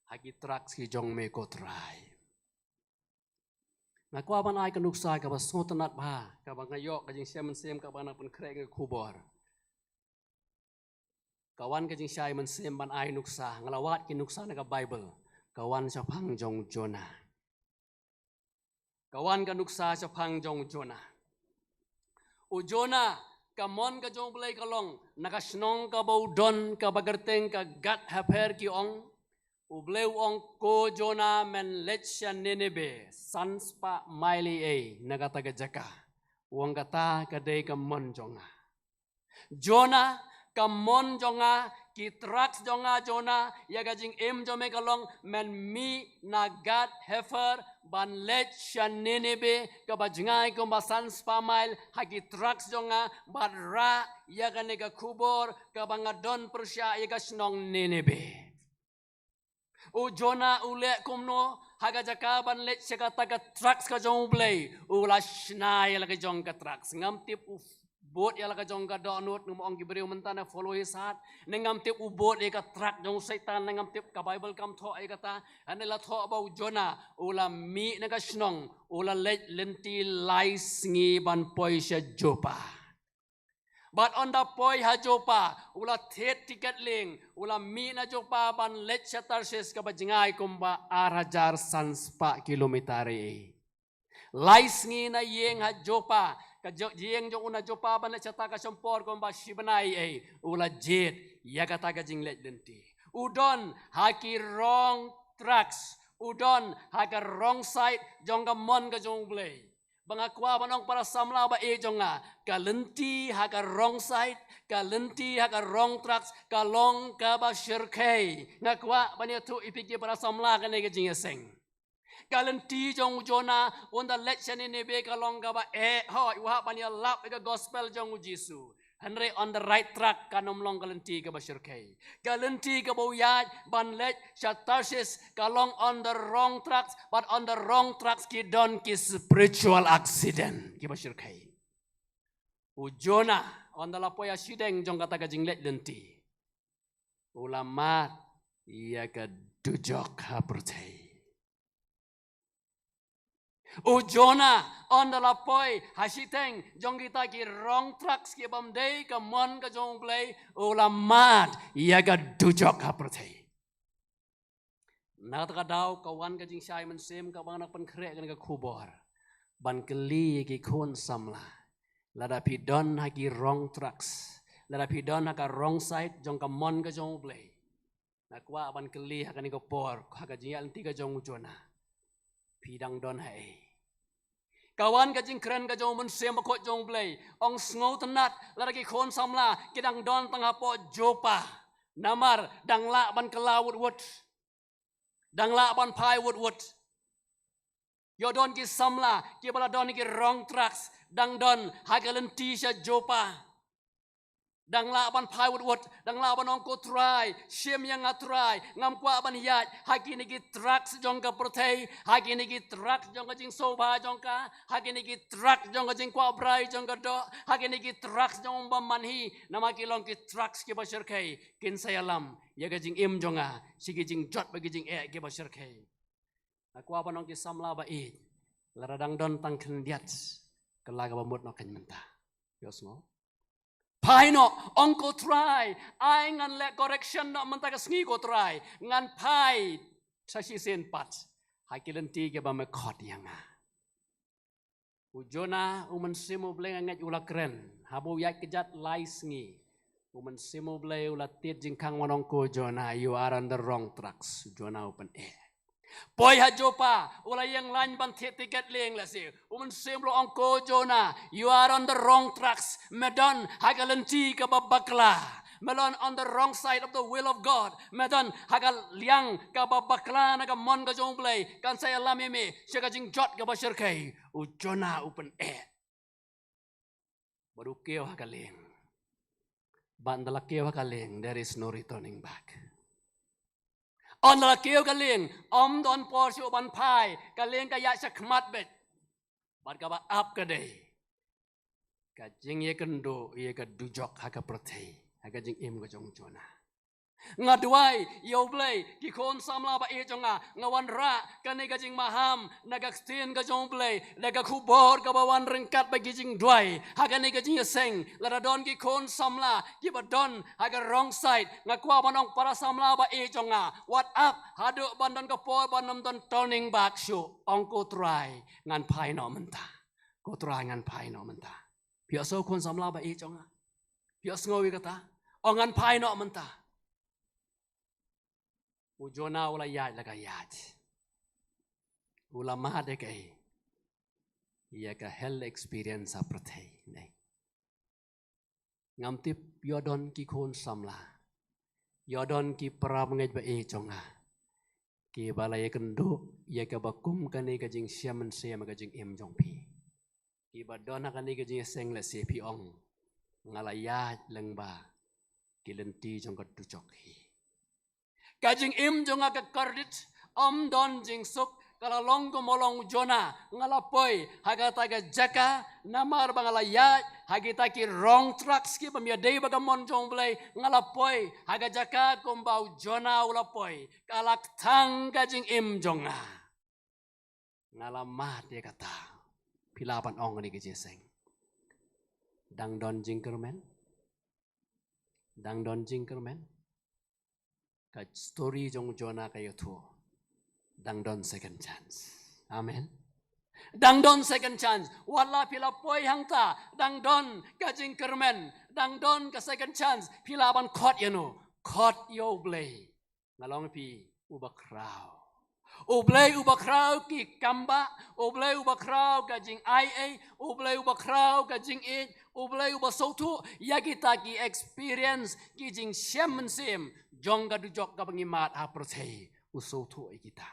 ha ki tracks ki jong me ko Trai. Nga kwah ban ai ka nuksa kaba sngewtynnat bha, kaba nga ïoh ka jingshai mynsiem kaba nga pynkhreh ïa ka khubor. Ka wan ka jingshai mynsiem ban ai nuksa, nga la wad ki nuksa na ka Baibl. Ka wan shaphang jong u Jonah. Ka wan ka nuksa shaphang jong u Jonah. U Jonah, ka mon ka jong U Blei ka long, na ka shnong kaba u don kaba kyrteng ka Gath Hepher ki ong, U Blei u ong, ko Jonah, men leit sha Nineveh, san spah mail ei ei na kata ka jaka. U ong, kata ka dei ka mon jong nga. Jonah, ka mon jong nga, ki tracks jong nga Jonah, ïa ka jingim jong me ka long, men mih na Gath Hepher ban leit sha Nineveh, kaba jngai kumba san spah mail, ha ki tracks jong nga, bad rah ïa kane ka khubor kaba nga don pyrshah ïa ka shnong Nineveh. U Jonah u leh kumno, ha ka jaka ban leit sha kata ka tracks ka jong U Blei, u la shna ïa la ka jong ka tracks. Ngam tip u bud ïa la ka jong ka dohnud, ngam ong ki briew mynta na follow his heart, ne ngam tip u bud ïa ka track jong u Soitan, ne ngam tip, ka Baibl kam thoh ïa kata. Hynrei la thoh ba u Jonah u la mih na ka shnong, u la leit lynti lai sngi ban poi sha Joppa. Bad ynda poi ha Joppa, u la thied tiket lieng, u la mih na Joppa ban leit sha Tarshish kaba jngai kumba ar hajar san spah kilometer ei ei. Lai sngi na ïing ha Joppa, ka jo-, ïing jong u na Joppa ban leit sha ta ka shongpor kumba shi bnai ei ei, u la jied ïa kata ka jingleit lynti. U don ha ki wrong tracks, u don ha ka wrong side jong ka mon ka jong U Blei. Ba nga kwah ban ong para samla ba ïeit jong nga, ka lynti ha ka wrong side, ka lynti ha ka wrong tracks, ka long kaba shyrkhei. Nga kwah ban ïathuh ïa phi ki para samla kane ka jingïaseng. Ka lynti jong u Jonah, ynda leit sha Nineveh ka long kaba eh hoi, u hap ban ïalap ïa ka gospel jong u Jisu. Hynrei on the right track kan ym long ka lynti kaba shyrkhei. Ka lynti kaba u ïaid ban leit sha Tarshish ka long on the wrong tracks, bad on the wrong tracks ki don ki spiritual accident kiba shyrkhei. U Jonah, ynda la poi ha shiteng jong kata ka jingleit lynti, u la mad ïa ka dujok ha pyrthei. U Jonah, ynda la poi ha shiteng jong kita ki wrong tracks ki bym dei ka mon ka jong U Blei, u la mad ïa ka dujok ha pyrthei. Na kata ka daw ka wan ka jingshai mynsiem kaba nga pynkhreh kane ka khubor ban kylli ïa ki khun samla. Lada phi don ha ki wrong tracks, lada phi don ha ka wrong side jong ka mon ka jong U Blei, nga kwah ban kylli ha kane ka por, ha ka jingïaid lynti ka jong u Jonah, phi dang don haei? Ka wan ka jingkren ka jong u Mynsiem Bakhuid jong U Blei, ong sngewtynnad, lada ki khun samla ki dang don tang hapoh Joppa, namar dang lah ban kylla wut wut, dang lah ban phai wut wut. Ïoh don ki samla kiba la don ha ki wrong tracks, dang don ha ka lynti sha Joppa. Dang lah ban phai wut wut, dang lah ban ong, ko Trai, shim ïa nga Trai, ngam kwah ban ïaid ha kine ki tracks jong ka pyrthei, ha kine ki tracks jong ka jingsngewbha jong ka, ha kine ki tracks jong ka jingkwah brai jong ka doh, ha kine ki tracks jong u bym man hi, namar ki long ki tracks kiba shyrkhei, kin sa ïalam ïa ka jingim jong nga sha ki jingjot bad ki jingeh kiba shyrkhei. Nga kwah ban ong ki samla ba ïeit, lada dang don tang khyndiat, kylla kaba mut noh kein mynta. Ïohsngew. Phai noh, ong, ko Trai, ai ngan leh correction noh mynta ka sngi, ko Trai. Ngan phai sa shisien pat ha ki lynti kiba me khot ïa nga. U Jonah, u Mynsiem U Blei, nga ngeit u la kren, haba u ïaid kjat lai sngi, u Mynsiem U Blei u la tied jingkhang ban ong, ko Jonah, you are on the wrong tracks. U Jonah u pyneh. Poi ha Joppa, u la ïeng lain ban thied tiket lieng lehse. U Mynsiem U Blei u ong, ko Jonah, you are on the wrong tracks. Me don ha ka lynti kaba bakla. Me don on the wrong side of the will of God. Me don ha ka liang kaba bakla na ka mon ka jong U Blei. Kan sa ïalam ïa me sha ka jingjot kaba shyrkhei. U Jonah u pyneh. Bad u kiew ha ka lieng. Bad ynda la kiew ha ka lieng, there is no returning back. Ynda la kiew ka lieng, ym don por shuh ban phai, ka lieng ka ïaid shakhmat beit. Bad kaba ap ka dei ka jingïakynduh ïa ka dujok ha ka pyrthei, ha ka jingim ka jong u Jonah. Nga duwai ïa U Blei, ki khun samla ba ïeit jong nga, nga wanrah kane ka jingmaham na ka ktien ka jong U Blei, da ka khubor kaba wan ryngkat bad ki jingduwai ha kane ka jingïaseng. Lada don ki khun samla kiba don ha ka wrong side, nga kwah ban ong, para samla ba ïeit jong nga, wat ap haduh ban don ka por ban ym don turning back shuh. Ong, ko Trai, ngan phai noh mynta. Ko Trai, ngan phai noh mynta. Phi ïohsngew, khun samla ba ïeit jong nga? Phi ïohsngew ïa kata? Ong, ngan phai noh mynta. U Jonah u la ïaid la ka ïaid. U la mad ïa kaei? Ïa ka hell experience ha pyrthei, ne? Ngam tip, ïoh don ki khun samla, ïoh don ki para bangeit ba ïeit jong nga, kiba la ïakynduh ïa kaba kum kane ka jingshem mynsiem ha ka jingim jong phi. Kiba don ha kane ka jingïaseng lehse phi ong, nga la ïaid lyngba ki lynti jong ka dujok hi. Ka jingim jong nga ka kordit, ym don jingsuk, ka la long kum u long u Jonah. Nga la poi ha kata ka jaka namar ba nga la ïaid ha kita ki wrong tracks ki bym ïadei bad ka mon jong U Blei. Nga la poi ha ka jaka kumba u Jonah u la poi. Ka la kthang ka jingim jong nga. Nga la mad ïa kata. Phi lah ban ong ha kane ka jingïaseng, dang don jingkyrmen? Dang don jingkyrmen? Ka story jong u Jonah ka ïathuh, dang don second chance. Amen. Dang don second chance. Wat la phi la poi hangta, dang don ka jingkyrmen, dang don ka second chance. Phi lah ban khot ïano? Khot ïa U Blei. Nga la ong ïa phi, uba khraw. U Blei uba khraw ki kambah, U Blei uba khraw ka jingaiei, U Blei uba khraw ka jingïeit, U Blei uba sngewthuh ïa kita ki experience, ki jingshem mynsiem jong ka dujok kaba ngi mad ha pyrthei. U sngewthuh ïa kita.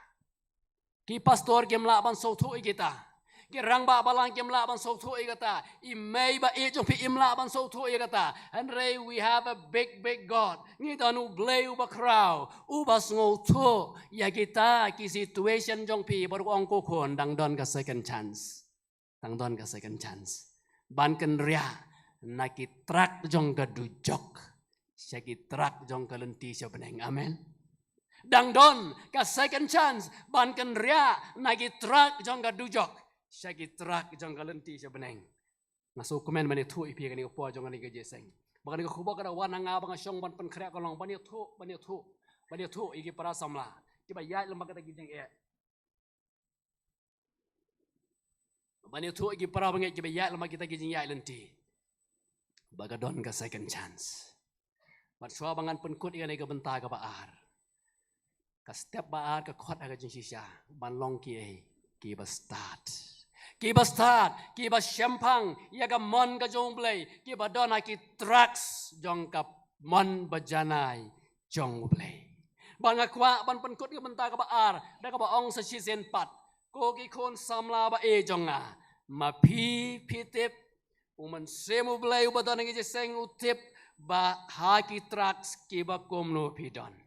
Ki pastor kim lah ban sngewthuh ïa kita. Ki rangbah balang kim lah ban sngewthuh ïa kata. I mei ba ïeit jong phi im lah ban sngewthuh ïa kata. Hynrei we have a big, big God. Ngi don U Blei uba khraw, uba sngewthuh ïa kita ki situation jong phi. Bad u ong, ko khun, dang don ka second chance. Dang don ka second chance ban kynriah na ki trak jong ka dujok sha ki trak jong ka lynti sha bneng. Amen. Dang don ka second chance ban kynriah na ki trak jong ka dujok sha ki trak jong ka lynti sha bneng. Nga sngewkmen ban ïathuh ïa phi kane ka por jong kane ka jingïaseng. Ba kane ka khubor ka da wan ha nga ba nga shong ban pynkhreh ka long ban ïathuh, ban ïathuh, ban ïathuh ïa ki para samla kiba ïaid lem bad kita ki jingeh. Ban ïathuh ïa ki para bangeit kiba ïaid lem bad kita ki jingïaid lynti. Ba ka don ka second chance. Bad shuwa ba ngan pynkut ïa kane ka bynta kaba ar, ka step ba ar ka khot ha ka jingshisha ban long kiei? Kiba stad. Kiba stad, kiba shemphang ïa ka mon ka jong U Blei, kiba don ha ki tracks jong ka mon bajanai jong U Blei. Bad nga kwah ban pynkut ka bynta kaba ar da kaba ong sa shisien pat, ko ki khun samla ba ïeit jong nga, ma phi phi tip, U Mynsiem U Blei uba don ha ka jingïaseng u tip ba ha ki tracks kiba kumno phi don.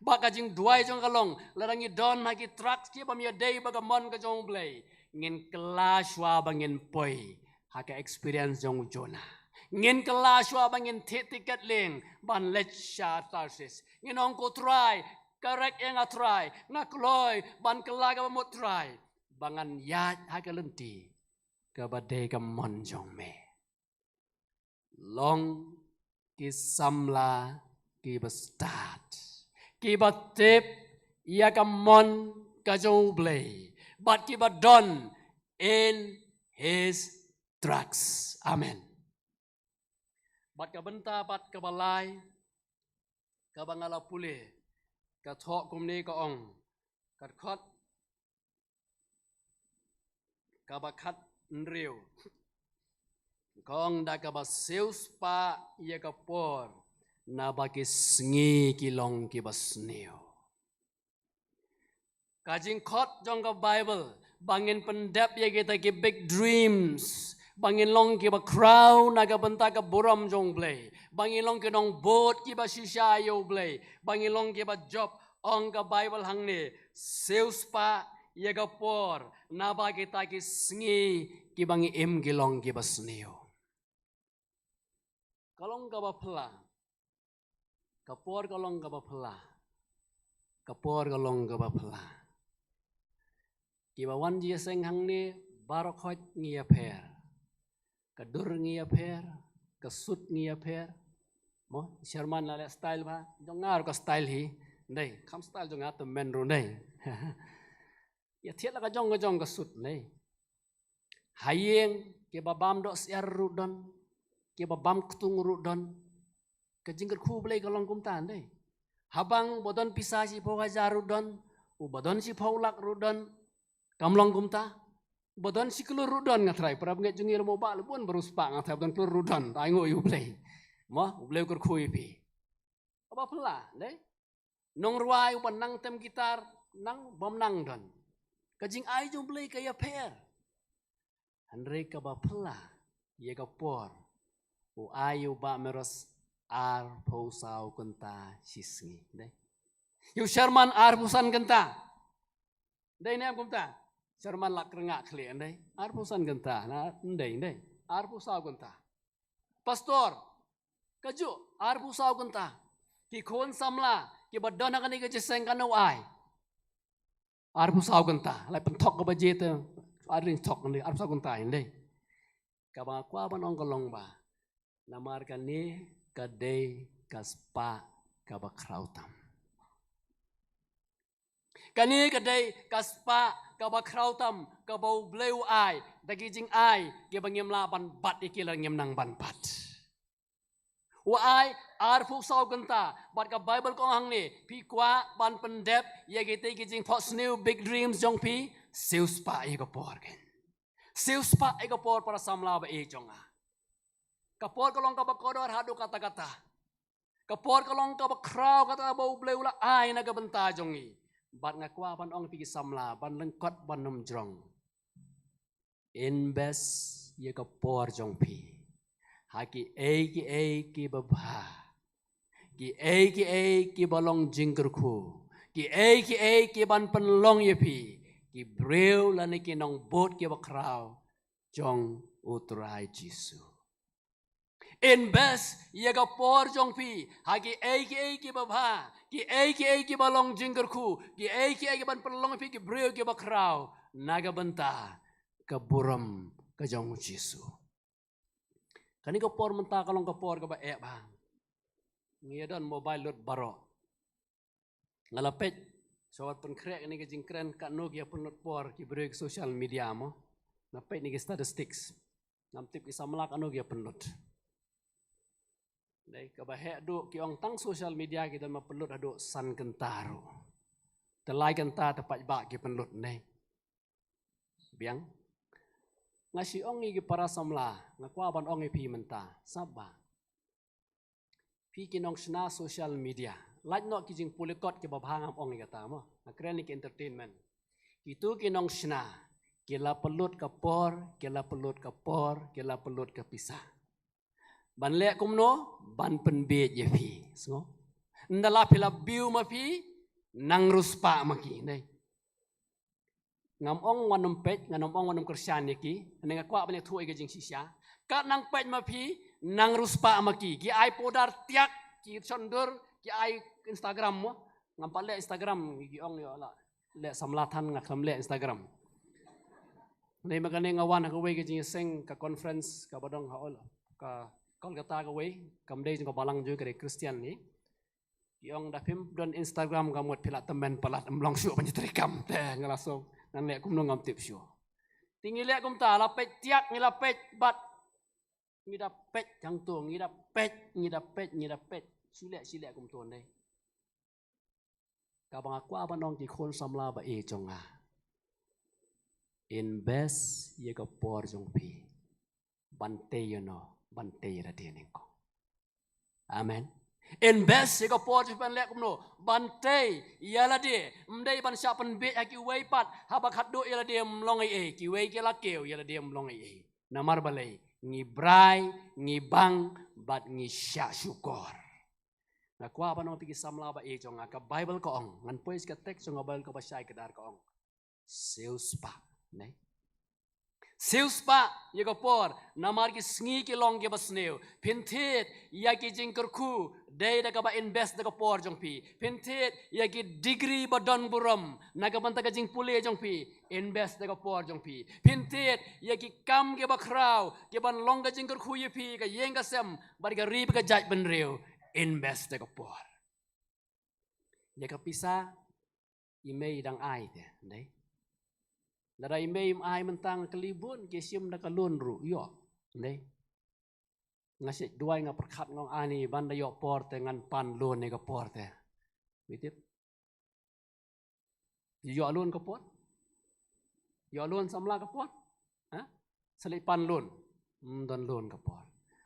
Ba ka jingduwai jong nga ka long, lada ngi don ha ki tracks kiba ym ïadei bad ka mon ka jong U Blei, ngin kylla shuwa ba ngin poi ha ka experience jong u Jonah. Ngin kylla shuwa ba ngin thied tiket lieng ban leit sha Tarsis. Ngin ong, ko Trai, kyrkhu ïa nga Trai, nga kloi ban kylla kaba mut Trai, ba ngan ïaid ha ka lynti kaba dei ka mon jong me. Long ki samla kiba stad, kiba tip ïa ka mon ka jong U Blei, bad kiba don in his tracks. Amen. Bad ka bynta bad kaba lai kaba nga la pule, ka thoh kumne, ka ong, ka dkhot kaba khathynriew, ka ong da kaba siewspah ïa ka por, naba ki sngi ki long kiba sniew. Ka jingkhot jong ka Bible ba ngin pyndep ïa kita ki big dreams, ba ngin long kiba khraw na ka bynta ka burom jong U Blei, ba ngin long ki nongbud kiba shisha ïa U Blei, ba ngin long kiba jop, ong ka Bible hangne, siewspah ïa ka por, naba kita ki sngi kiba ngi im ki long kiba sniew. Ka long kaba phylla. Ka por ka long kaba phylla. Ka por ka long kaba phylla. Kiba wan jingïaseng hangne baroh khoit ngi ïapher. Ka dur ngi ïapher, ka sut ngi ïapher. Mo, Sherman la leh style ba, jong nga ruh ka style hi. Ndei, kham style jong nga te men ruh ndei. Ïa thied la ka jong ka jong ka sut ndei. Ha ïing, kiba bam doh syiar ruh don, kiba bam ktung ruh don. Ka jingkyrkhu Blei ka long kumta ndei. Ha bank, uba don pisa shiphew hajar ruh don, uba don shiphew lak ruh don. Kam long kumta? Uba don shi klur ruh don, nga tharai. Para bangeit jong ngi la mo ba la bun ba riewspah, nga tharai, uba don klur ruh don. Ai nguh ïa U Blei. Mo, U Blei u kyrkhu ïa phi. Kaba phylla, ndei. Nongrwai uba nang tem guitar, nang bym nang don. Ka jingai jong U Blei ka ïapher. Hynrei kaba phylla ïa ka por, u ai ïa u Bah Meros arphew saw kynta shi sngi, ndei. Ïa u Sherman arphew san kynta. Ndei ne em kumta? Sherman la kyrngah khlieh, ndei. Arphew san kynta, na, ndei, ndei. Arphew saw kynta. Pastor, kajuh, arphew saw kynta. Ki khun samla kiba don ha kane ka jingïaseng, kano u ai? Arphew saw kynta. Lai pynthok kaba jia te, ar ring thok ndei, arphew saw kynta ndei. Kaba nga kwah ban ong ka long ba, namar kane ka dei ka spah kaba khraw tam. Kane ka dei ka spah kaba khraw tam kaba U Blei u ai, da ki jingai kiba ngim lah ban bat ïa ki lada ngim nang ban bat. U ai arphew saw kynta, bad ka Bible ka ong hangne, phi kwah ban pyndep ïa kitei ki jingphohsniew, big dreams jong phi, siewspah ïa ka por keiñ. Siewspah ïa ka por, para samla ba ïeit jong nga. Ka por ka long kaba kordor haduh katta katta. Ka por ka long kaba khraw kata ba U Blei u la ai na ka bynta jong ngi. Bad nga kwah ban ong ïa phi ki samla, ban lyngkot ban ym jrong. Invest ïa ka por jong phi ha kiei kiei kiba bha. Kiei kiei kiba long jingkyrkhu. Kiei kiei kiban pynlong ïa phi ki briew lane ki nongbud kiba khraw jong U Trai Jisu. Invest ïa ka por jong phi ha ki ei ki ei kiba bha, ki ei ki ei kiba long jingkyrkhu, ki ei ki ei kiban pynlong phi ki briew kiba khraw na ka bynta ka burom ka jong u Jisu. Kane ka por mynta ka long ka por kaba eh bha. Ngi ïa don mobile lut baroh. Nga la peit, shuwa ban pynkhreh kane ka jingkren, katno ki ïa pynlut por ki briew ki social media mo. Nga peit na ki statistics. Ngam tip ki samla katno ki ïa pynlut. Dei kaba heh duh ki ong tang social media ki don ma pynlut haduh san kynta ruh. Te lai kynta te paidbah ki pynlut ne. Biang. Nga shu ong ïa ki para samla, nga kwah ban ong ïa phi mynta, sngap bha. Phi ki nongshna social media. Lait noh ki jingpule kot kiba bha ngam ong ïa kata mo. Nga kren ïa ki entertainment. Kitu ki nongshna, ki la pynlut ka por, ki la pynlut ka por, ki la pynlut ka pisa. Ban leh kumno, ban pynbiej ïa phi. Sngew. Ynda la phi la view ma phi, nang riewspah ma ki, ne. Ngam ong wan ym peit, ngam ong wan ym kyrshan ïa ki, ne nga kwah ban ïathuh ïa ka jingshisha. Kat nang peit ma phi, nang riewspah ma ki, ki ai powder tiak, ki shon dur, ki ai Instagram mo. Ngam pat leh Instagram, ki ong ïoh la. Leh samla than nga khlem leh Instagram. Nei ma kane nga wan ha kawei ka jingïaseng ka conference kaba dang ha ol ka Kolkata kawei, kam dei jong ka balang jong ka dei Christian ne. Ki ong da phim don Instagram ka mut phi la tymmen palat ym long shuh ban ïatreikam te nga la shu ngan leh kumno ngam tip shuh. Te ngi leh kumta la peit tiak ngi la peit bad ngi da peit hangto ngi da peit ngi da peit ngi da peit shu leh shu leh kumto ne. Kaba nga kwah ban ong ki khun samla ba ïeit jong nga. Invest ïa ka por jong phi. Ban tei ïa no, ban tei ïa lade nyngkong. Amen. Invest ïa ka por jong phi ban leh kumno, ban tei ïa lade, ym dei ban shah pynbiej ha kiwei pat, haba khatduh ïa lade ym long ei ei, kiwei ki la kiew ïa lade ym long ei ei. Namar balei, ngi brai, ngi bang, bad ngi shah shukor. Nga kwah ban ong phi ki samla ba ïeit jong nga ka Bible ka ong. Ngan poi sha ka text jong ka Bible kaba shai kdar ka ong. Siewspah, ne? Siewspah ïa ka por, namar ki sngi ki long kiba sniew. Phin thied ïa ki jingkyrkhu, dei da kaba invest da ka por jong phi. Phin thied ïa ki degree ba don burom, na ka bynta ka jingpule jong phi, invest da ka por jong phi. Phin thied ïa ki kam kiba khraw, kiban long ka jingkyrkhu ïa phi, ka ïing ka sem, bad ka ri bad ka jaitbynriew, invest da ka por. Ïa ka pisa, i mei dang ai te, ndei. Lada i mei im ai mynta nga kylli bun, ki shim da ka loan ruh, ïoh, ndei. Nga shet duwai nga pyrkhat nga ong ani, ban da ïoh por te ngan pan loan ïa ka por te. Wi tip. Ïoh loan ka por? Ïoh loan samla ka por? Ha? Sa leit pan loan. Ym don loan ka por.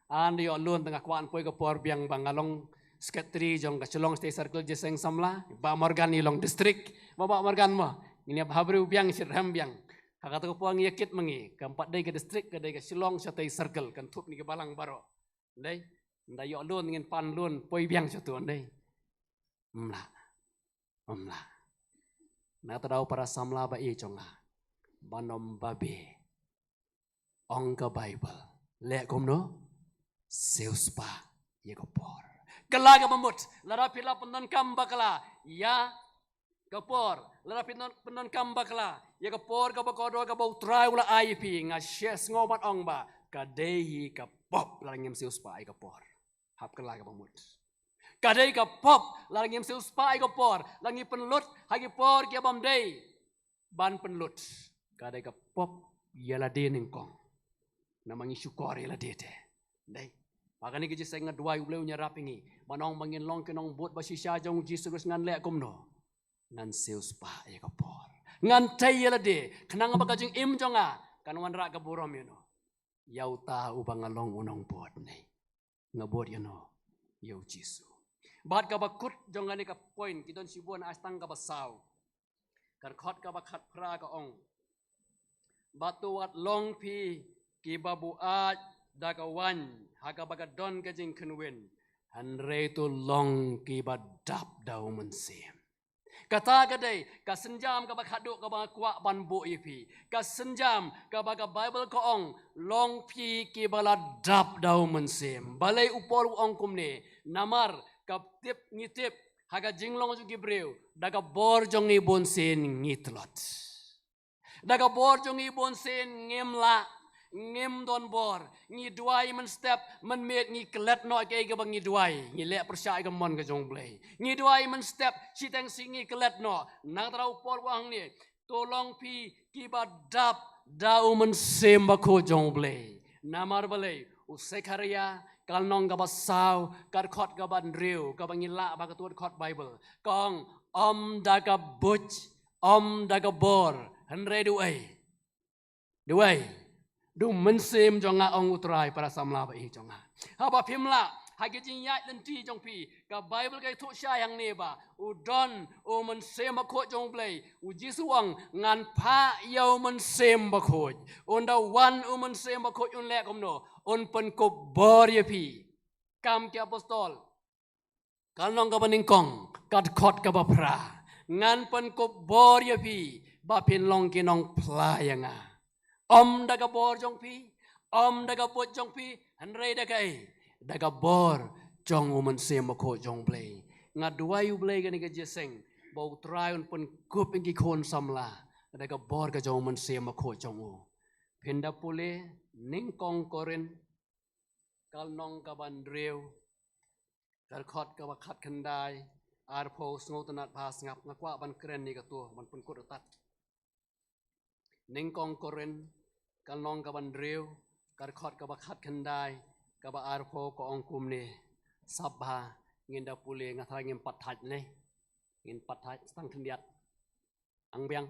An da ïoh loan te nga kwah poi ka por biang ba nga long secretary jong ka Shillong State Circle jingïaseng samla. Bah Morgan i long district. Bah, Bah Morgan mo. Ngin ïa bha briew biang shitrhem biang. Ha kata ka por ngi ïa kit ma ngi. Kam pat dei ka district ka dei ka Shillong State Circle. Kan thup na ki balang baroh. Ndei. Nda ïoh loan ngin pan loan poi biang shato ndei. Ym lah. Ym lah. Na kata daw para samla ba ïeit jong nga. Ban ym babe. Ong ka Bible. Leh kumno? Siewspah ïa ka por. Kylla kaba mut. Lada phi la pyndonkam bakla ïa ka por. Lada phi pyndonkam bakla ïa ka por kaba kordor kaba U Trai u la ai ïa phi. Nga shah sngew ban ong ba ka dei hi ka pop lada ngim siewspah ïa ka por. Hap kylla kaba mut. Ka dei ka pop, lada ngim siewspah ïa ka por, lada ngi pynlut ha ki por kiba ym dei ban pynlut. Ka dei ka pop ïa lade nyngkong. Namar ngi shukor ïa lade te. Dei. Ba kane ka jingïaseng nga duwai U Blei un ïarap ïa ngi. Ban ong ba ngin long ki nongbud ba shisha jong U Jisu Khrist ngan leh kumno. Ngan siewspah ïa ka por. Ngan tei ïa lade, khnang ba ka jingim jong nga kan wanrah ka burom ïa no. Ïa uta uba nga long u nongbud ne. Nga bud ïa no, ïa U Jisu. Bad kaba kut jong kane ka point, ki don shibun, ai tang kaba saw. Ka dkhot kaba khatphra ka ong. Bad to wat long phi kiba buaid da ka waiñ, ha kaba ka don ka jingkhynwin. Hynrei to long kiba dap da U Mynsiem. Kata ka dei ka sienjam kaba khatduh kaba nga kwah ban buh ïa phi. Ka sienjam kaba ka Baibl ka ong, long phi kiba la dap da u Mynsiem. Balei u Paul u ong kumne? Namar ka tip, ngi tip ha ka jinglong jong ki briew, da ka bor jong ngi bunsien ngi tlot. Da ka bor jong ngi bunsien ngim lah, ngim don bor. Ngi duwai mynstep, mynmiet ngi klet noh ïa kaei kaba ngi duwai. Ngi leh pyrshah ïa ka mon ka jong u Blei. Ngi duwai mynstep, shiteng shi ngi klet noh. Nangta u Paul u ong hangne, to long phi kiba dap da u Mynsiem Bakhuid jong u Blei. Namar balei? U Sekharaïa ka lynnong kaba saw, ka dkhot kaba hynriew, kaba ngi lah ba ka dkhot Baibl, ka ong, ym da ka buit, ym da ka bor, hynrei da uei? Da uei? Da u Mynsiem jong nga, ong U Trai, para samla ba ïeit jong nga. Haba phim lah ha ki jingïaid lynti jong phi, ka Baibl ka ïathuh shai hangne ba u don u Mynsiem Bakhuid jong u Blei. U Jisu u ong, ngan phah ïa u Mynsiem Bakhuid. Un da wan u Mynsiem Bakhuid un leh kumno? Un pynkup bor ïa phi. Kam ki Apostol ka lynnong kaba nyngkong, ka dkhot kaba phra, ngan pynkup bor ïa phi ba phin long ki nongphla ïa nga. Ym da ka bor jong phi, ym da ka buit jong phi, hynrei da kaei? Da ka bor jong u Mynsiem Bakhuid jong u Blei. Nga duwai ïa u Blei kane ka jingïaseng ba U Trai un pynkup ïa ki khun samla da ka bor ka jong u Mynsiem Bakhuid jong u. Phin da pule Nyngkong Korinth, ka lynnong kaba hynriew, ka dkhot kaba khatkhyndai. Arphew, sngewtynnad bha sngap, nga kwah ban kren ïa kato, ban pynkut rytat. Nyngkong Korinth, ka lynnong kaba hynriew, ka dkhot kaba khatkhyndai, kaba arphew, ka ong kumne. Sngap bha, ngin da pule, nga tharai ngin pat thait ne. Ngin pat thait, tang khyndiat. Ang biang.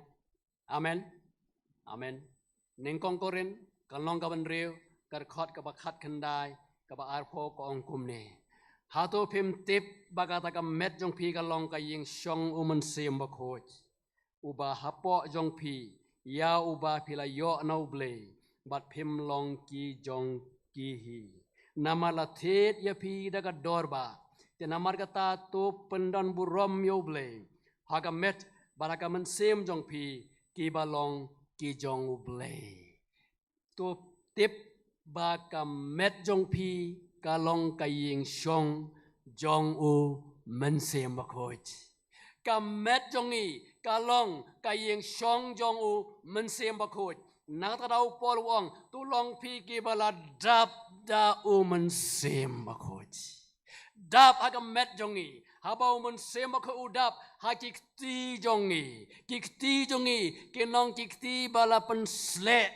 Amen. Amen. Nyngkong Korinth, ka lynnong kaba hynriew, ka dkhot kaba khatkhyndai, kaba arphew, ka ong kumne. Hato phim tip ba kata ka met jong phi ka long ka ïing shong u Mynsiem Bakhuid, uba hapoh jong phi, ïa uba phi la ïoh na u Blei, bad phim long ki jong ki hi. Namar la thied ïa phi da ka dor bah. Te namar kata to pyndon burom ïa u Blei ha ka met bad ha ka mynsiem jong phi, kiba long ki jong u Blei. To tip ba ka met jong phi ka long ka ïing shong jong u Mynsiem Bakhuid. Ka met jong ngi ka long ka ïing shong jong u Mynsiem Bakhuid. Nangta da u Paul u ong, to long phi kiba la dap da u Mynsiem Bakhuid. Dap ha ka met jong ngi. Haba u Mynsiem Bakhuid u dap ha ki kti jong ngi, ki kti jong ngi kin long ki kti ba la pynsleh.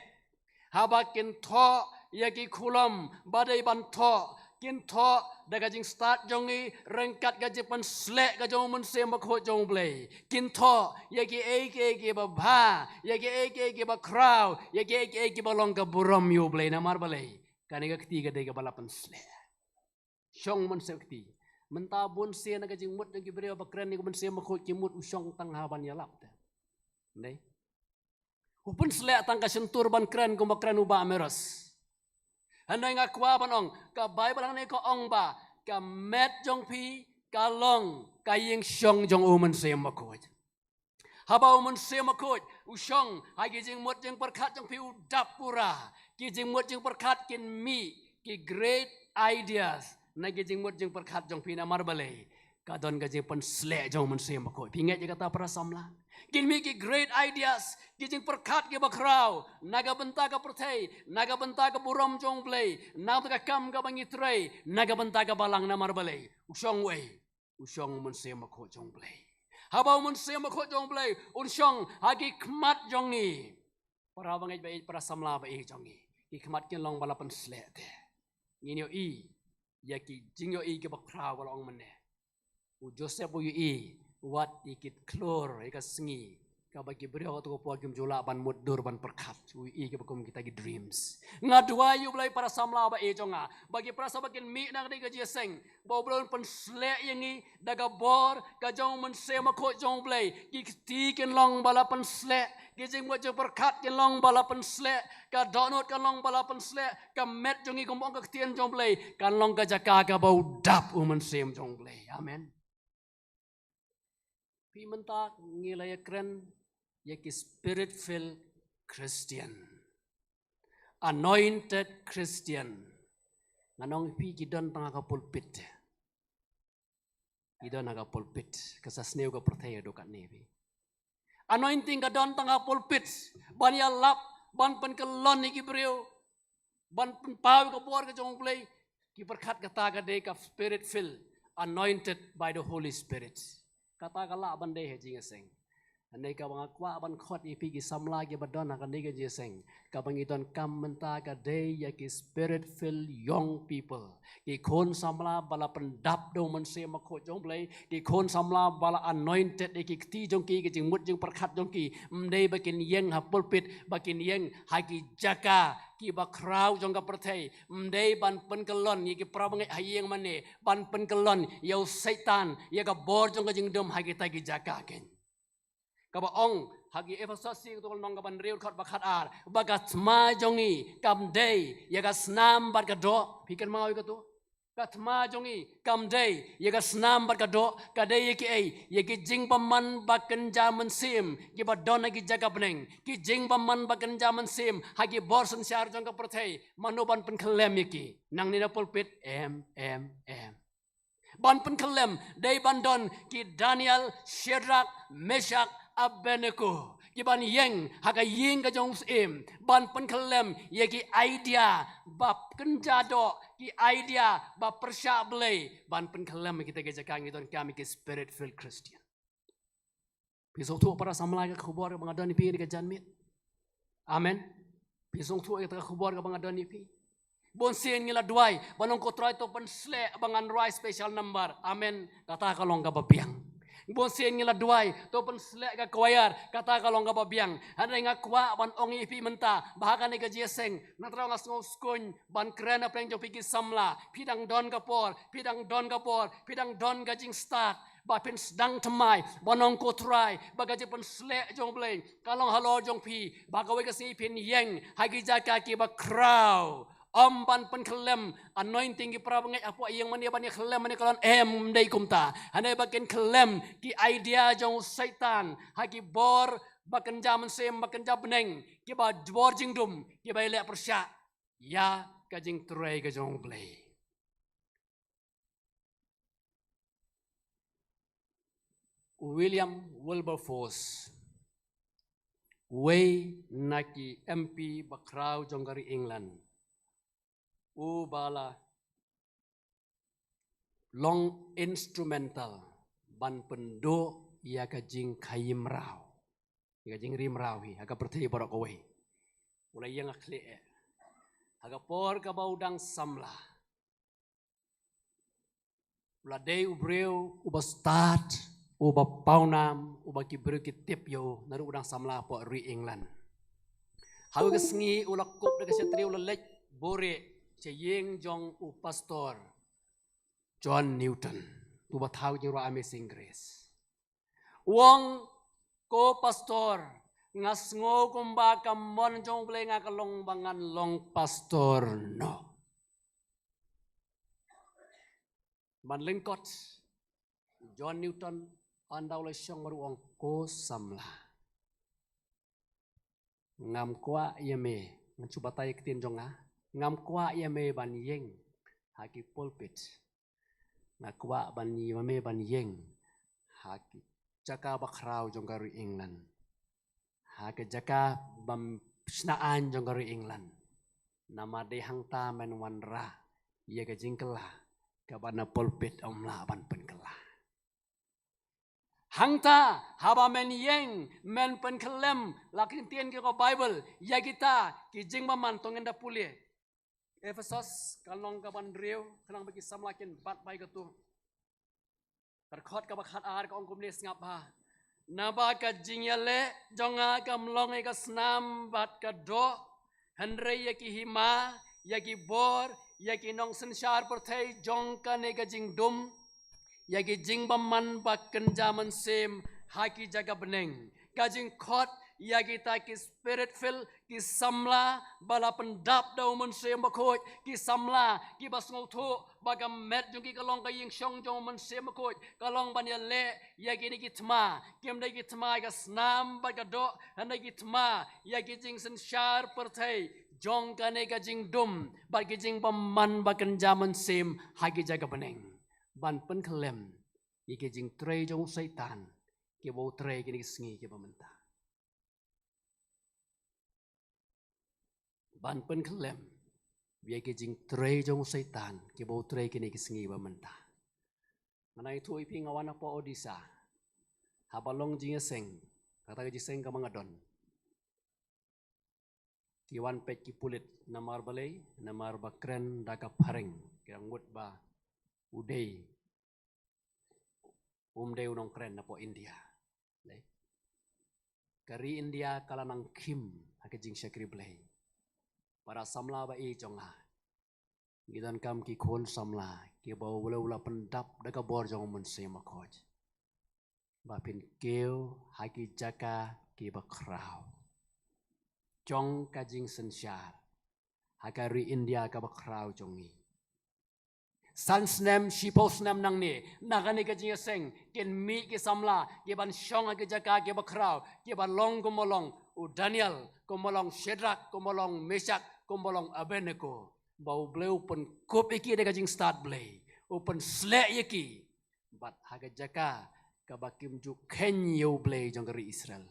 Haba kin thoh ïa ki khulom ba dei ban thoh, kin thoh da ka jingstad jong ngi ryngkat ka jingpynsleh ka jong u Mynsiem Bakhuid jong u Blei. Kin thoh ïa kiei kiei kiba bha, ïa kiei kiei kiba khraw, ïa kiei kiei kiba long ka burom ïa u Blei. Namar balei? Kane ka kti ka dei kaba la pynsleh. Shong mynsiem kti. Mynta bun sien na ka jingmut jong ki briew ba kren ïa ka Mynsiem Bakhuid ki mut u shong tang ha ban ïalap te. Dei. U pynsleh tang ka shyntur ban kren kumba kren u Bah Meros. Hynrei nga kwah ban ong, ka Baibl hangne ka ong ba ka met jong phi ka long ka ïing shong jong u Mynsiem Bakhuid. Haba u Mynsiem Bakhuid u shong ha ki jingmut jingpyrkhat jong phi, u dap pura. Ki jingmut jingpyrkhat kin mih ki great ideas na ki jingmut jingpyrkhat jong phi. Namar balei? Ka don ka jingpynsleh jong u Mynsiem Bakhuid. Phi ngeit ïa kata, para samla? Kin mih ki great ideas, ki jingpyrkhat kiba khraw na ka bynta ka pyrthei, na ka bynta ka burom jong u Blei, na ka bynta ka kam kaba ngi trei, na ka bynta ka balang. Namar balei? U shong uei? U shong u Mynsiem Bakhuid jong u Blei. Haba u Mynsiem Bakhuid jong u Blei un shong ha ki khmat jong ngi, para bangeit baieit, para samla baieit jong ngi, ki khmat kin long ba la pynsleh te. Ngin ïohi ïa ki jingïohi kiba khraw ba la ong mynne. U Joseph u ïohi wat ïa ki khlur ïa ka sngi kaba ki briew ha kato ka por kim ju lah ban mutdur ban pyrkhat. U ïohi kiba kum kita ki dreams. Nga duwai ïa u Blei, para samla baieit jong nga, ba ki para samla kin mih na kane ka jingïaseng, ba u Blei un pynsleh ïa ngi da ka bor ka jong u Mynsiem Bakhuid jong u Blei. Ki kti kin long ba la pynsleh, ki jingmut jingpyrkhat kin long ba la pynsleh, ka dohnud kan long ba la pynsleh, ka met jong ngi kumba ong ka ktien jong u Blei kan long ka jaka kaba u dap u Mynsiem jong u Blei. Amen. Phi mynta ngi la ïakren ïa ki spirit filled Christian, anointed Christian. Ngan ong phi ki don tang ha ka pulpit. Ki don ha ka pulpit. Ka sa sniew ka pyrthei haduh katne phi. Anointing ka don tang ha pulpit. Ban ïalap, ban pynkyllon ïa ki briew, ban pynpaw ïa ka bor ka jong U Blei. Ki pyrkhat kata ka dei ka spirit filled, anointed by the Holy Spirit. Kata ka lah ban dei ha jingïaseng. Hynrei kaba nga kwah ban khot ïa phi ki samla kiba don ha kane ka jingïaseng, kaba ngi donkam mynta ka dei ïa ki spirit filled young people, ki khun samla ba la pyndap da U Mynsiem Bakhuid jong U Blei, ki khun samla ba la anointed ïa ki kti jong ki, ki jingmut jingpyrkhat jong ki. Ym dei ba kin ïeng ha pulpit, ba kin ïeng ha ki jaka kiba khraw jong ka pyrthei. Ym dei ban pynkyllon ïa ki para bangeit ha ïing mane, ban pynkyllon ïa u Soitan, ïa ka bor jong ka jingdum ha kita ki jaka kein. Kaba ong ha ki Ephesos, ka lynnong kaba hynriew, dkhot ba khatar, ba ka thma jong ngi kam dei ïa ka snam bad ka doh. Phi kynmaw ïa kato? Ka thma jong ngi kam dei ïa ka snam bad ka doh, ka dei ïa kiei? Ïa ki jingbymman ba kynja mynsiem kiba don ha ki jaka bneng. Ki jingbymman ba kynja mynsiem ha ki bor synshar jong ka pyrthei. Mano ban pynkhyllem ïa ki? Nangne na pulpit, em, em, em. Ban pynkhyllem dei ban don ki Daniel, Shadrach, Meshach, Abednego, kiban ïeng ha ka ïing ka jong u syiem, ban pynkhyllem ïa ki idea ba kynja doh, ki idea ba pyrshah Blei. Ban pynkhyllem ïa kita ki jaka ngi donkam ïa ki spirit filled Christian. Phi sngewthuh para samla ïa ka khubor kaba nga don ïa phi ha kane ka janmiet? Amen. Phi sngewthuh ïa ka khubor kaba nga don ïa phi? Bun sien ngi la duwai ban ong, ko Trai, to pynshlur ba ngan rwai special number. Amen. Kata ka long kaba biang. Bun sien ngi la duwai, to pynshlur ka choir. Kata ka long kaba biang. Hynrei nga kwah ban ong ïa phi mynta ba ha kane ka jingïaseng, na trai nga sngew skhem ban kren na pdeng jong phi ki samla. Phi dang don ka por, phi dang don ka bor, phi dang don ka jingstad ba phin sdang thymmai ban ong, ko Trai, ba ka jingpynshlur jong U Blei ka long halor jong phi, ba kawei ka sngi phin ïeng ha ki jaka kiba khraw. Ym ban pynkhyllem anointing ki para bangeit hapoh ïing mane ban ïakhyllem mane ka long, em, ym dei kumta. Hynrei ba kin khyllem ki idea jong u Soitan ha ki bor ba kynja mynsiem, ba kynja bneng, kiba bor jingdum, kiba ïaleh pyrshah ïa ka jingtrei ka jong U Blei. William Wilberforce, uwei na ki M P bakhraw jong ka ri England, uba la long instrumental ban pynduh ïa ka jingkhaïi mraw, ïa ka jingri mraw hi ha ka pyrthei baroh kawei. U la ïeng ha khlieh eh ha ka por kaba u dang samla. U la dei u briew uba stad, uba pawnam, uba ki briew ki tip ïa u, naduh u dang samla hapoh ri England. Ha kawei ka sngi u la kup da ka shatri, u la leit buhrieh sha ïing jong u pastor John Newton, uba thaw jingrwai Amazing Grace. U ong, ko pastor, nga sngew kumba ka mon jong U Blei nga ka long ba ngan long pastor noh. Ban lyngkot, John Newton, ynda u la shong bad u ong, ko samla, ngam kwah ïa me, ngan shu batai ïa ka ktien jong nga, ngam kwah ïa me ban ïeng ha ki pulpit. Nga kwah ban ïa me ban ïeng ha ki jaka bakhraw jong ka ri England, ha ki jaka bym shna aiñ jong ka ri England. Namar dei hangta men wanrah ïa ka jingkylla kaba na pulpit ym lah ban pynkylla. Hangta haba men ïeng, men pynkhyllem, la kyntien ki ka Baibl ïa kita ki jingbymman. To ngin da pule Ephesos, ka lynnong kaba hynriew, khnang ba ki samla kin bat bha ïa kato. Ka dkhot kaba khatar ka ong kumne, sngap bha. Naba ka jingïaleh jong nga kam long ïa ka snam bad ka doh, hynrei ïa ki hima, ïa ki bor, ïa ki nongsynshar pyrthei jong kane ka jingdum, ïa ki jingbymman ba kynja mynsiem ha ki jaka bneng, ka jingkhot ïa kita ki spirit filled, ki samla ba la pyndap da u Mynsiem Bakhuid, ki samla kiba sngewthuh ba ka met jong ki ka long ka ïingshong jong u Mynsiem Bakhuid, ka long ban ïaleh ïa kine ki thma, kim dei ki thma ïa ka snam bad ka doh, hynrei ki thma ïa ki jingsynshar pyrthei jong kane ka jingdum bad ki jingbymman ba kynja mynsiem ha ki jaka bneng, ban pynkhyllem ïa ki jingtrei jong u Soitan kiba u trei kine ki sngi kiba mynta. Ban pynkhyllem ïa ki jingtrei jong u Soitan kiba u trei kine ki sngi ba mynta. Nga ïathuh ïa phi, nga wan hapoh Odisha, haba long jingïaseng, kata ka jingïaseng kaba nga don, ki wan peit ki pulit. Namar balei? Namar ba kren da ka phareng, ki dang mut ba u dei, um dei u nongkren napoh India. Dei. Ka ri India ka la nang khim ha ka jingshakri Blei. Para samla ba ïeit jong nga, ngi donkam ki khun samla kiba u Blei u la pyndap da ka bor jong u Mynsiem Bakhuid, ba phin kiew ha ki jaka kiba khraw jong ka jingsynshar ha ka ri India kaba khraw jong ngi. San snem, shiphew snem nangne, na kane ka jingïaseng, kin mih ki samla kiban shong ha ki jaka kiba khraw, kiba long kumba long u Daniel, kumba long Shadrach, kumba long Meshach, kumba long Abednego. Ba u Blei u pynkup ïa ki da ka jingstad Blei, u pynsleh ïa ki bad ha ka jaka kaba kim ju kheiñ ïa u Blei jong ka ri Israel,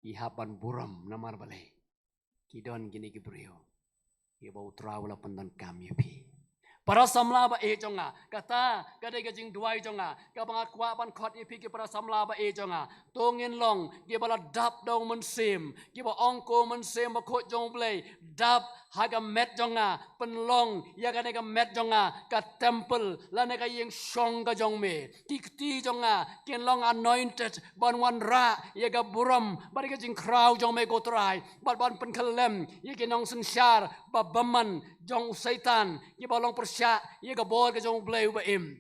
ki hap ban burom. Namar balei? Ki don kine ki briew kiba u Trai u la pyndonkam ïa phi. Para samla ba ïeit jong nga, kata ka dei ka jingduwai jong nga kaba nga kwah ban khot ïa phi, ki para samla ba ïeit jong nga. To ngin long kiba la dap da u Mynsiem, kiba ong ko Mynsiem Bakhuid jong u Blei, dap ha ka met jong nga, pynlong ïa kane ka met jong nga ka temple lane ka ïingshong ka jong me. Ki kti jong nga kin long anointed ban wanrah ïa ka burom bad ïa ka jingkhraw jong me ko Trai, bad ban pynkhyllem ïa ki nongsynshar ba bymman jong u Soitan, kiba long pyrshah ïa ka bor ka jong u Blei uba im.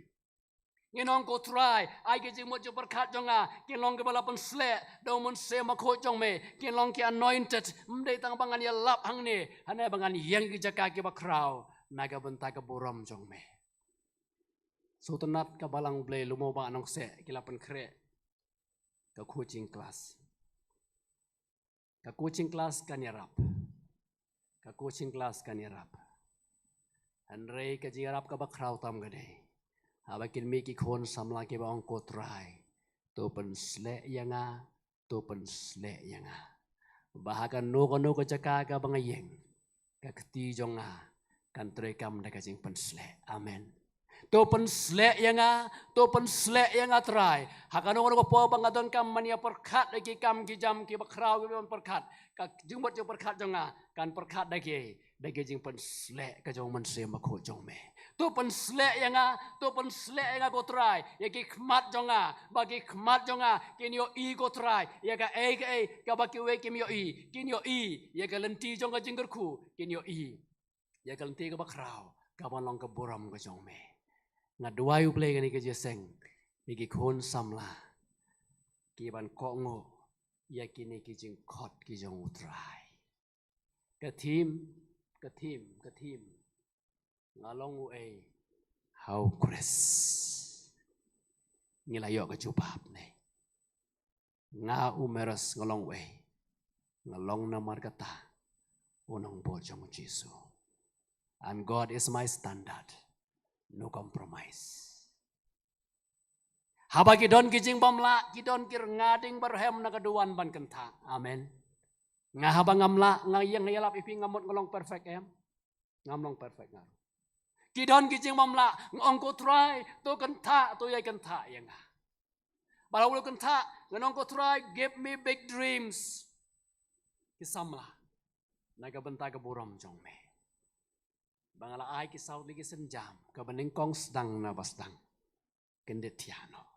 Ngin ong ko Trai, ai ki jingmut jingpyrkhat jong nga kin long kiba la pynsleh da u Mynsiem Bakhuid jong me, kin long ki anointed, ym dei tang ba ngan ïalap hangne, hynrei ba ngan ïeng ki jaka kiba khraw na ka bynta ka burom jong me. Sngewtynnat ka Balang Blei, lum u Bah Nongkseh, ki la pynkhreh ka coaching class. Ka coaching class kan ïarap. Ka coaching class kan ïarap. Hynrei ka jingïarap kaba khraw tam ka dei haba kin mih ki khun samla kiba ong ko Trai, to pynsleh ïa nga, to pynsleh ïa nga, ba ha kano kano ka jaka kaba nga ïeng, ka kti jong nga kan treikam da ka jingpynsleh. Amen. To pynsleh ïa nga, to pynsleh ïa nga Trai. Ha kano kano ka por ba nga donkam ban ïa pyrkhat ïa ki kam ki jam kiba khraw kiba pyrkhat, ka jingmut jingpyrkhat jong nga kan pyrkhat da ki, da ki jingpynsleh ka jong u Mynsiem Bakhuid jong me. To pynsleh ïa nga, to pynsleh ïa nga ko Trai, ïa ki khmat jong nga, ba ki khmat jong nga kin ïohi ko Trai ïa kaei kaei kaba kiwei kim ïohi, kin ïohi ïa ka lynti jong ka jingkyrkhu, kin ïohi ïa ka lynti kaba khraw kaban long ka burom ka jong me. Nga duwai, U Blei, kane ka jingïaseng, ïa ki khun samla kiban kohnguh ïa kine ki jingkhot ki jong U Trai. Ka theme, ka theme, ka theme, nga long uei ha U Khrist. Ngi la ïoh ka jubab ne. Nga, u Meros, nga long uei? Nga long namar kata u nongbud jong U Jisu. And God is my standard. No compromise. Haba ki don ki jingbymlah, ki don ki rnga ding ba rhem na ka duwan ban kynthah. Amen. Nga haba ngam lah, nga ïeng ïalap ïa phi, nga mut nga long perfect, em? Ngam long perfect nga ruh. Ki don ki jingbymlah, nga ong ko Trai, to kynthah, to ïai kynthah ïa nga. Bad haba u kynthah, ngan ong ko Trai, give me big dreams. Ki samla na ka bynta ka burom jong me. Ba nga la ai ki saw tylli ki sienjam, kaba nyngkong sdang na ba sdang, kyndit thiah noh.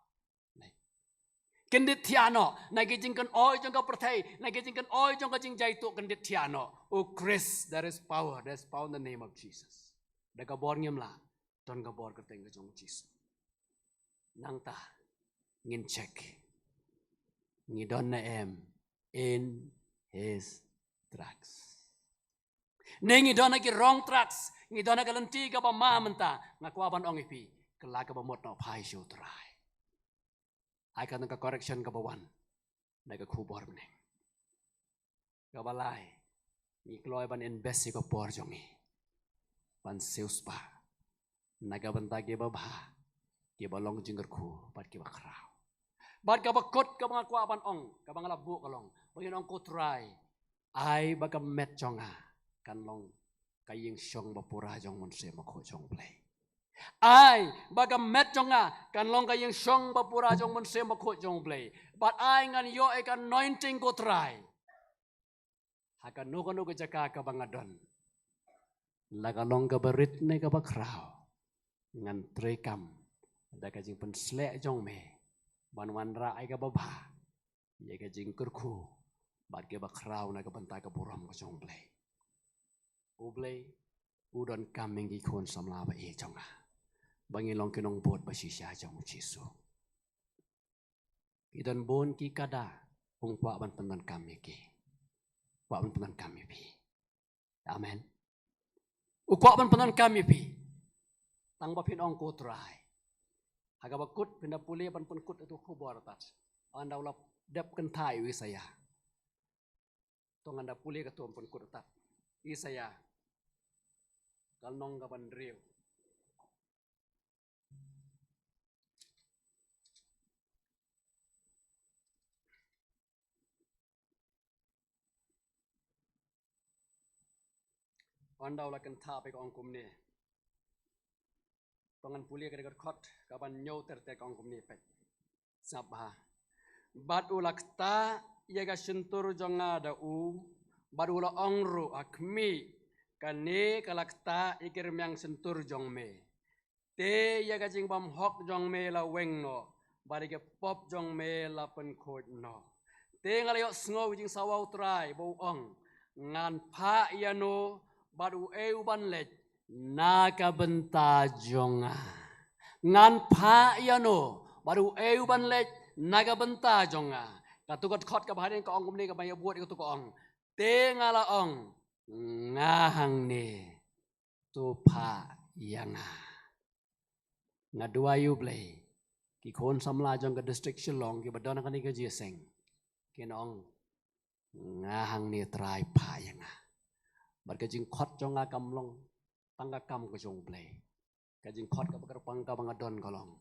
Kyndit thiah noh na ki jingkynoi jong ka pyrthei, na ki jingkynoi jong ka jingjaituh, kyndit thiah noh. U Khrist, there is power, there is power in the name of Jesus. Da ka bor ngim lah, don ka bor kyrteng ka jong U Jisu. Nangta ngin check, ngi don ne em in his tracks. Ne ngi don ha ki wrong tracks, ngi don ha ka lynti kaba ma mynta, nga kwah ban ong ïa phi, kylla kaba mut noh phai sha U Trai. Ai kane ka correction kaba wan na ka khubor bneng. Kaba lai, ngi kloi ban invest ïa ka por jong ngi ban siewspah na ka bynta kiba bha, kiba long jingkyrkhu bad kiba khraw. Bad kaba kut kaba nga kwah ban ong, kaba nga la buh ka long, ba ngin ong ko Trai, ai ba ka met jong nga kan long ka ïing shong ba pura jong U Mynsiem Bakhuid jong U Blei. Ai ba ka met jong nga kan long ka ïing shong ba pura jong U Mynsiem Bakhuid jong U Blei. Bad ai ngan ïoh ïa ka anointing ko Trai ha kano kano ka jaka kaba nga don. La ka long kaba rit ne kaba khraw, ngan treikam da ka jingpynsleh jong me ban wanrah ïa kaba bha, ïa ka jingkyrkhu bad kaba khraw na ka bynta ka burom ka jong U Blei. U Blei u donkam ïa ngi ki khun samla ba ïeit jong nga ba ngin long ki nongbud ba shisha jong U Jisu. Ki don bun ki kada, um kwah ban pyndonkam ïa ki. Kwah ban pyndonkam ïa phi. Amen. U kwah ban pyndonkam ïa phi. Tang ba phin ong ko Trai. Ha kaba kut phin da pule ban pynkut ïa tu khubor tat. Ynda u la dep kynthai u Isaïah. To ngan da pule ka tu ban pynkut tat. Isaïah. Ka lynnong kaba hynriew. Ynda u la kynthah bad ka ong kumne. To ngan pule ka dei ka dkhot kaba hynñiew ter ter, ka ong kumne peit. Sngap bha. Bad u la ktah ïa ka shyntur jong nga da u, bad u la ong ruh, ha khmih, kane ka la ktah ïa ki rmiang shyntur jong me. Te ïa ka jingbymhok jong me la weng noh, bad ïa ka pop jong me la pynkhuid noh. Te nga la ïohsngew ka jingsawa U Trai ba u ong, ngan phah ïano bad uei u ban leit na ka bynta jong nga. Ngan phah ïano bad uei u ban leit na ka bynta jong nga. Katu ka dkhot kaba hadien ka ong kumne, kaba ïa bud ïa katu ka ong. Te nga la ong, nga hangne, to phah ïa nga. Nga duwai ïa U Blei, ki khun samla jong ka district Shillong kiba don ha kane ka jingïaseng kin ong, nga hangne Trai, phah ïa nga. Bad ka jingkhot jong nga kam long tang ka kam ka jong U Blei. Ka jingkhot kaba kyrpang kaba nga don ka long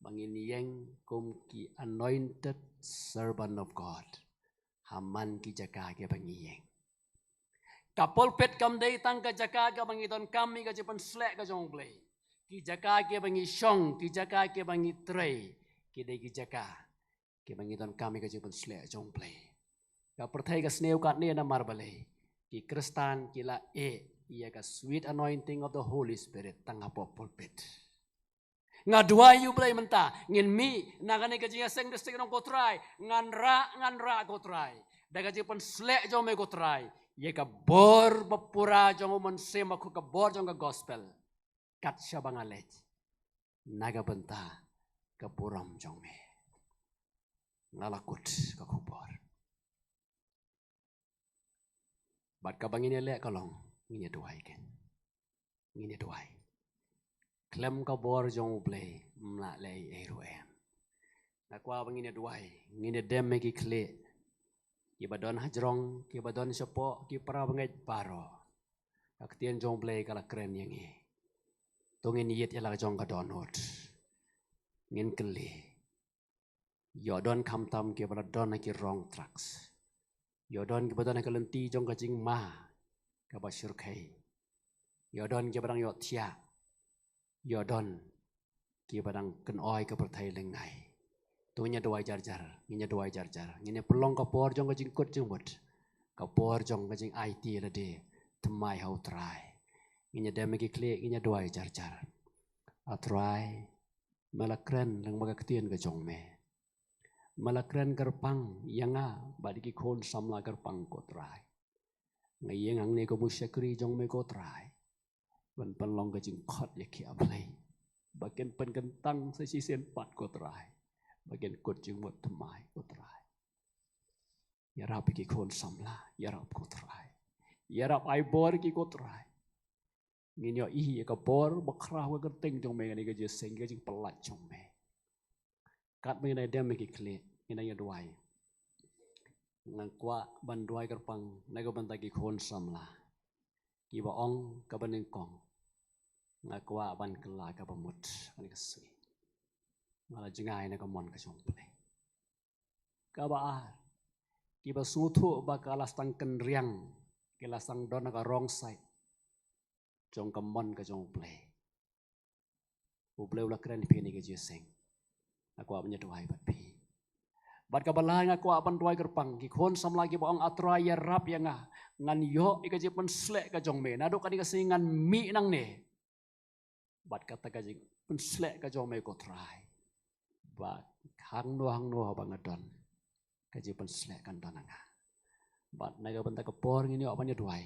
ba ngin ïeng kum ki anointed servant of God ha man ki jaka kiba ngi ïeng. Ka pulpit kam dei tang ka jaka kaba ngi donkam ïa ka jingpynsleh ka jong U Blei. Ki jaka kiba ngi shong, ki jaka kiba ngi trei, ki dei ki jaka kiba ngi donkam ïa ka jingpynsleh jong U Blei. Ka pyrthei ka sniew katne namar balei? Ki Khristan ki la ïeh ïa ka sweet anointing of the Holy Spirit tang hapoh pulpit. Nga duwai ïa U Blei mynta ngin mih na kane ka jingïaseng district, ngan ong ko Trai, ngan rah, ngan rah ko Trai, da ka jingpynsleh jong me ko Trai, ïa ka bor bapura jong U Mynsiem Bakhuid, ka bor jong ka gospel. Kat shaba nga leit na ka bynta ka burom jong me. Nga la kut ka khubor. Bad kaba ngin ïa leh ka long, ngin ïa duwai kein. Ngin ïa duwai. Khlem ka bor jong U Blei ym lah leh ei ei ruh em. Nga kwah ba ngin ïa duwai, ngin ïa dem ïa ki khlieh kiba don hajrong, kiba don shapoh, ki para bangeit baroh. Ka ktien jong U Blei ka la kren ïa ngi. To ngin ïit ïa la ka jong ka dohnud. Ngin kylli. Ïoh don khamtam kiba la don ha ki wrong tracks. Ïoh don kiba don ha ka lynti jong ka jingma kaba shyrkhei. Ïoh don kiba dang ïohthiah. Ïoh don kiba dang kynoi ka pyrthei lyngngai. To ngin ïa duwai jar jar, ngin ïa duwai jar jar. Ngin ïa pynlong ka por jong ka jingkut jingmut, ka por jong ka jingaiti lade thymmai ha U Trai. Ngin ïa dem ïa ki khlieh, ngin ïa duwai jar jar. A Trai, me la kren lyngba ka ktien ka jong me. Me la kren kyrpang ïa nga bad ïa ki khun samla kyrpang ko Trai. Nga ïeng hangne kum u shakri jong me ko Trai, ban pynlong ka jingkhot ïa ki, A Blei, ba kin pynkyntang sa shisien pat ko Trai, ba kin kut jingmut thymmai ko Trai. Ïarap ïa ki khun samla, ïarap ko Trai. Ïarap ai bor ïa ki ko Trai. Ngin ïohi ïa ka bor bakhraw ha ka kyrteng jong me, ngan ïa ka jingïaseng, ka jingpyllait jong me. Katba ngin ïa dem ïa ki khlieh, ngin ïa duwai. Nga kwah ban duwai kyrpang na ka bynta ki khun samla kiba ong kaba nyngkong, nga kwah ban kylla kaba mut ha kane ka sngi. Nga la jngai na ka mon ka jong U Blei. Kaba ar, kiba sngewthuh ba ka la sdang kynriang, ki la sdang don ha ka wrong side jong ka mon ka jong U Blei. U Blei u la kren ïa phi ha kane ka jingïaseng. Nga kwah ban ïa duwai bad phi. Bad kaba lai, nga kwah ban duwai kyrpang, ki khun samla kiba ong, A Trai, ïarap ïa nga, ngan ïoh ïa ka jingpynshlur ka jong me. Naduh kane ka sngi ngan mih nangne bad kata ka jingpynshlur ka jong me ko Trai. Bad hangno hangno ba nga don, ka jingpynshlur kan don ha nga. Bad na ka bynta ka por ngin ïoh ban ïa duwai,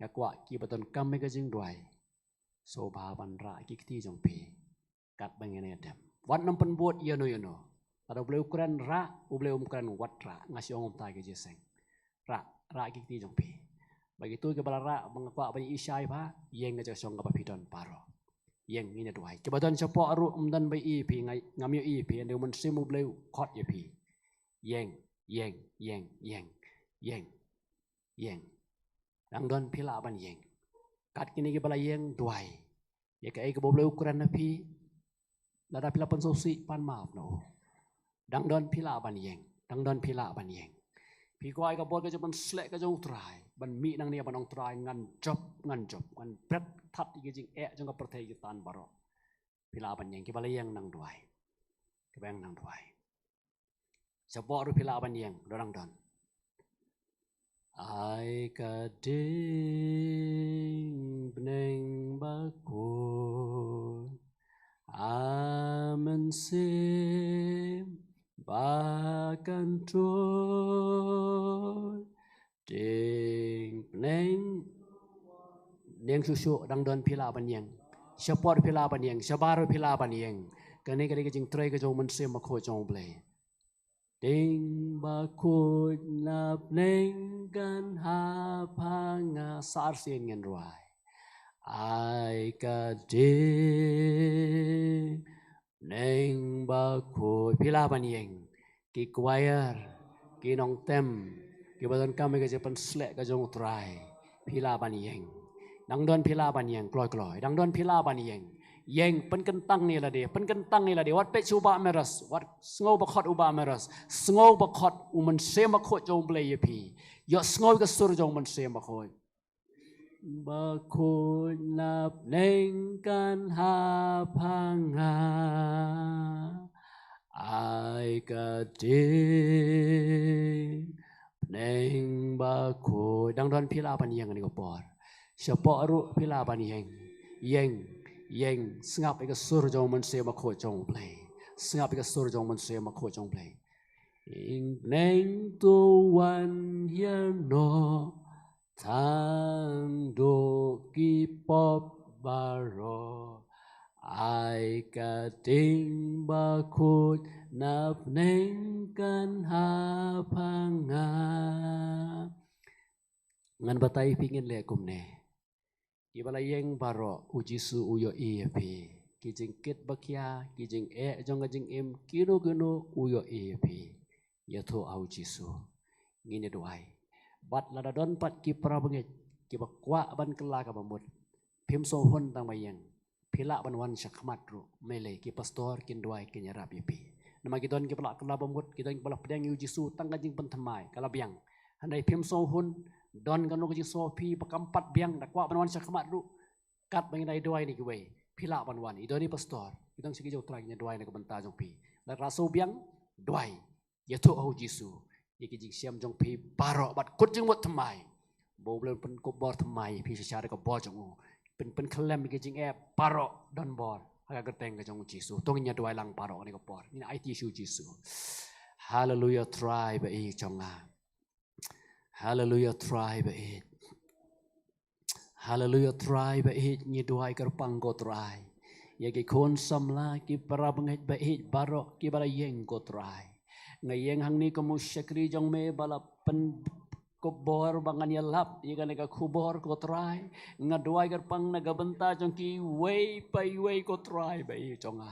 nga kwah kiba donkam ïa ka jingduwai, sngewbha ban rah ïa ki kti jong phi katba ngin ïa dem. Wat nang pynbud ïano ïano. Lada U Blei u kren, rah; U Blei um kren, wat rah. Nga shu ong kumta ha ka jingïaseng. Rah, rah ïa ki kti jong phi. Bad kito kiba la rah, ba nga kwah ban ïa shai bha, ïeng ka jaka shong kaba phi don baroh. Ïeng, ngin ïa duwai. Kiba don shapoh ruh, ym don ba ïohi ïa phi, nga, ngam ïohi ïa phi, hynrei U Mynsiem U Blei u khot ïa phi. Ïeng, ïeng, ïeng, ïeng, ïeng, ïeng. Dang don phi lah ban ïeng. Kat kine kiba la ïeng, duwai. Ïa kaei kaba U Blei u kren ha phi, lada phi la pynsngewsih, pan map na u. Dang don phi lah ban ïeng. Dang don phi lah ban ïeng. Phi kwah ïa ka bor ka jingpynshlur ka jong U Trai, ban mih nangne ban ong, Trai, ngan jop, ngan jop, ngan bret thad ïa ki jingeh jong ka pyrthei, ki tan baroh. Phi lah ban ïeng. Kiba la ïeng nang duwai. Kiba ïeng nang duwai. Shapoh ruh phi lah ban ïeng, dang don. Ai ka diengphna bakhuid, A Mynsiem ba kynthoi, diengphna, ïeng shuh shuh, dang don phi lah ban ïeng. Shapoh phi lah ban ïeng, shabar phi lah ban ïeng. Kane ka dei ka jingtrei ka jong U Mynsiem Bakhuid jong U Blei. Dieng bakhuid na pdeng kan hap ha nga, sa arsien ngin rwai. Ai ka dieng bakhuid. Phi lah ban ïeng. Ki choir, ki nongtem, kiba donkam ïa ka jingpynshlur ka jong U Trai, phi lah ban ïeng. Dang don phi lah ban ïeng, kloi kloi. Dang don phi lah ban ïeng. Ïeng, pynkyntang ïa lade, pynkyntang ïa lade. Wat peit sha u Bah Meros, wat sngew ba khot u Bah Meros. Sngew ba khot U Mynsiem Bakhuid jong U Blei ïa phi. Ïohsngew ïa ka sur jong U Mynsiem Bakhuid. Bakhuid na pdeng kan hap ha nga. Ai ka dieng bakhuid. Dang don phi lah ban ïeng ha kane ka por. Shapoh ruh phi lah ban ïeng. Ïeng, ïeng, sngap ïa ka sur jong U Mynsiem Bakhuid jong U Blei. Sngap ïa ka sur jong U Mynsiem Bakhuid jong U Blei. Ïeng pdeng to wan ïano, tang duh ki pop baroh. Ai ka dieng bakhuid na pdeng kan hap ha nga. Ngan batai phi ngin leh kumne. Kiba la ïeng baroh, U Jisu u ïohi ïa phi. Ki jingkit ba khia, ki jingeh jong ka jingim, kino kino u ïohi ïa phi. Ïathuh ha U Jisu. Ngin ïa duwai. Bad lada don pat ki para bangeit kiba kwah ban kylla kaba mut, phim sngewhun tang ba ïeng. Phi lah ban wan sha khmat ruh. Mele ki pastor kin duwai, kin ïarap ïa phi. Namar ki don kiba la kylla ba mut, ki don kiba la pdiang ïa U Jisu tang ka jingpynthymmai, ka la biang. Hynrei phim sngewhun, don kano ka jingsngew phi ba kam pat biang, da kwah ban wan sha khmat ruh. Katba ngin ïa duwai na kiwei, phi lah ban wan. I don i pastor, i don sha ki jong U Trai, kin ïa duwai na ka bynta jong phi. Lada la sngew biang, duwai. Ïathuh ha U Jisu ïa ki jingshem jong phi baroh bad kut jingmut thymmai. Ba U Blei un pynkup bor thymmai ïa phi shisha da ka bor jong u. Pyn, pynkhyllem ïa ki jingeh baroh, don bor ha ka kyrteng ka jong U Jisu. To ngin ïa duwai lang baroh ha kane ka por. Ngin aiti sha U Jisu. Haleluia Trai ba ïeit jong nga. Haleluia Trai ba ïeit. Haleluia Trai ba ïeit, ngi duwai kyrpang ko Trai. Ïa ki khun samla, ki para bangeit ba ïeit baroh kiba la ïeng ko Trai. Nga ïeng hangne kum u shakri jong me ba la pynkup bor ba ngan ïalap ïa kane ka khubor ko Trai. Nga duwai kyrpang na ka bynta jong kiwei pa iwei ko Trai ba ïeit jong nga.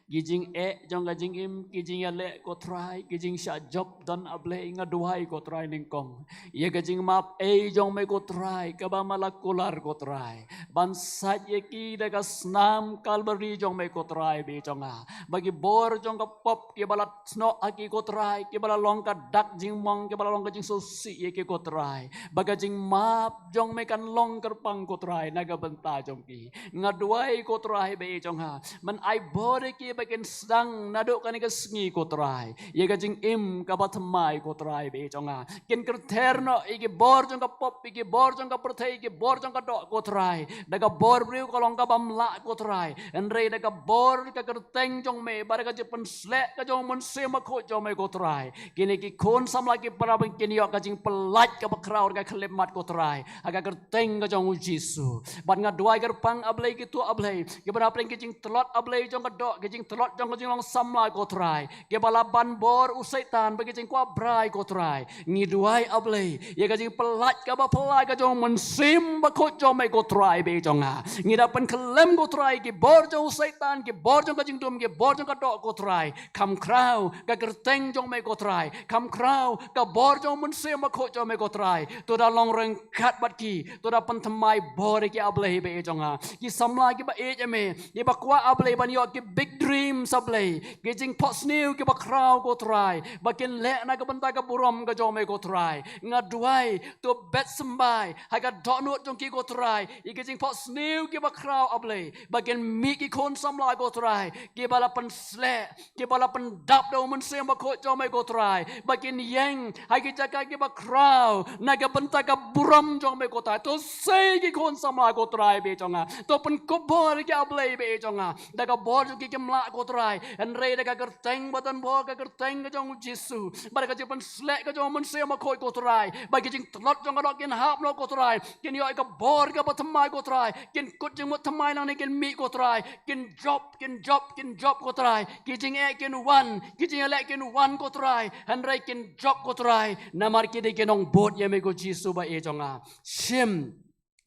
Ki jingeh jong ka jingim, ki jingïaleh ko Trai, ki jingshah jop don A Blei, nga duwai ko Trai nyngkong ïa ka jingmap ei jong me ko Trai kaba ma la kular ko Trai. Ban sait ïa ki da ka snam Kalbari jong me ko Trai ba ïeit jong nga. Ba ki bor jong ka pop kiba la snoh ha ki ko Trai, kiba la long ka dak jingmong, kiba la long ka jingsngewsih ïa ki ko Trai. Ba ka jingmap jong me kan long kyrpang ko Trai na ka bynta jong ki. Nga duwai ko Trai ba ïeit jong nga. Men ai bor ïa ki ba kin sdang naduh kane ka sngi ko Trai ïa ka jingim kaba thymmai ko Trai ba ïeit jong nga. Kin kyrther noh ïa ki bor jong ka pop, ïa ki bor jong ka pyrthei, ïa ki bor jong ka doh ko Trai. Da ka bor briew ka long kabym lah ko Trai. Hynrei da ka bor ka kyrteng jong me bad da ka jingpynsleh ka jong u Mynsiem Bakhuid jong me ko Trai. Kine ki khun samla ki para bangeit kin ïoh ka jingpyllait kaba khraw da ka khyllipmat ko Trai. Ha ka kyrteng ka jong u Jisu. Bad nga duwai kyrpang A Blei kito A Blei kiba na pdeng ki jingtlot A Blei jong ka doh, ki jingtlot jong ka jinglong samla ko Trai. Kiba la ban bor u Soitan bad ki jingkwah brai ko Trai. Ngi duwai A Blei ïa ka jingpyllait kaba phylla ka jong u Mynsiem Bakhuid jong me ko Trai ba ïeit jong nga. Ngi da pynkhyllem ko Trai ki bor jong u Soitan, ki bor jong ka jingdum, ki bor jong ka doh ko Trai. Kham khraw ka kyrteng jong me ko Trai. Kham khraw ka bor jong u Mynsiem Bakhuid jong me ko Trai. To da long ryngkat bad ki, to da pynthymmai bor ïa ki A Blei ba ïeit jong nga. Ki samla kiba ïeit ïa me, kiba kwah A Blei ban ïoh ki big dreams A Blei. Ki jingphohsniew kiba khraw ko Trai. Ba kin leh na ka bynta ka burom ka jong me ko Trai. Nga duwai to bet symbai ha ka dohnud jong ki ko Trai ïa ki jingphohsniew kiba khraw A Blei. Ba kin mih ki khun samla ko Trai kiba la pynsleh, kiba la pyndap da u Mynsiem Bakhuid jong me ko Trai. Ba kin ïeng ha ki jaka kiba khraw na ka bynta ka burom jong me ko Trai. To sei ki khun samla ko Trai ba ïeit jong nga. To pynkup bor ïa ki A Blei ba ïeit jong nga. Da ka bor jong ki kim lah ko Trai. Hynrei da ka kyrteng ba don bor, ka kyrteng ka jong u Jisu. Bad da ka jingpynsleh ka jong u Mynsiem Bakhuid ko Trai. Bad ki jingtlot jong ka doh kin hap noh ko Trai. Kin ïoh ïa ka bor kaba thymmai ko Trai. Kin kut jingmut thymmai nangne kin mih ko Trai. Kin jop, kin jop, kin jop ko Trai. Ki jingeh kin wan, ki jingïaleh kin wan ko Trai. Hynrei kin jop ko Trai. Namar ki dei ki nongbud ïa me ko Jisu ba ïeit jong nga. Shim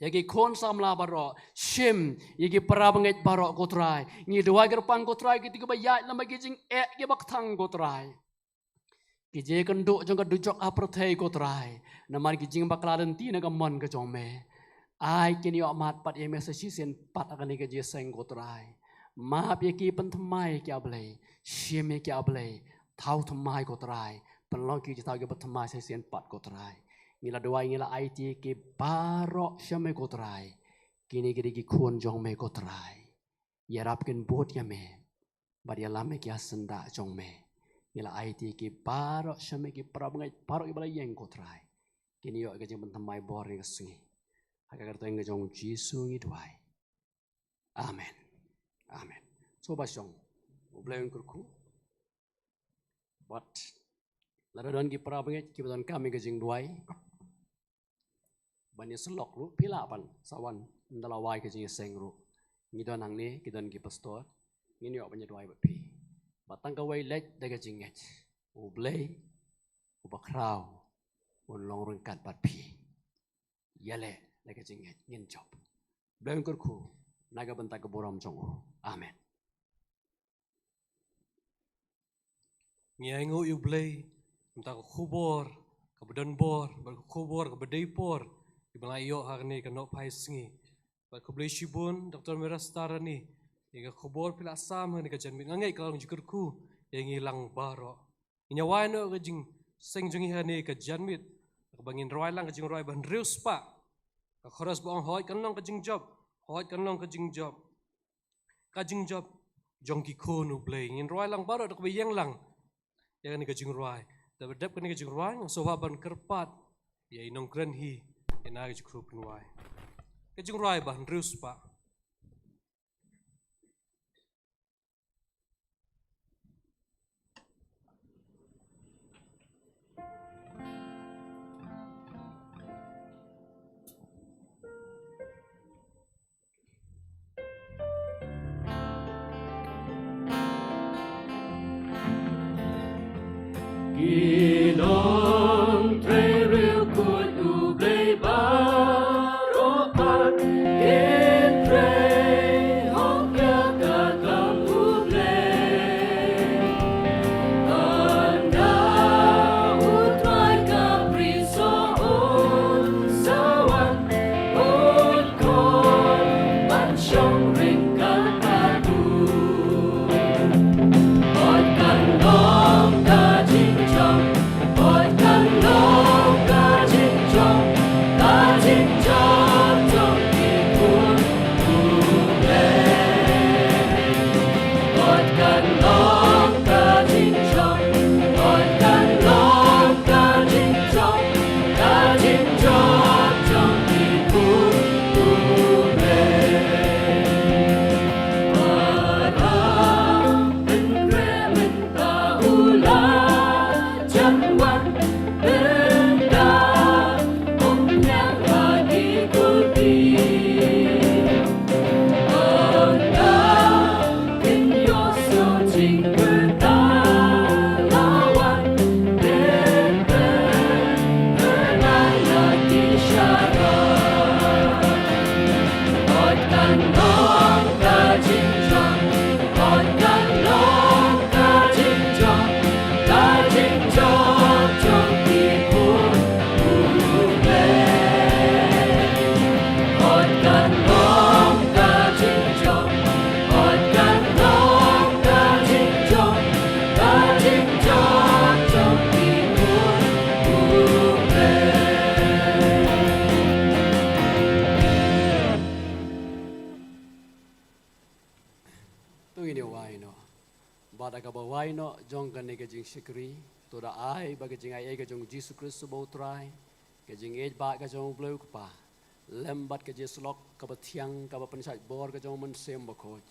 ïa ki khun samla baroh, shim ïa ki para bangeit baroh ko Trai. Ngi duwai kyrpang ko Trai kito kiba ïaid lem bad ki jingeh kiba kthang ko Trai. Ki jingkynduh jong ka dujok ha pyrthei ko Trai. Namar ki jingbakla lynti na ka mon ka jong me. Ai kin ïoh mad pat ïa me sa shisien pat ha kane ka jingïaseng ko Trai. Map ïa ki, pynthymmai ïa ki A Blei. Shim ïa ki A Blei. Thaw thymmai ko Trai. Pynlong ki jingthaw kiba thymmai sa shisien pat ko Trai. Ngi la duwai, ngi la aiti ïa ki baroh sha me ko Trai. Kine ki dei ki khun jong me ko Trai. Ïarap kin bud ïa me. Bad ïalam ïa ki ha syndah jong me. Ngi la aiti ïa ki baroh sha me, ki para bangeit baroh kiba la ïeng ko Trai. Kin ïoh ïa ka jingpynthymmai bor ïa ka sngi. Ha ka kyrteng ka jong u Jisu ngi duwai. Amen. Amen. Sngewbha shong. U Blei un kyrkhu. Bad lada don ki para bangeit kiba donkam ïa ka jingduwai ban ïasyllok ruh, phi lah ban sa wan ynda la wai ka jingïaseng ruh. Ngi don hangne, ki don ki pastor, ngin ïoh ban ïaduwai bad phi. Bad tang kawei, leit da ka jingngeit. U Blei uba khraw un long ryngkat bad phi. Ïaleh da ka jingngeit, ngin jop. Blei un kyrkhu na ka bynta ka burom jong u. Amen. Ngi ainguh ïa u Blei mynta ka khubor kaba don bor bad ka khubor kaba dei por kiba la ïoh ha kane ka nohphai sngi. Bad khublei shibun Doctor Mirastar Rani ïa ka khubor phi la sam ha kane ka janmiet. Nga ngeit ka la long jingkyrkhu ïa ngi lang baroh. Ngin ïa wai noh ka jingseng jong ngi ha kane ka janmiet, kaba ngin rwai lang ka jingrwai ba hynriew spah. Ka chorus ba ong, hooid kan long ka jingjop, hooid kan long ka jingjop. Ka jingjop jong ki khun u Blei. Ngin rwai lang baroh da kaba ïeng lang ïa kane ka jingrwai. Da ba dep kane ka jingrwai, nga sngewbha ban kyrpad ïa i nongkren hi ïa kane ka jingkyrkhu pynwai. Ka jingrwai ba hynriew spah. Ki nongtrei riewkhuid U Blei baroh pat kin trei hok ïa ka kam U Blei. Ynda U Trai ka prisoh un sa wan, un khot ban shong ryngkat bad u. Hooid kan long ka jingjop, hooid kan long ka jingjop, ka jingjop jong ki khun U Blei. Hooid kan long ka jingjop, hooid kan long ka jingjop, ka jingjop jong ki khun U Blei. Abraham pynkhreh mynta u la jan wan, ynda um ñiah ha ki kulti. Ynda kin ïohsngew jingkyrta la wan, kin pynbna ïa ki sharai. Hooid kan long ka jingjop, hooid kan long ka jingjop, ka jingjop jong ki khun U Blei. Hooid kan long ka jingjop, hooid kan long ka jingjop, ka jingjop jong ki khun U Blei. To ngin ïa wai noh. Bad ha kaba wai noh jong kane ka jingshakri, to da ai ba ka jingaiei ka jong U Jisu Khrist uba U Trai, ka jingïeit bah ka jong U Blei U Kpa, lem bad ka jingïasyllok kaba thiang kaba pynshait bor ka jong U Mynsiem Bakhuid,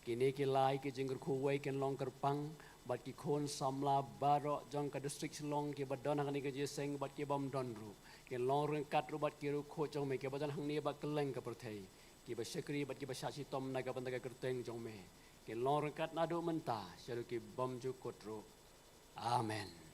kine ki lai ki jingkyrkhu uwei kin long kyrpang bad ki khun samla baroh jong ka district Shillong kiba don ha kane ka jingïaseng bad ki bym don ruh, kin long ryngkat ruh bad ki riewkhuid jong me kiba don hangne bad kylleng ka pyrthei, kiba shakri bad kiba shah shitom na ka bynta ka kyrteng jong me, kin long ryngkat naduh mynta shaduh ki bymjukut ruh. Amen.